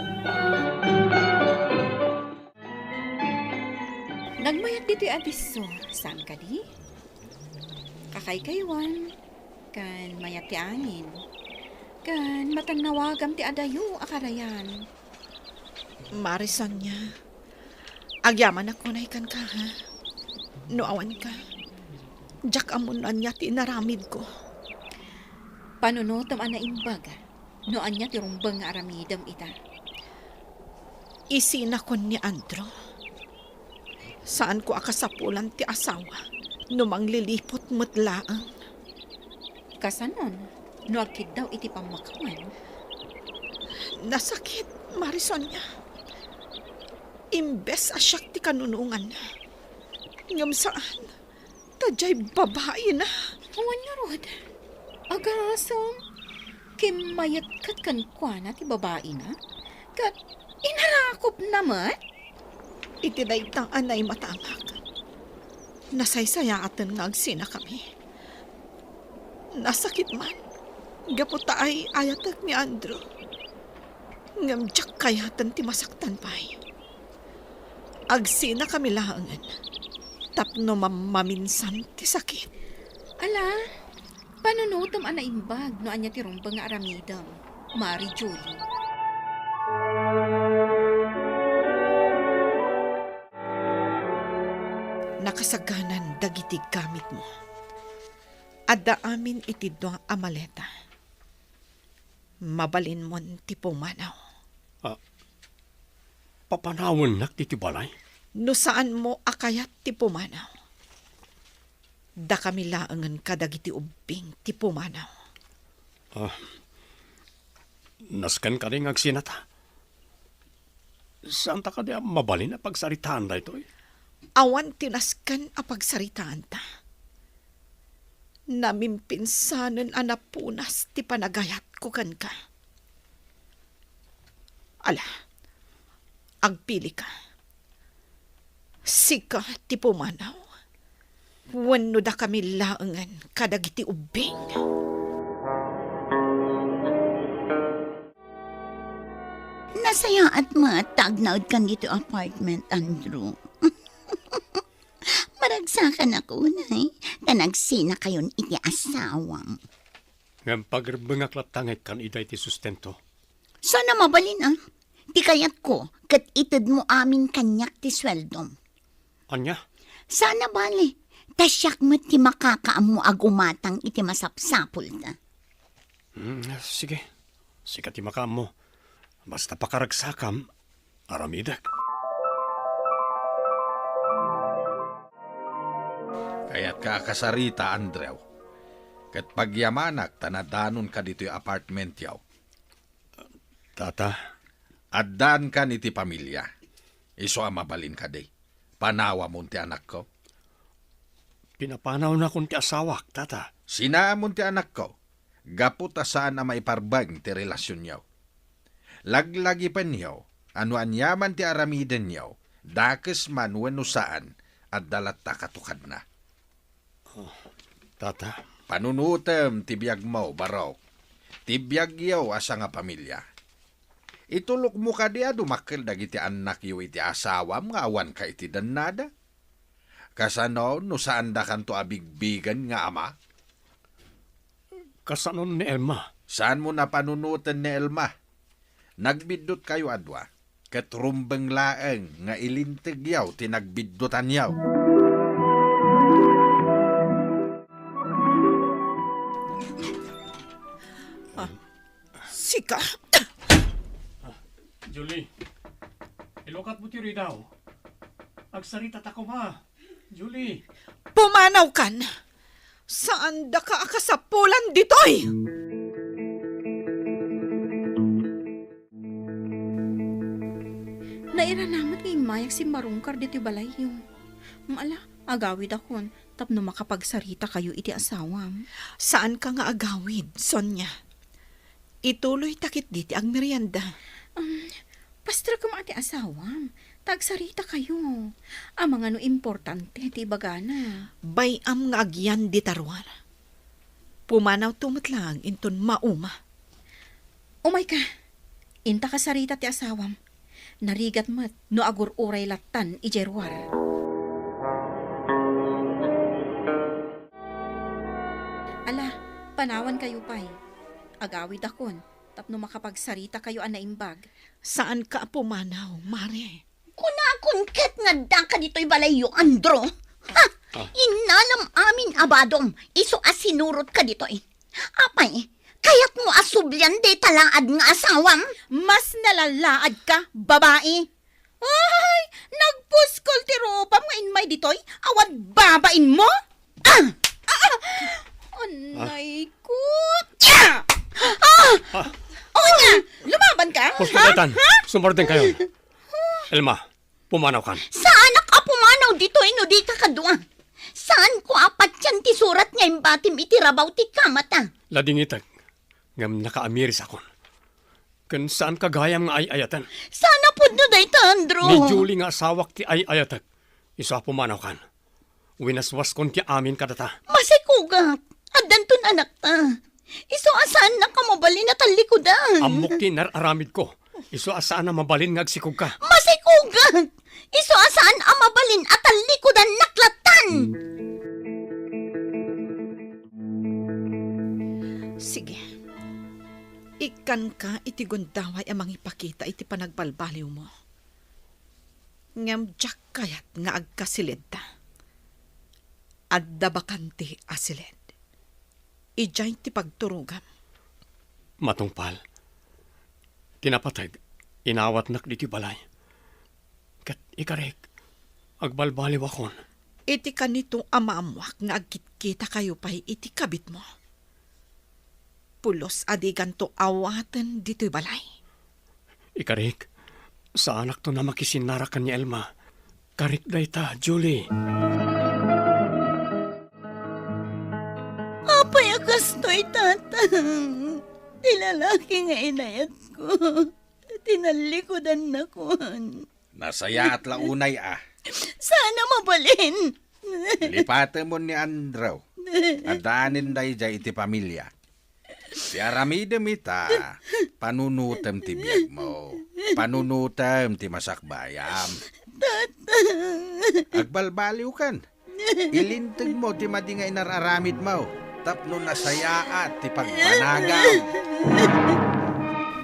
Nagmayat ditoy a disso, saan kadi? Kakaykaywan, ken mayat ti angin, ken matannawagam ti adayo a karayan. Mare Sonia, agyamanak unay kenka, ha? No awanka, diak ammo no ania ti inaramidko. Panunotem a naimbag no ania ti rumbeng nga aramidem ita. Isinakon ni Andrew. Saanko a kasapulan ti asawa no mangliliput met laeng. Kasanon, no agkiddaw iti pammakawan? Nasakit, Mare Sonia. Imbes a siak ti kanunonganna. Ngem saan, ta diay babaina. Awan ngarud. Agasem, kimmayat ket kenkuana ti babaina. Ket inarakopna met? Iti dayta a naimatamak, nasaysayaaten nga agsinakami. Nasakit man, gapu ta ay-ayatek ni Andrew. Ngem diak kayaten ti masaktan pay. Agsinakami laengen tapno mammaminsan ti sakit. Ala, panunotem a naimbag no ania ti rumbeng nga aramidem, Mare Julie. Nakasaganan dagiti gamitmo. Adda amin iti dua a maleta. Mabalinmon ti pumanaw. Ah, papanawennak ditoy balay? No saanmo a kayat ti pumanaw, dakami laengen kadagiti ubbing ti pumanaw. Ah, nasken kadi nga agsinata? Saanta kadi a mabalin a pagsaritaan daytoy? Awan ti nasken a pagsaritaanta. Namimpinsanen a napunas ti panagayatko kenka. Ala, agpilika. Sika ti pumanaw, wenno dakami laengen kadagiti ubbing? Nasayaat met ta agnaedkan ditoy apartment, Andrew. Maragsakanak unay, ta nagsinakayon iti asawam. Ngem pagrebbengak latta nga ikkan ida iti sustento. Saan a mabalin, a? Ti kayatko, ket itedmo amin kaniak ti sueldom. Ania? Saan a bale, ta siak met ti makakaammo a gumatang iti masapsapulta. Hmm, sige. Sika ti makaammo. Basta pakaragsakam, aramidek. Kayatka a kasarita, Andrew. Ket pagyamanak ta nadanonka ditoy apartmentyo. Tata. Addankan iti pamilia. Isu a mabalin kadi. Panawamon ti anakko. Pinapanawnakon ti asawak, Tata. Sinaamon ti anakko. Gapu ta saan a maiparbeng ti relasionyo. Laglagipenyo a no aniaman ti aramidenyo, dakes man wenno saan, adda latta katukadna. Oh, Tata. Panunotem ti biagmo, Barok. Ti biagyo a sangapamilia. Itulokmo kadi a dumakkel dagiti annakyo iti asawam nga awanka iti dennada? Kasano no saandakanto a bigbigen nga ama? Kasanon ni Elma? Saanmo a panunoten ni Elma? Nagbiddutkayo a dua, ket rumbeng laeng nga ilintegyo ti nagbiddutanyo. Ah, sika. Julie, ilukatmo ti ridaw. Agsaritata koma. Julie. Pumanawkan! Saandaka a kasapulan ditoy! Nairana met nga immayak simmarungkar ditoy balayyo. Ala, agawidakon tapno makapagsaritakayo iti asawam. Saanka nga agawid, Sonia. Ituloy ta ketdi ti agmerienda. Um, pastrakem a ti asawam, ta agsarita kayo. Amangan no importante ti ibagana. Bay-am nga agyan dita ruar. Pumanawto met laeng inton mauma. Umayka, inta kasarita ti asawam. Narigat met no agur-uray lattan idiay ruar. Ala, panawan kayo pay. Agawidakon tapno makapagsarita kayo a naimbag. Saanka a pumanaw, Mare. Kunakon ket nga addaka ditoy balayyo, Andrew. Ha! Ah. Innalam amin a badom, isu a sinurotka ditoy. Apay, kayatmo a sublian dayta laad nga asawam? Mas nalalaad ka, babai. Ay, nagpuskol ti rupam nga immay ditoy, awan babain mo? Ah! Ah! Anay ko. Ah! Ah! O nga, lumaban ka? Pusko Ha? daytan. Ha? Sumardeng kayo. Elma, pumanaw kan. Saanak a pumanaw ditoy no dika kadua. Saan ko a patian ti surat nga imbatim iti rabaw ti kamata. Ladingitek, ngem nakaamiris akon. Ken saanka gayam nga ay-ayaten. Saan a pudno dayta, Andrew? Ni Julie nga asawak ti ay-ayatek. Isu a pumanaw kan. Winaswaskon ti amin kadata. Masikugak. Addanton anakta. Isu a saannak a mabalin a tallikudan. Ammok ti nar-aramidko. Isu a saan a mabalin nga agsikogka. Masikugak! Isu a saan a mabalin a tallikudannak lattan! Sige. Ikkanka iti gundaway a mangipakita iti panagbalbaliwmo. Ngem diak kayat nga agkasilidta. Adda bakante a silid. Idiay ti pagturogam. Matungpal, ti napateg, inawatnak ditoy balay. Ket ikarik, agbalbaliwakon. Iti kanito a maammoak nga agkitkitakayo pay iti kabitmo. Pulos a diganto awaten ditoy balay. Ikarik, saanakton a makisinnarak ken ni Elma. Karik dayta, Julie. Apay a kastoy, Tatang? Ti lalaki nga inayatko, tinallikudannakon. Nasayaat la unay a. Saan a mabalin? Lipatemon ni Andrew. Addaanen daydiay iti pamilya. Ti aramidem ita, panunotem ti biagmo. Panunotem ti masakbayam. Tatang. Agbalbaliwkan. Ilintegmo ti madi nga inar-aramidmo tapno nasayaat ti pagbanagam.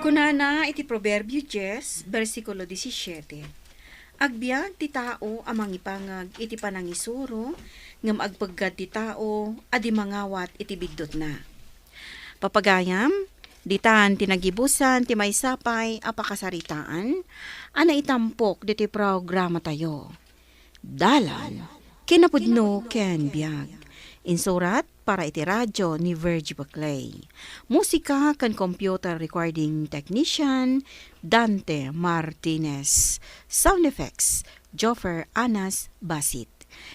Kunana iti Proverbio dies, bersikulo disisiete, "Agbiag ti tao a mangipangag iti panangisuro, ngem agpeggad ti tao a di mangawat iti biddutna." Papagayam, ditan ti nagibusan ti maysa pay a pakasaritaan a naitampok ditoy programatayo. Dalan, kinapudno ken biag. Insurat para iti radio ni Virgie Baclay. Musika ken computer recording technician, Dante Martinez. Sound effects, Joffer Anas Basit.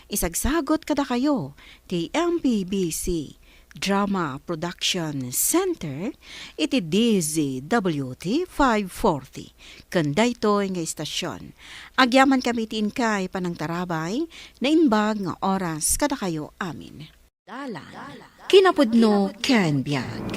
Isagsagot kadakayo ti M P B C Drama Production Center iti D Z W T five forty ken daytoy nga istasyon. Agyamankami iti inkay panangtarabay, naimbag nga oras kadakayo amin. Dalan, kinapudno ken biag.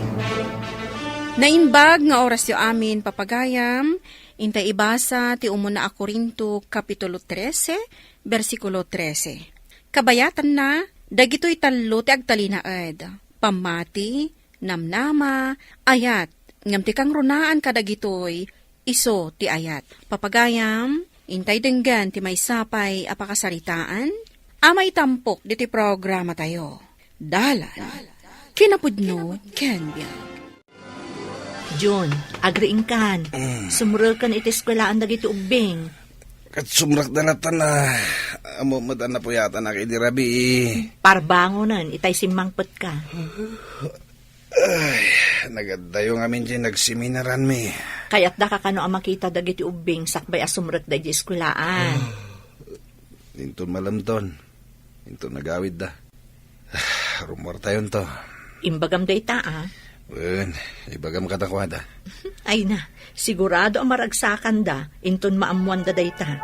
Naimbag nga orasyo amin, papagayam, intay ibasa ti umuna a Corinto, Kapitulo trese, bersikulo trese. Kabayatanna, dagitoy tallo ti agtalinaed: pammati, namnama, ayat, ngem ti kangrunaan kadagitoy, isu ti ayat. Papagayam, intay denggen ti maysa pay a pakasaritaan a maitampok ditoy programatayo. Dalan, kinapudno ken biag. Jun, agriingkan. Mm. Sumreken iti eskuelaan dagiti ubbing. Ket sumrekda latta, ammo met a napuyatanak idi rabii. Parbangonen itay simmangpetka. Ay, nagaddayo ngamin diay nagseminaranmi. Kayatdaka kano a makita dagiti ubbing sakbay a sumrekda iti eskuelaan? Ah, inton malemton, inton nagawidda. Ah, rummuartayonto. Imbagam dayta, a. Wen, ibagam kadakuada. Ay na, sigurado a maragsakanda inton maammoanda dayta.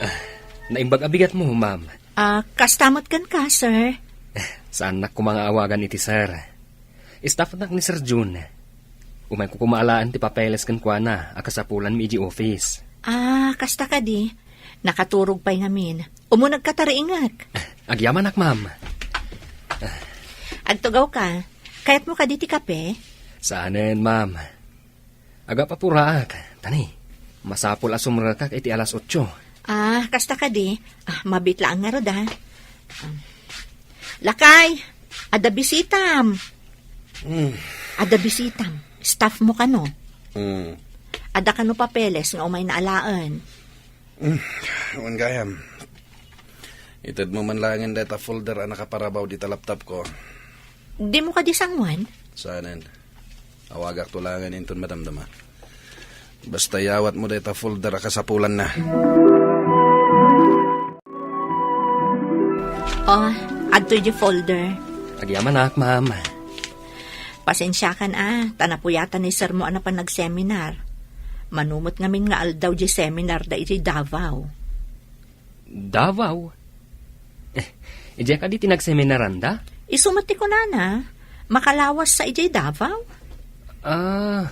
Ah, naimbag a bigatmo, ma'am. Ah, kasta met kenka, sir? Saannak koma nga awagan iti sir. Staffnak ni Sir Jun. Umayko koma alaen ti papeles kenkuana a kasapulanmi idiay office. Ah, kasta kadi. Nakaturog pay ngamin. Umuna, nagkatariingek. Agyamanak, ma'am. Agtugawka. Kayatmo kadi ti kape? Saanen, ma'am. Agapapuraak, tani. Masapul a sumrekak iti alas otso. Ah, kasta kadi. Ah, mabiit laeng ngarud, ah. Um, Lakay, adda bisitam. Mm. Adda bisitam. Staff mo kano? Mm. Adda kano papeles nga umayna alaen? Mm. Wen gayam. Itedmo man laengen dayta folder a nakaparabaw dita laptop ko. Dimo kadi sangoen? Saanen. Awagakto laengen inton madamdama. Basta yawatmo dayta folder a kasapulanna. Oh, adtoy di folder. Agyamanak, ma'am. Pasensiakan a, ta napuyatan ni sir mo a napan nagseminar. Mano met ngamin nga aldaw di seminarda iti Davao. Davao? Eh, idiay kadi ti nagseminaranda? Isu met ti kunana, makalawassa idiay Davao? Ah,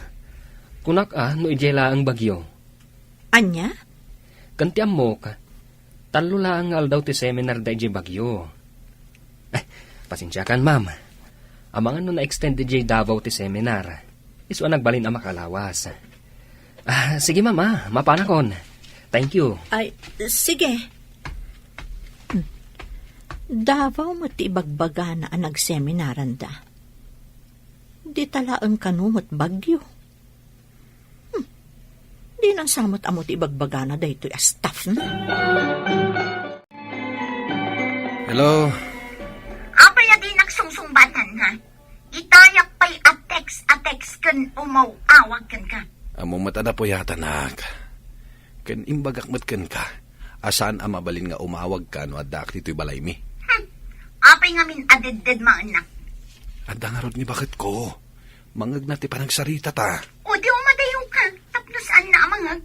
kunak a, no idiay laeng Baguio. Ania? Ken ti ammok, tallo laeng nga aldaw ti seminarda idiay Baguio. Eh, pasensiakan, ma'am. Amangan no na-extend idiay Davao ti seminar. Isu a nagbalin a makalawas. Ah, sige, ma'am, ah. Mapanakon. Thank you. Ay, sige. Hmm. Davao met ti ibagbagana a nagseminaranda. Dita laeng kano met Baguio. Hmm. Dinan sa met ammo ti ibagbagana daytoy a staff na. Hello? Apay a dinak sungsungbatanna? Itayak pay a text a text ken umaw-awag kenka. Ammom met a napuyatanak. Ken imbagak met kenka a saan a mabalin nga umawagka no addaak ditoy balaymi. Hmm. Apay ngamin a deddedmaennak? Adda ngarud ni baketko. Mangngegna ti panagsaritata. O di umadayonka, tapno saanna a mangngeg.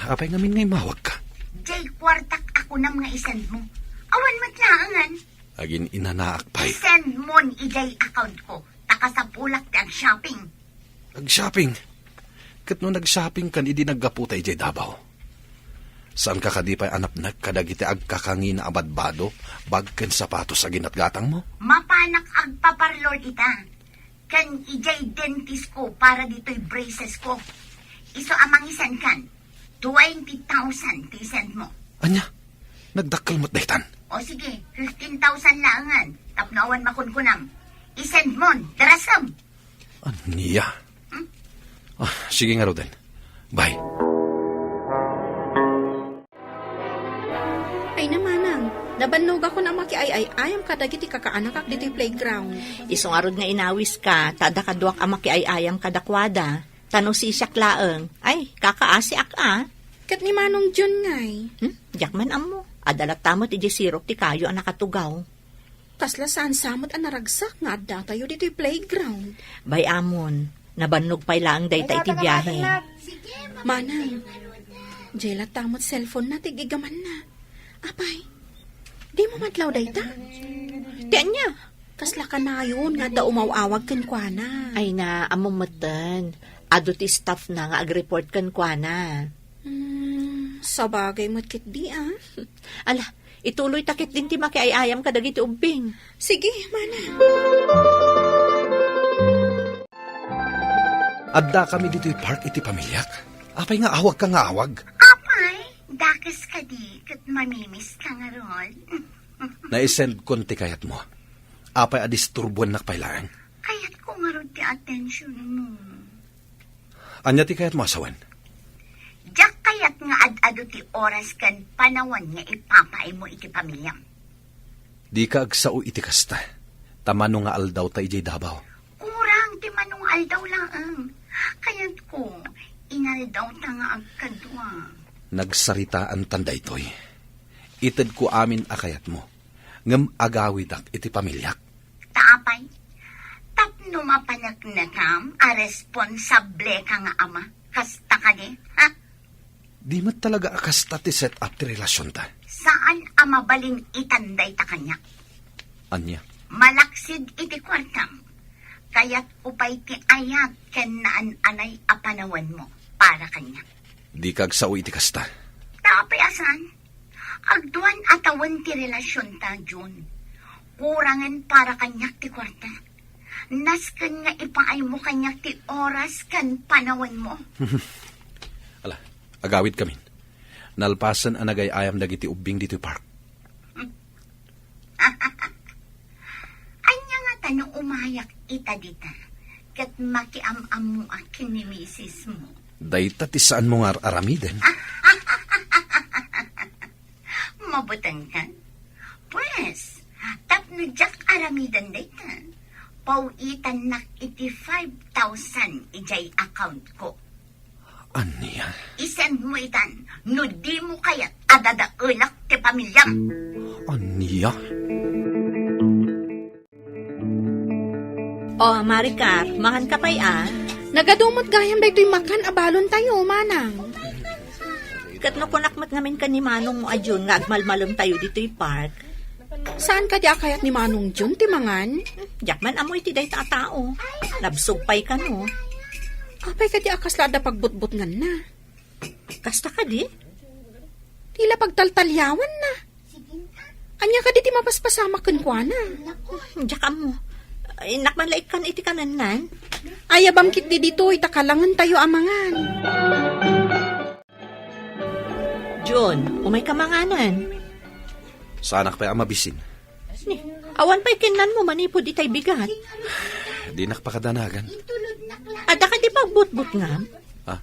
Apay ngamin nga immawagka? Diay kuartak a kunam nga isendmo. Awan met laengen. Agin-inanaak pay. Isendmon idiay accountko, ta kasapulak ti agshopping. Agshopping? Ket no nagshoppingkan idi naggaputa idiay Davao? Saanka kadi pay a napnek kadagiti agkakangina a badbado, bag ken sapatos a ginatgatangmo? Mapanak agpaparlor ita. Ken idiay dentistko para ditoy bracesko. Isu a mangisenkan, twenty thousand ti isendmo. Ania? Nagdakkel met daytan? O sige, fifteen thousand laengen, tapno awan makunkunam. Isendmon, darasem! Ania? Hmm? Ah, sige ngaruden. Bye. Ay na, manang, nabannogakon a makiay-ay-ayam kadagiti kakaanakak ditoy playground. Isu ngarud nga inawiska, ta adda kaduak a makiay-ayam kadakuada. Ta no sisiak laeng, ay, kakaasiak a. Ket ni Manong John ngay? Hmm? Diak man ammo. Adda latta met idiay sirok ti kayo a nakatugaw. Kasla saan sa met a naragsak nga addatayo ditoy playground. Bay-amon, nabannog pay laeng dayta iti biahe. Manang, diay latta met cellphone-na ti ig-igamanna. Apay, dimo madlaw dayta? Ti ania? Kasla kanayon nga adda umaw-awag kenkuana. Ay na, ammom metten. Adu ti staff-na nga agreport kenkuana. Hmm, sabagay met ketdi, ah. Ala, ituloyta ketdin ti makiay-ayam kadagiti ubbing. Sige, mana. Addakami ditoy park iti pamiliak. Apay nga awagka nga awag? Apay, dakes kadi ket mamimiska ngarud. Naisendkon ti kayatmo. Apay a disturbuennak pay laeng? Kayatko ngarud ti attentionmo. Ania ti kayatmo a sawen? Diak kayat nga ad-adu ti oras ken panawen nga ipapaaymo iti pamiliam. Dika agsao iti kasta. Ta mano nga aldawta idiay Davao? Kurang ti mano nga aldaw laeng. Kayatko, inaldawta nga agkadua. Nagsaritaantan daytoy. Itedko amin a kayatmo. ngem agawidak iti pamiliak. Ta apay, tapno mapaneknekam a responsable ka nga ama, kasta kadi, ha? Di met talaga a kasta ti set up ti relasionta. Saan a mabalin itan dayta kaniak. Ania? Malaksid iti kuartam. Kayatko pay ti ayat ken naan-anay a panawenmo para kaniak. Dika agsao iti kasta. Ta apay a saan? Agduan a tawen ti relasionta, Jun. Kurangen para kaniak ti kuarta. Nasken nga ipaaymo kaniak ti oras ken panawenmo. Ala, agawidkamin. Nalpasen a nagay-ayam dagiti ubbing ditoy park. Ania ngata no umayak ita dita ket makiam-ammoak ken ni misismo? Dayta ti saanmo nga ar-aramiden. Mabutengkan? Pues, tapno diak aramiden dayta, paw-itannak iti five thousand idiay account ko. Ania? I-send mo itan no dimo kayat a dadaelak ti pamiliam. Ania? O, Maricar, mangan ka pay a? Nagadu met gayam daytoy makan a balontayo, manang. Ket no kunak met ngamin ken ni Manong mo a Jun nga agmalmalemtayo ditoy park. Saan kadi a kayat ni Manong Jun ti mangan? Diak man ammo iti dayta a tao. Nabsog pay kano. Apay kadi a kasla adda pagbutbutnganna? Kasta kadi? Ti la pagtaltaliawanna. Ania kadi ti mapaspasamak kenkuana? Diak ammo. Innak man la ikkan iti kanennan. Ayabam ketdi ditoy, ta kalangentayo a mangan. Jun, umayka manganen. Saanak pay a mabisin. Ni, awan pay kennanmo manipud itay bigat. Dinak pakadanagan. Adda kadi pagbutbutngam? Ah.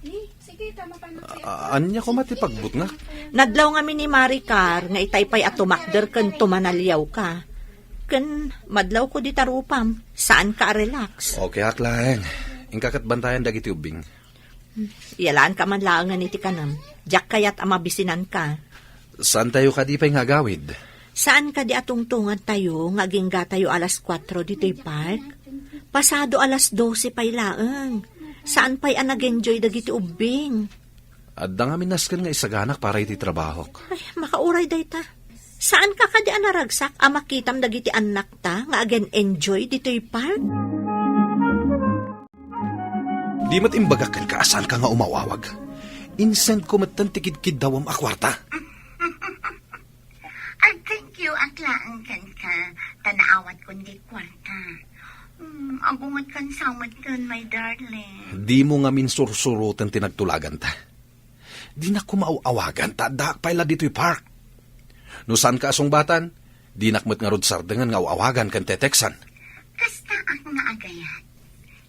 A-, ania koma ti pagbutngak? Nadlaw ngamin ni Maricar nga itay pay a tumakder ken tumanaliawka. Ken madlawko dita rupam, saanka a relax. Okay ak laeng. Inka ket bantayan dagiti ubbing. Yalaanka man laengen iti kanem. Diak kayat a mabisinanka. Saantayo kadi pay nga agawid? Saan kadi a tungtungantayo nga aginggatayo alas kuatro ditoy park? Pasado alas dose pay laeng. Saan pay a nag-enjoy dagiti ubbing? Adda ngamin nasken nga isaganak para iti trabahok. Ay, makauray dayta. Saanka kadi a naragsak a makitam dagiti annakta nga agen-enjoy ditoy park? Di met imbagak kenka a saanka nga umaw-awag. Insendko metten ti kidkiddawem a kuarta. Ag-thank you ak laeng kenka, ta naawatkon di kuarta. Hmm, agungetkan sa met ken, my darling. Dimo ngamin sursuroten ti nagtulaganta. Dinak koma aw-awagan ta addaak pay la ditoy park. No saanka a sungbatan, dinak met ngarud sardengen nga aw-awagan ken teteksan. Kastaak nga agayat.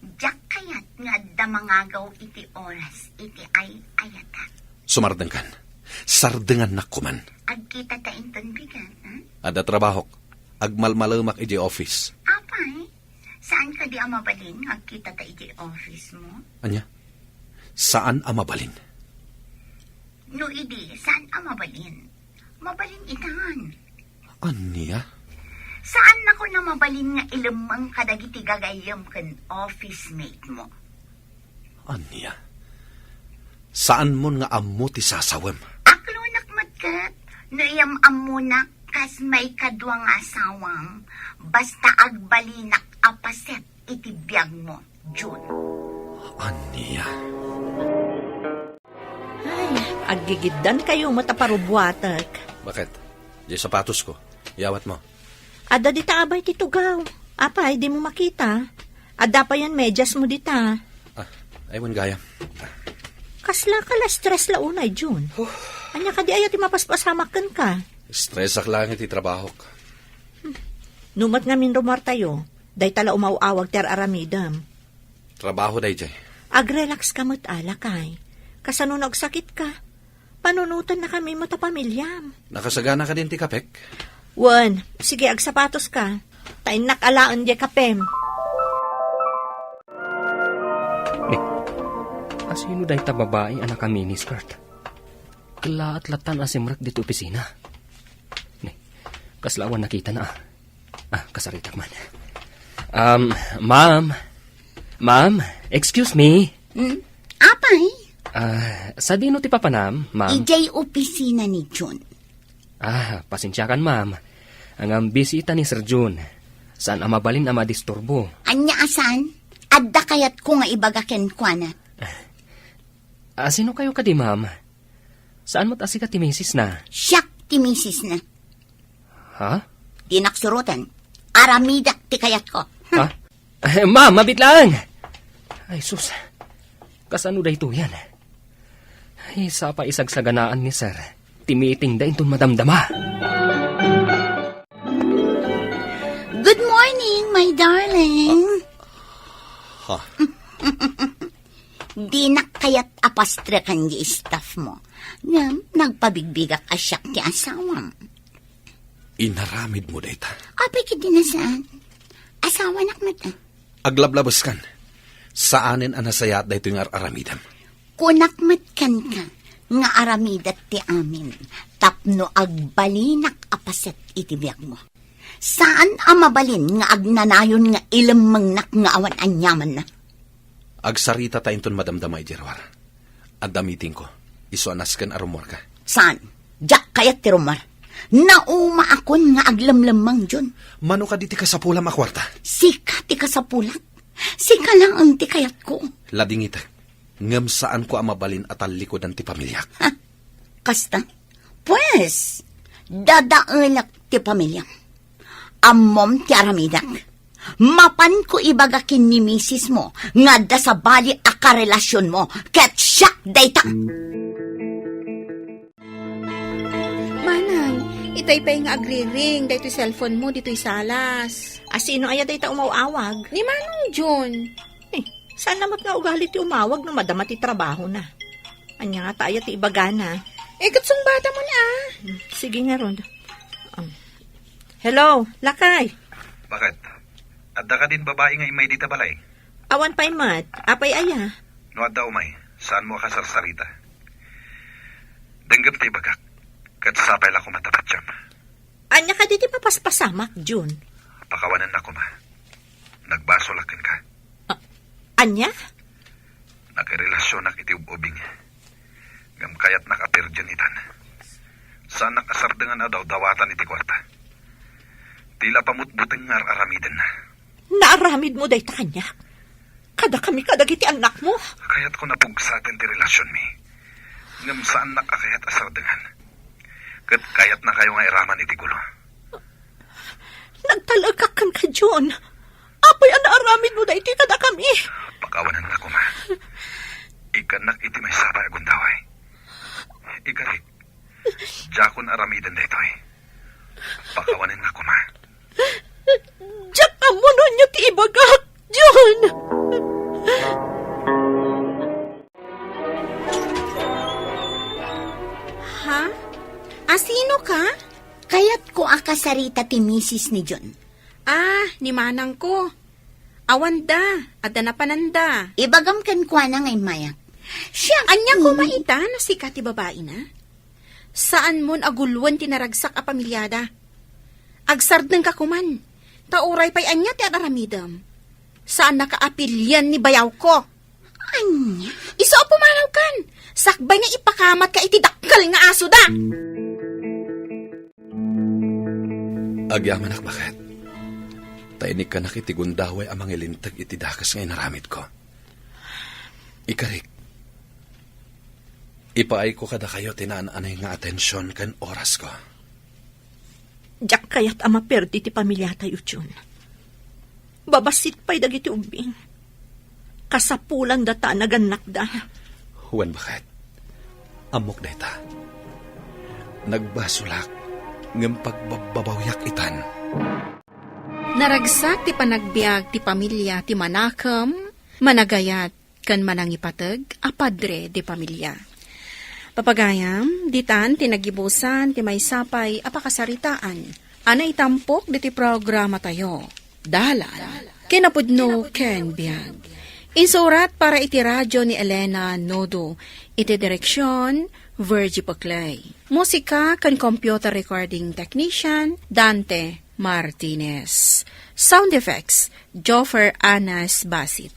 Diak kayat nga adda mangagaw iti oras iti ay-ayatak. Sumardengkan. Sardengannak koman. Agkitata inton bigat, hmm? Adda trabahok. Agmalmalemak idiay office. Apay, saan kadi a mabalin nga agkitata idiay office mo? Ania? Saan a mabalin? No idi, saan a mabalin? Mabalin itan. Ania? Saannakon a mabalin nga ilemmeng kadagiti gagayyem ken office mate mo. Ania? Saanmon nga ammo ti sasawem? Aklonak met ket no iyam-ammonak kas maikadua nga asawam, basta agbalinak a paset iti biag mo, Jun. Ania? Ay, aggigiddan kayo met a parubuatek. Bakit? Diay sapatos ko. Iyawat mo. Adda dita abay ti tugaw. Apay, di mo makita? Adda payen medyas mo dita. Ah, ay, wen gayam. Kasla ka la stress la unay, Jun. Huh. Ania kadi aya ti mapaspasamak kenka? Stress ak lang iti trabahok. Hmm. Numat nga minrumar tayo, dayta la umaw-awag ti ar-aramidem. Trabaho dayjay. Agrelax ka met, a, lakay. Kasano no agsakit ka? Panunoten na kami met a pamiliam. Nakasagana ka din ti kapek? Wen, sige, agsapatos ka. Ta innak alaen diay kapem. Ni, asino dayta babai a naka-miniskirt? Kellaat latan a simrek ditoy opisina. Ni, Kasla awan nakitana, ah. Ah, kasaritak man. Um, ma'am. Ma'am, excuse me. Hmm? Apay? Ah, sadino ti papanam, ma'am? Idiay opisina ni Jun. Ah, pasensiakan, ma'am. Ngem busy ita ni Sir Jun. Saan a mabalin a madisturbo. Ania a saan? Adda kayatko nga ibaga kenkuana. Ah, sino kayo kadi, ma'am? Saan met a sika ti misis na? Siak ti misis na. Ha? Dinak suroten. Aramidak ti kayatko. Ha? Eh, ma'am, mabit lang! Ay, sus. Kasano daytoy yan? Ay, sapay isagsaganaan ni Sir ti meeting da inton madamdama. Good morning, my darling. Ha? Dinak kayat a pastreken di staff mo. Ngem, nagpabigbigak a siak ti asawam. Inaramid mo dayta? Apay, ket di na saan. Asawanak met, ah. Aglablabeskan. Saanen a nasayaat daytoy nga ar-aramidem. Kunak met kenka nga aramidak ti amin tapno agbalinak a paset iti biagmo. Saan a mabalin nga agnanayon nga ilemmengnak nga awan aniamanna. Agsarita ta inton madamdama idiay ruar. Adda meetingko. Isu a nasken a rummuarka. Saan? Diak kayat ti rummuar. Naumaakon nga aglemlemmeng, Jun. Mano kadi ti kasapulam a kuarta? Sika ti kasapulak. Sika laeng ti kayatko. Ladingitek. Ngem saanko a mabalin a tallikudan ti pamiliak. Ha? Kasta? Pues, dadaelak ti pamiliam. Ammom ti aramidak. Mapanko ibaga ken ni misis mo nga adda sabali a karelasionmo ket siak dayta. Manang, itay pay nga agriring daytoy cellphone mo ditoy salas. A, sino aya dayta umaw-awag? Ni Manang John. Eh, saan na met nga ugali ti umawag no madama ti trabahona? Ania ngata aya ti ibagana? Eh, ket sungbatamon, ah. Hmm, sige ngarud. Um, hello, lakay. Bakit? Adda kadin babai nga immay dita balay? Awan pay met. Apay aya? No adda umay, saanmo a kasarsarita. Denggem ti ibagak, ket sapay la koma ta patiem. Ania kadi ti mapaspasamak, Jun? Pakawanennak koma. Nagbasolak kenka. A-, ania? Nakirelasionak iti ub-ubing. Ngem kayatnak a virgin itan. Saannak a sardengan a dawdawatan iti kuarta. Ti la pamutbuteng nga ar-aramidenna. Naaramidmo dayta kaniak? Kadakami kadagiti annakmo? Kayatko napugsaten ti relasionmi. Ngem saannak a kayat a sardengan. Ket kayatnakayo nga iraman iti gulo. Nagtal-ekak kenka, Jun. Apay a naaramidmo daytoy kadakami? Pakawanennak koma. Ikkannak iti maysa pay a gundaway. Ikarik, diakon aramiden daytoy. Pakawanennak koma. Diak ammo no ania ti ibagak, Jun. Ha? A, sino ka? Kayatko a kasarita ti misis ni Jun. Ah, ni manangko. Awanda, adda napananda. Ibagam kenkuana nga immayak. Siak. Ania koma ita no sika ti babaina? Saanmon a guloen ti naragsak a pamiliada. Agsardengka koman, ta uray pay ania ti ar-aramidem, saannaka a pilian ni bayawko. Ania? Isu a pumanawkan, sakbay nga ipakamatka iti dakkel nga asoda. Agyamanak, baket. Ta inikkanak iti gundaway a mangilinteg iti dakes nga inaramidko. Ikarik, ipaayko kadakayo ti naan-anay nga atension ken orasko. Diak kayat a maperdi ti pamiliatayo, Jun. Babassit pay dagiti ubbing. Kasapulanda ta a nagannakda. Wen, baket. Ammok dayta. Nagbasolak, ngem pagbabbabawiak itan. Naragsak ti panagbiag ti pamilia ti manakem, managayat, ken manangipateg a padre de pamilia. Papagayam, ditan ti nagibusan ti maysa pay a pakasaritaan a naitampok diti programatayo, Dalan, Kinapudno ken Biag. Insurat para iti radyo ni Elena Nodo. Iti direksyon, Virgie Paclay. Musika ken computer recording technician, Dante Martinez. Sound effects, Joffer Anas Basit.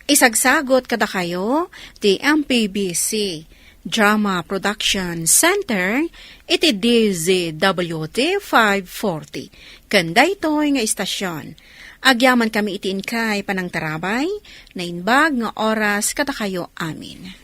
Isagsagot kadakayo ti M P B C Drama Production Center iti D Z W T five forty. Ken daytoy nga istasyon, agyaman kami iti inkay panangtarabay, naimbag nga oras kadakayo amin.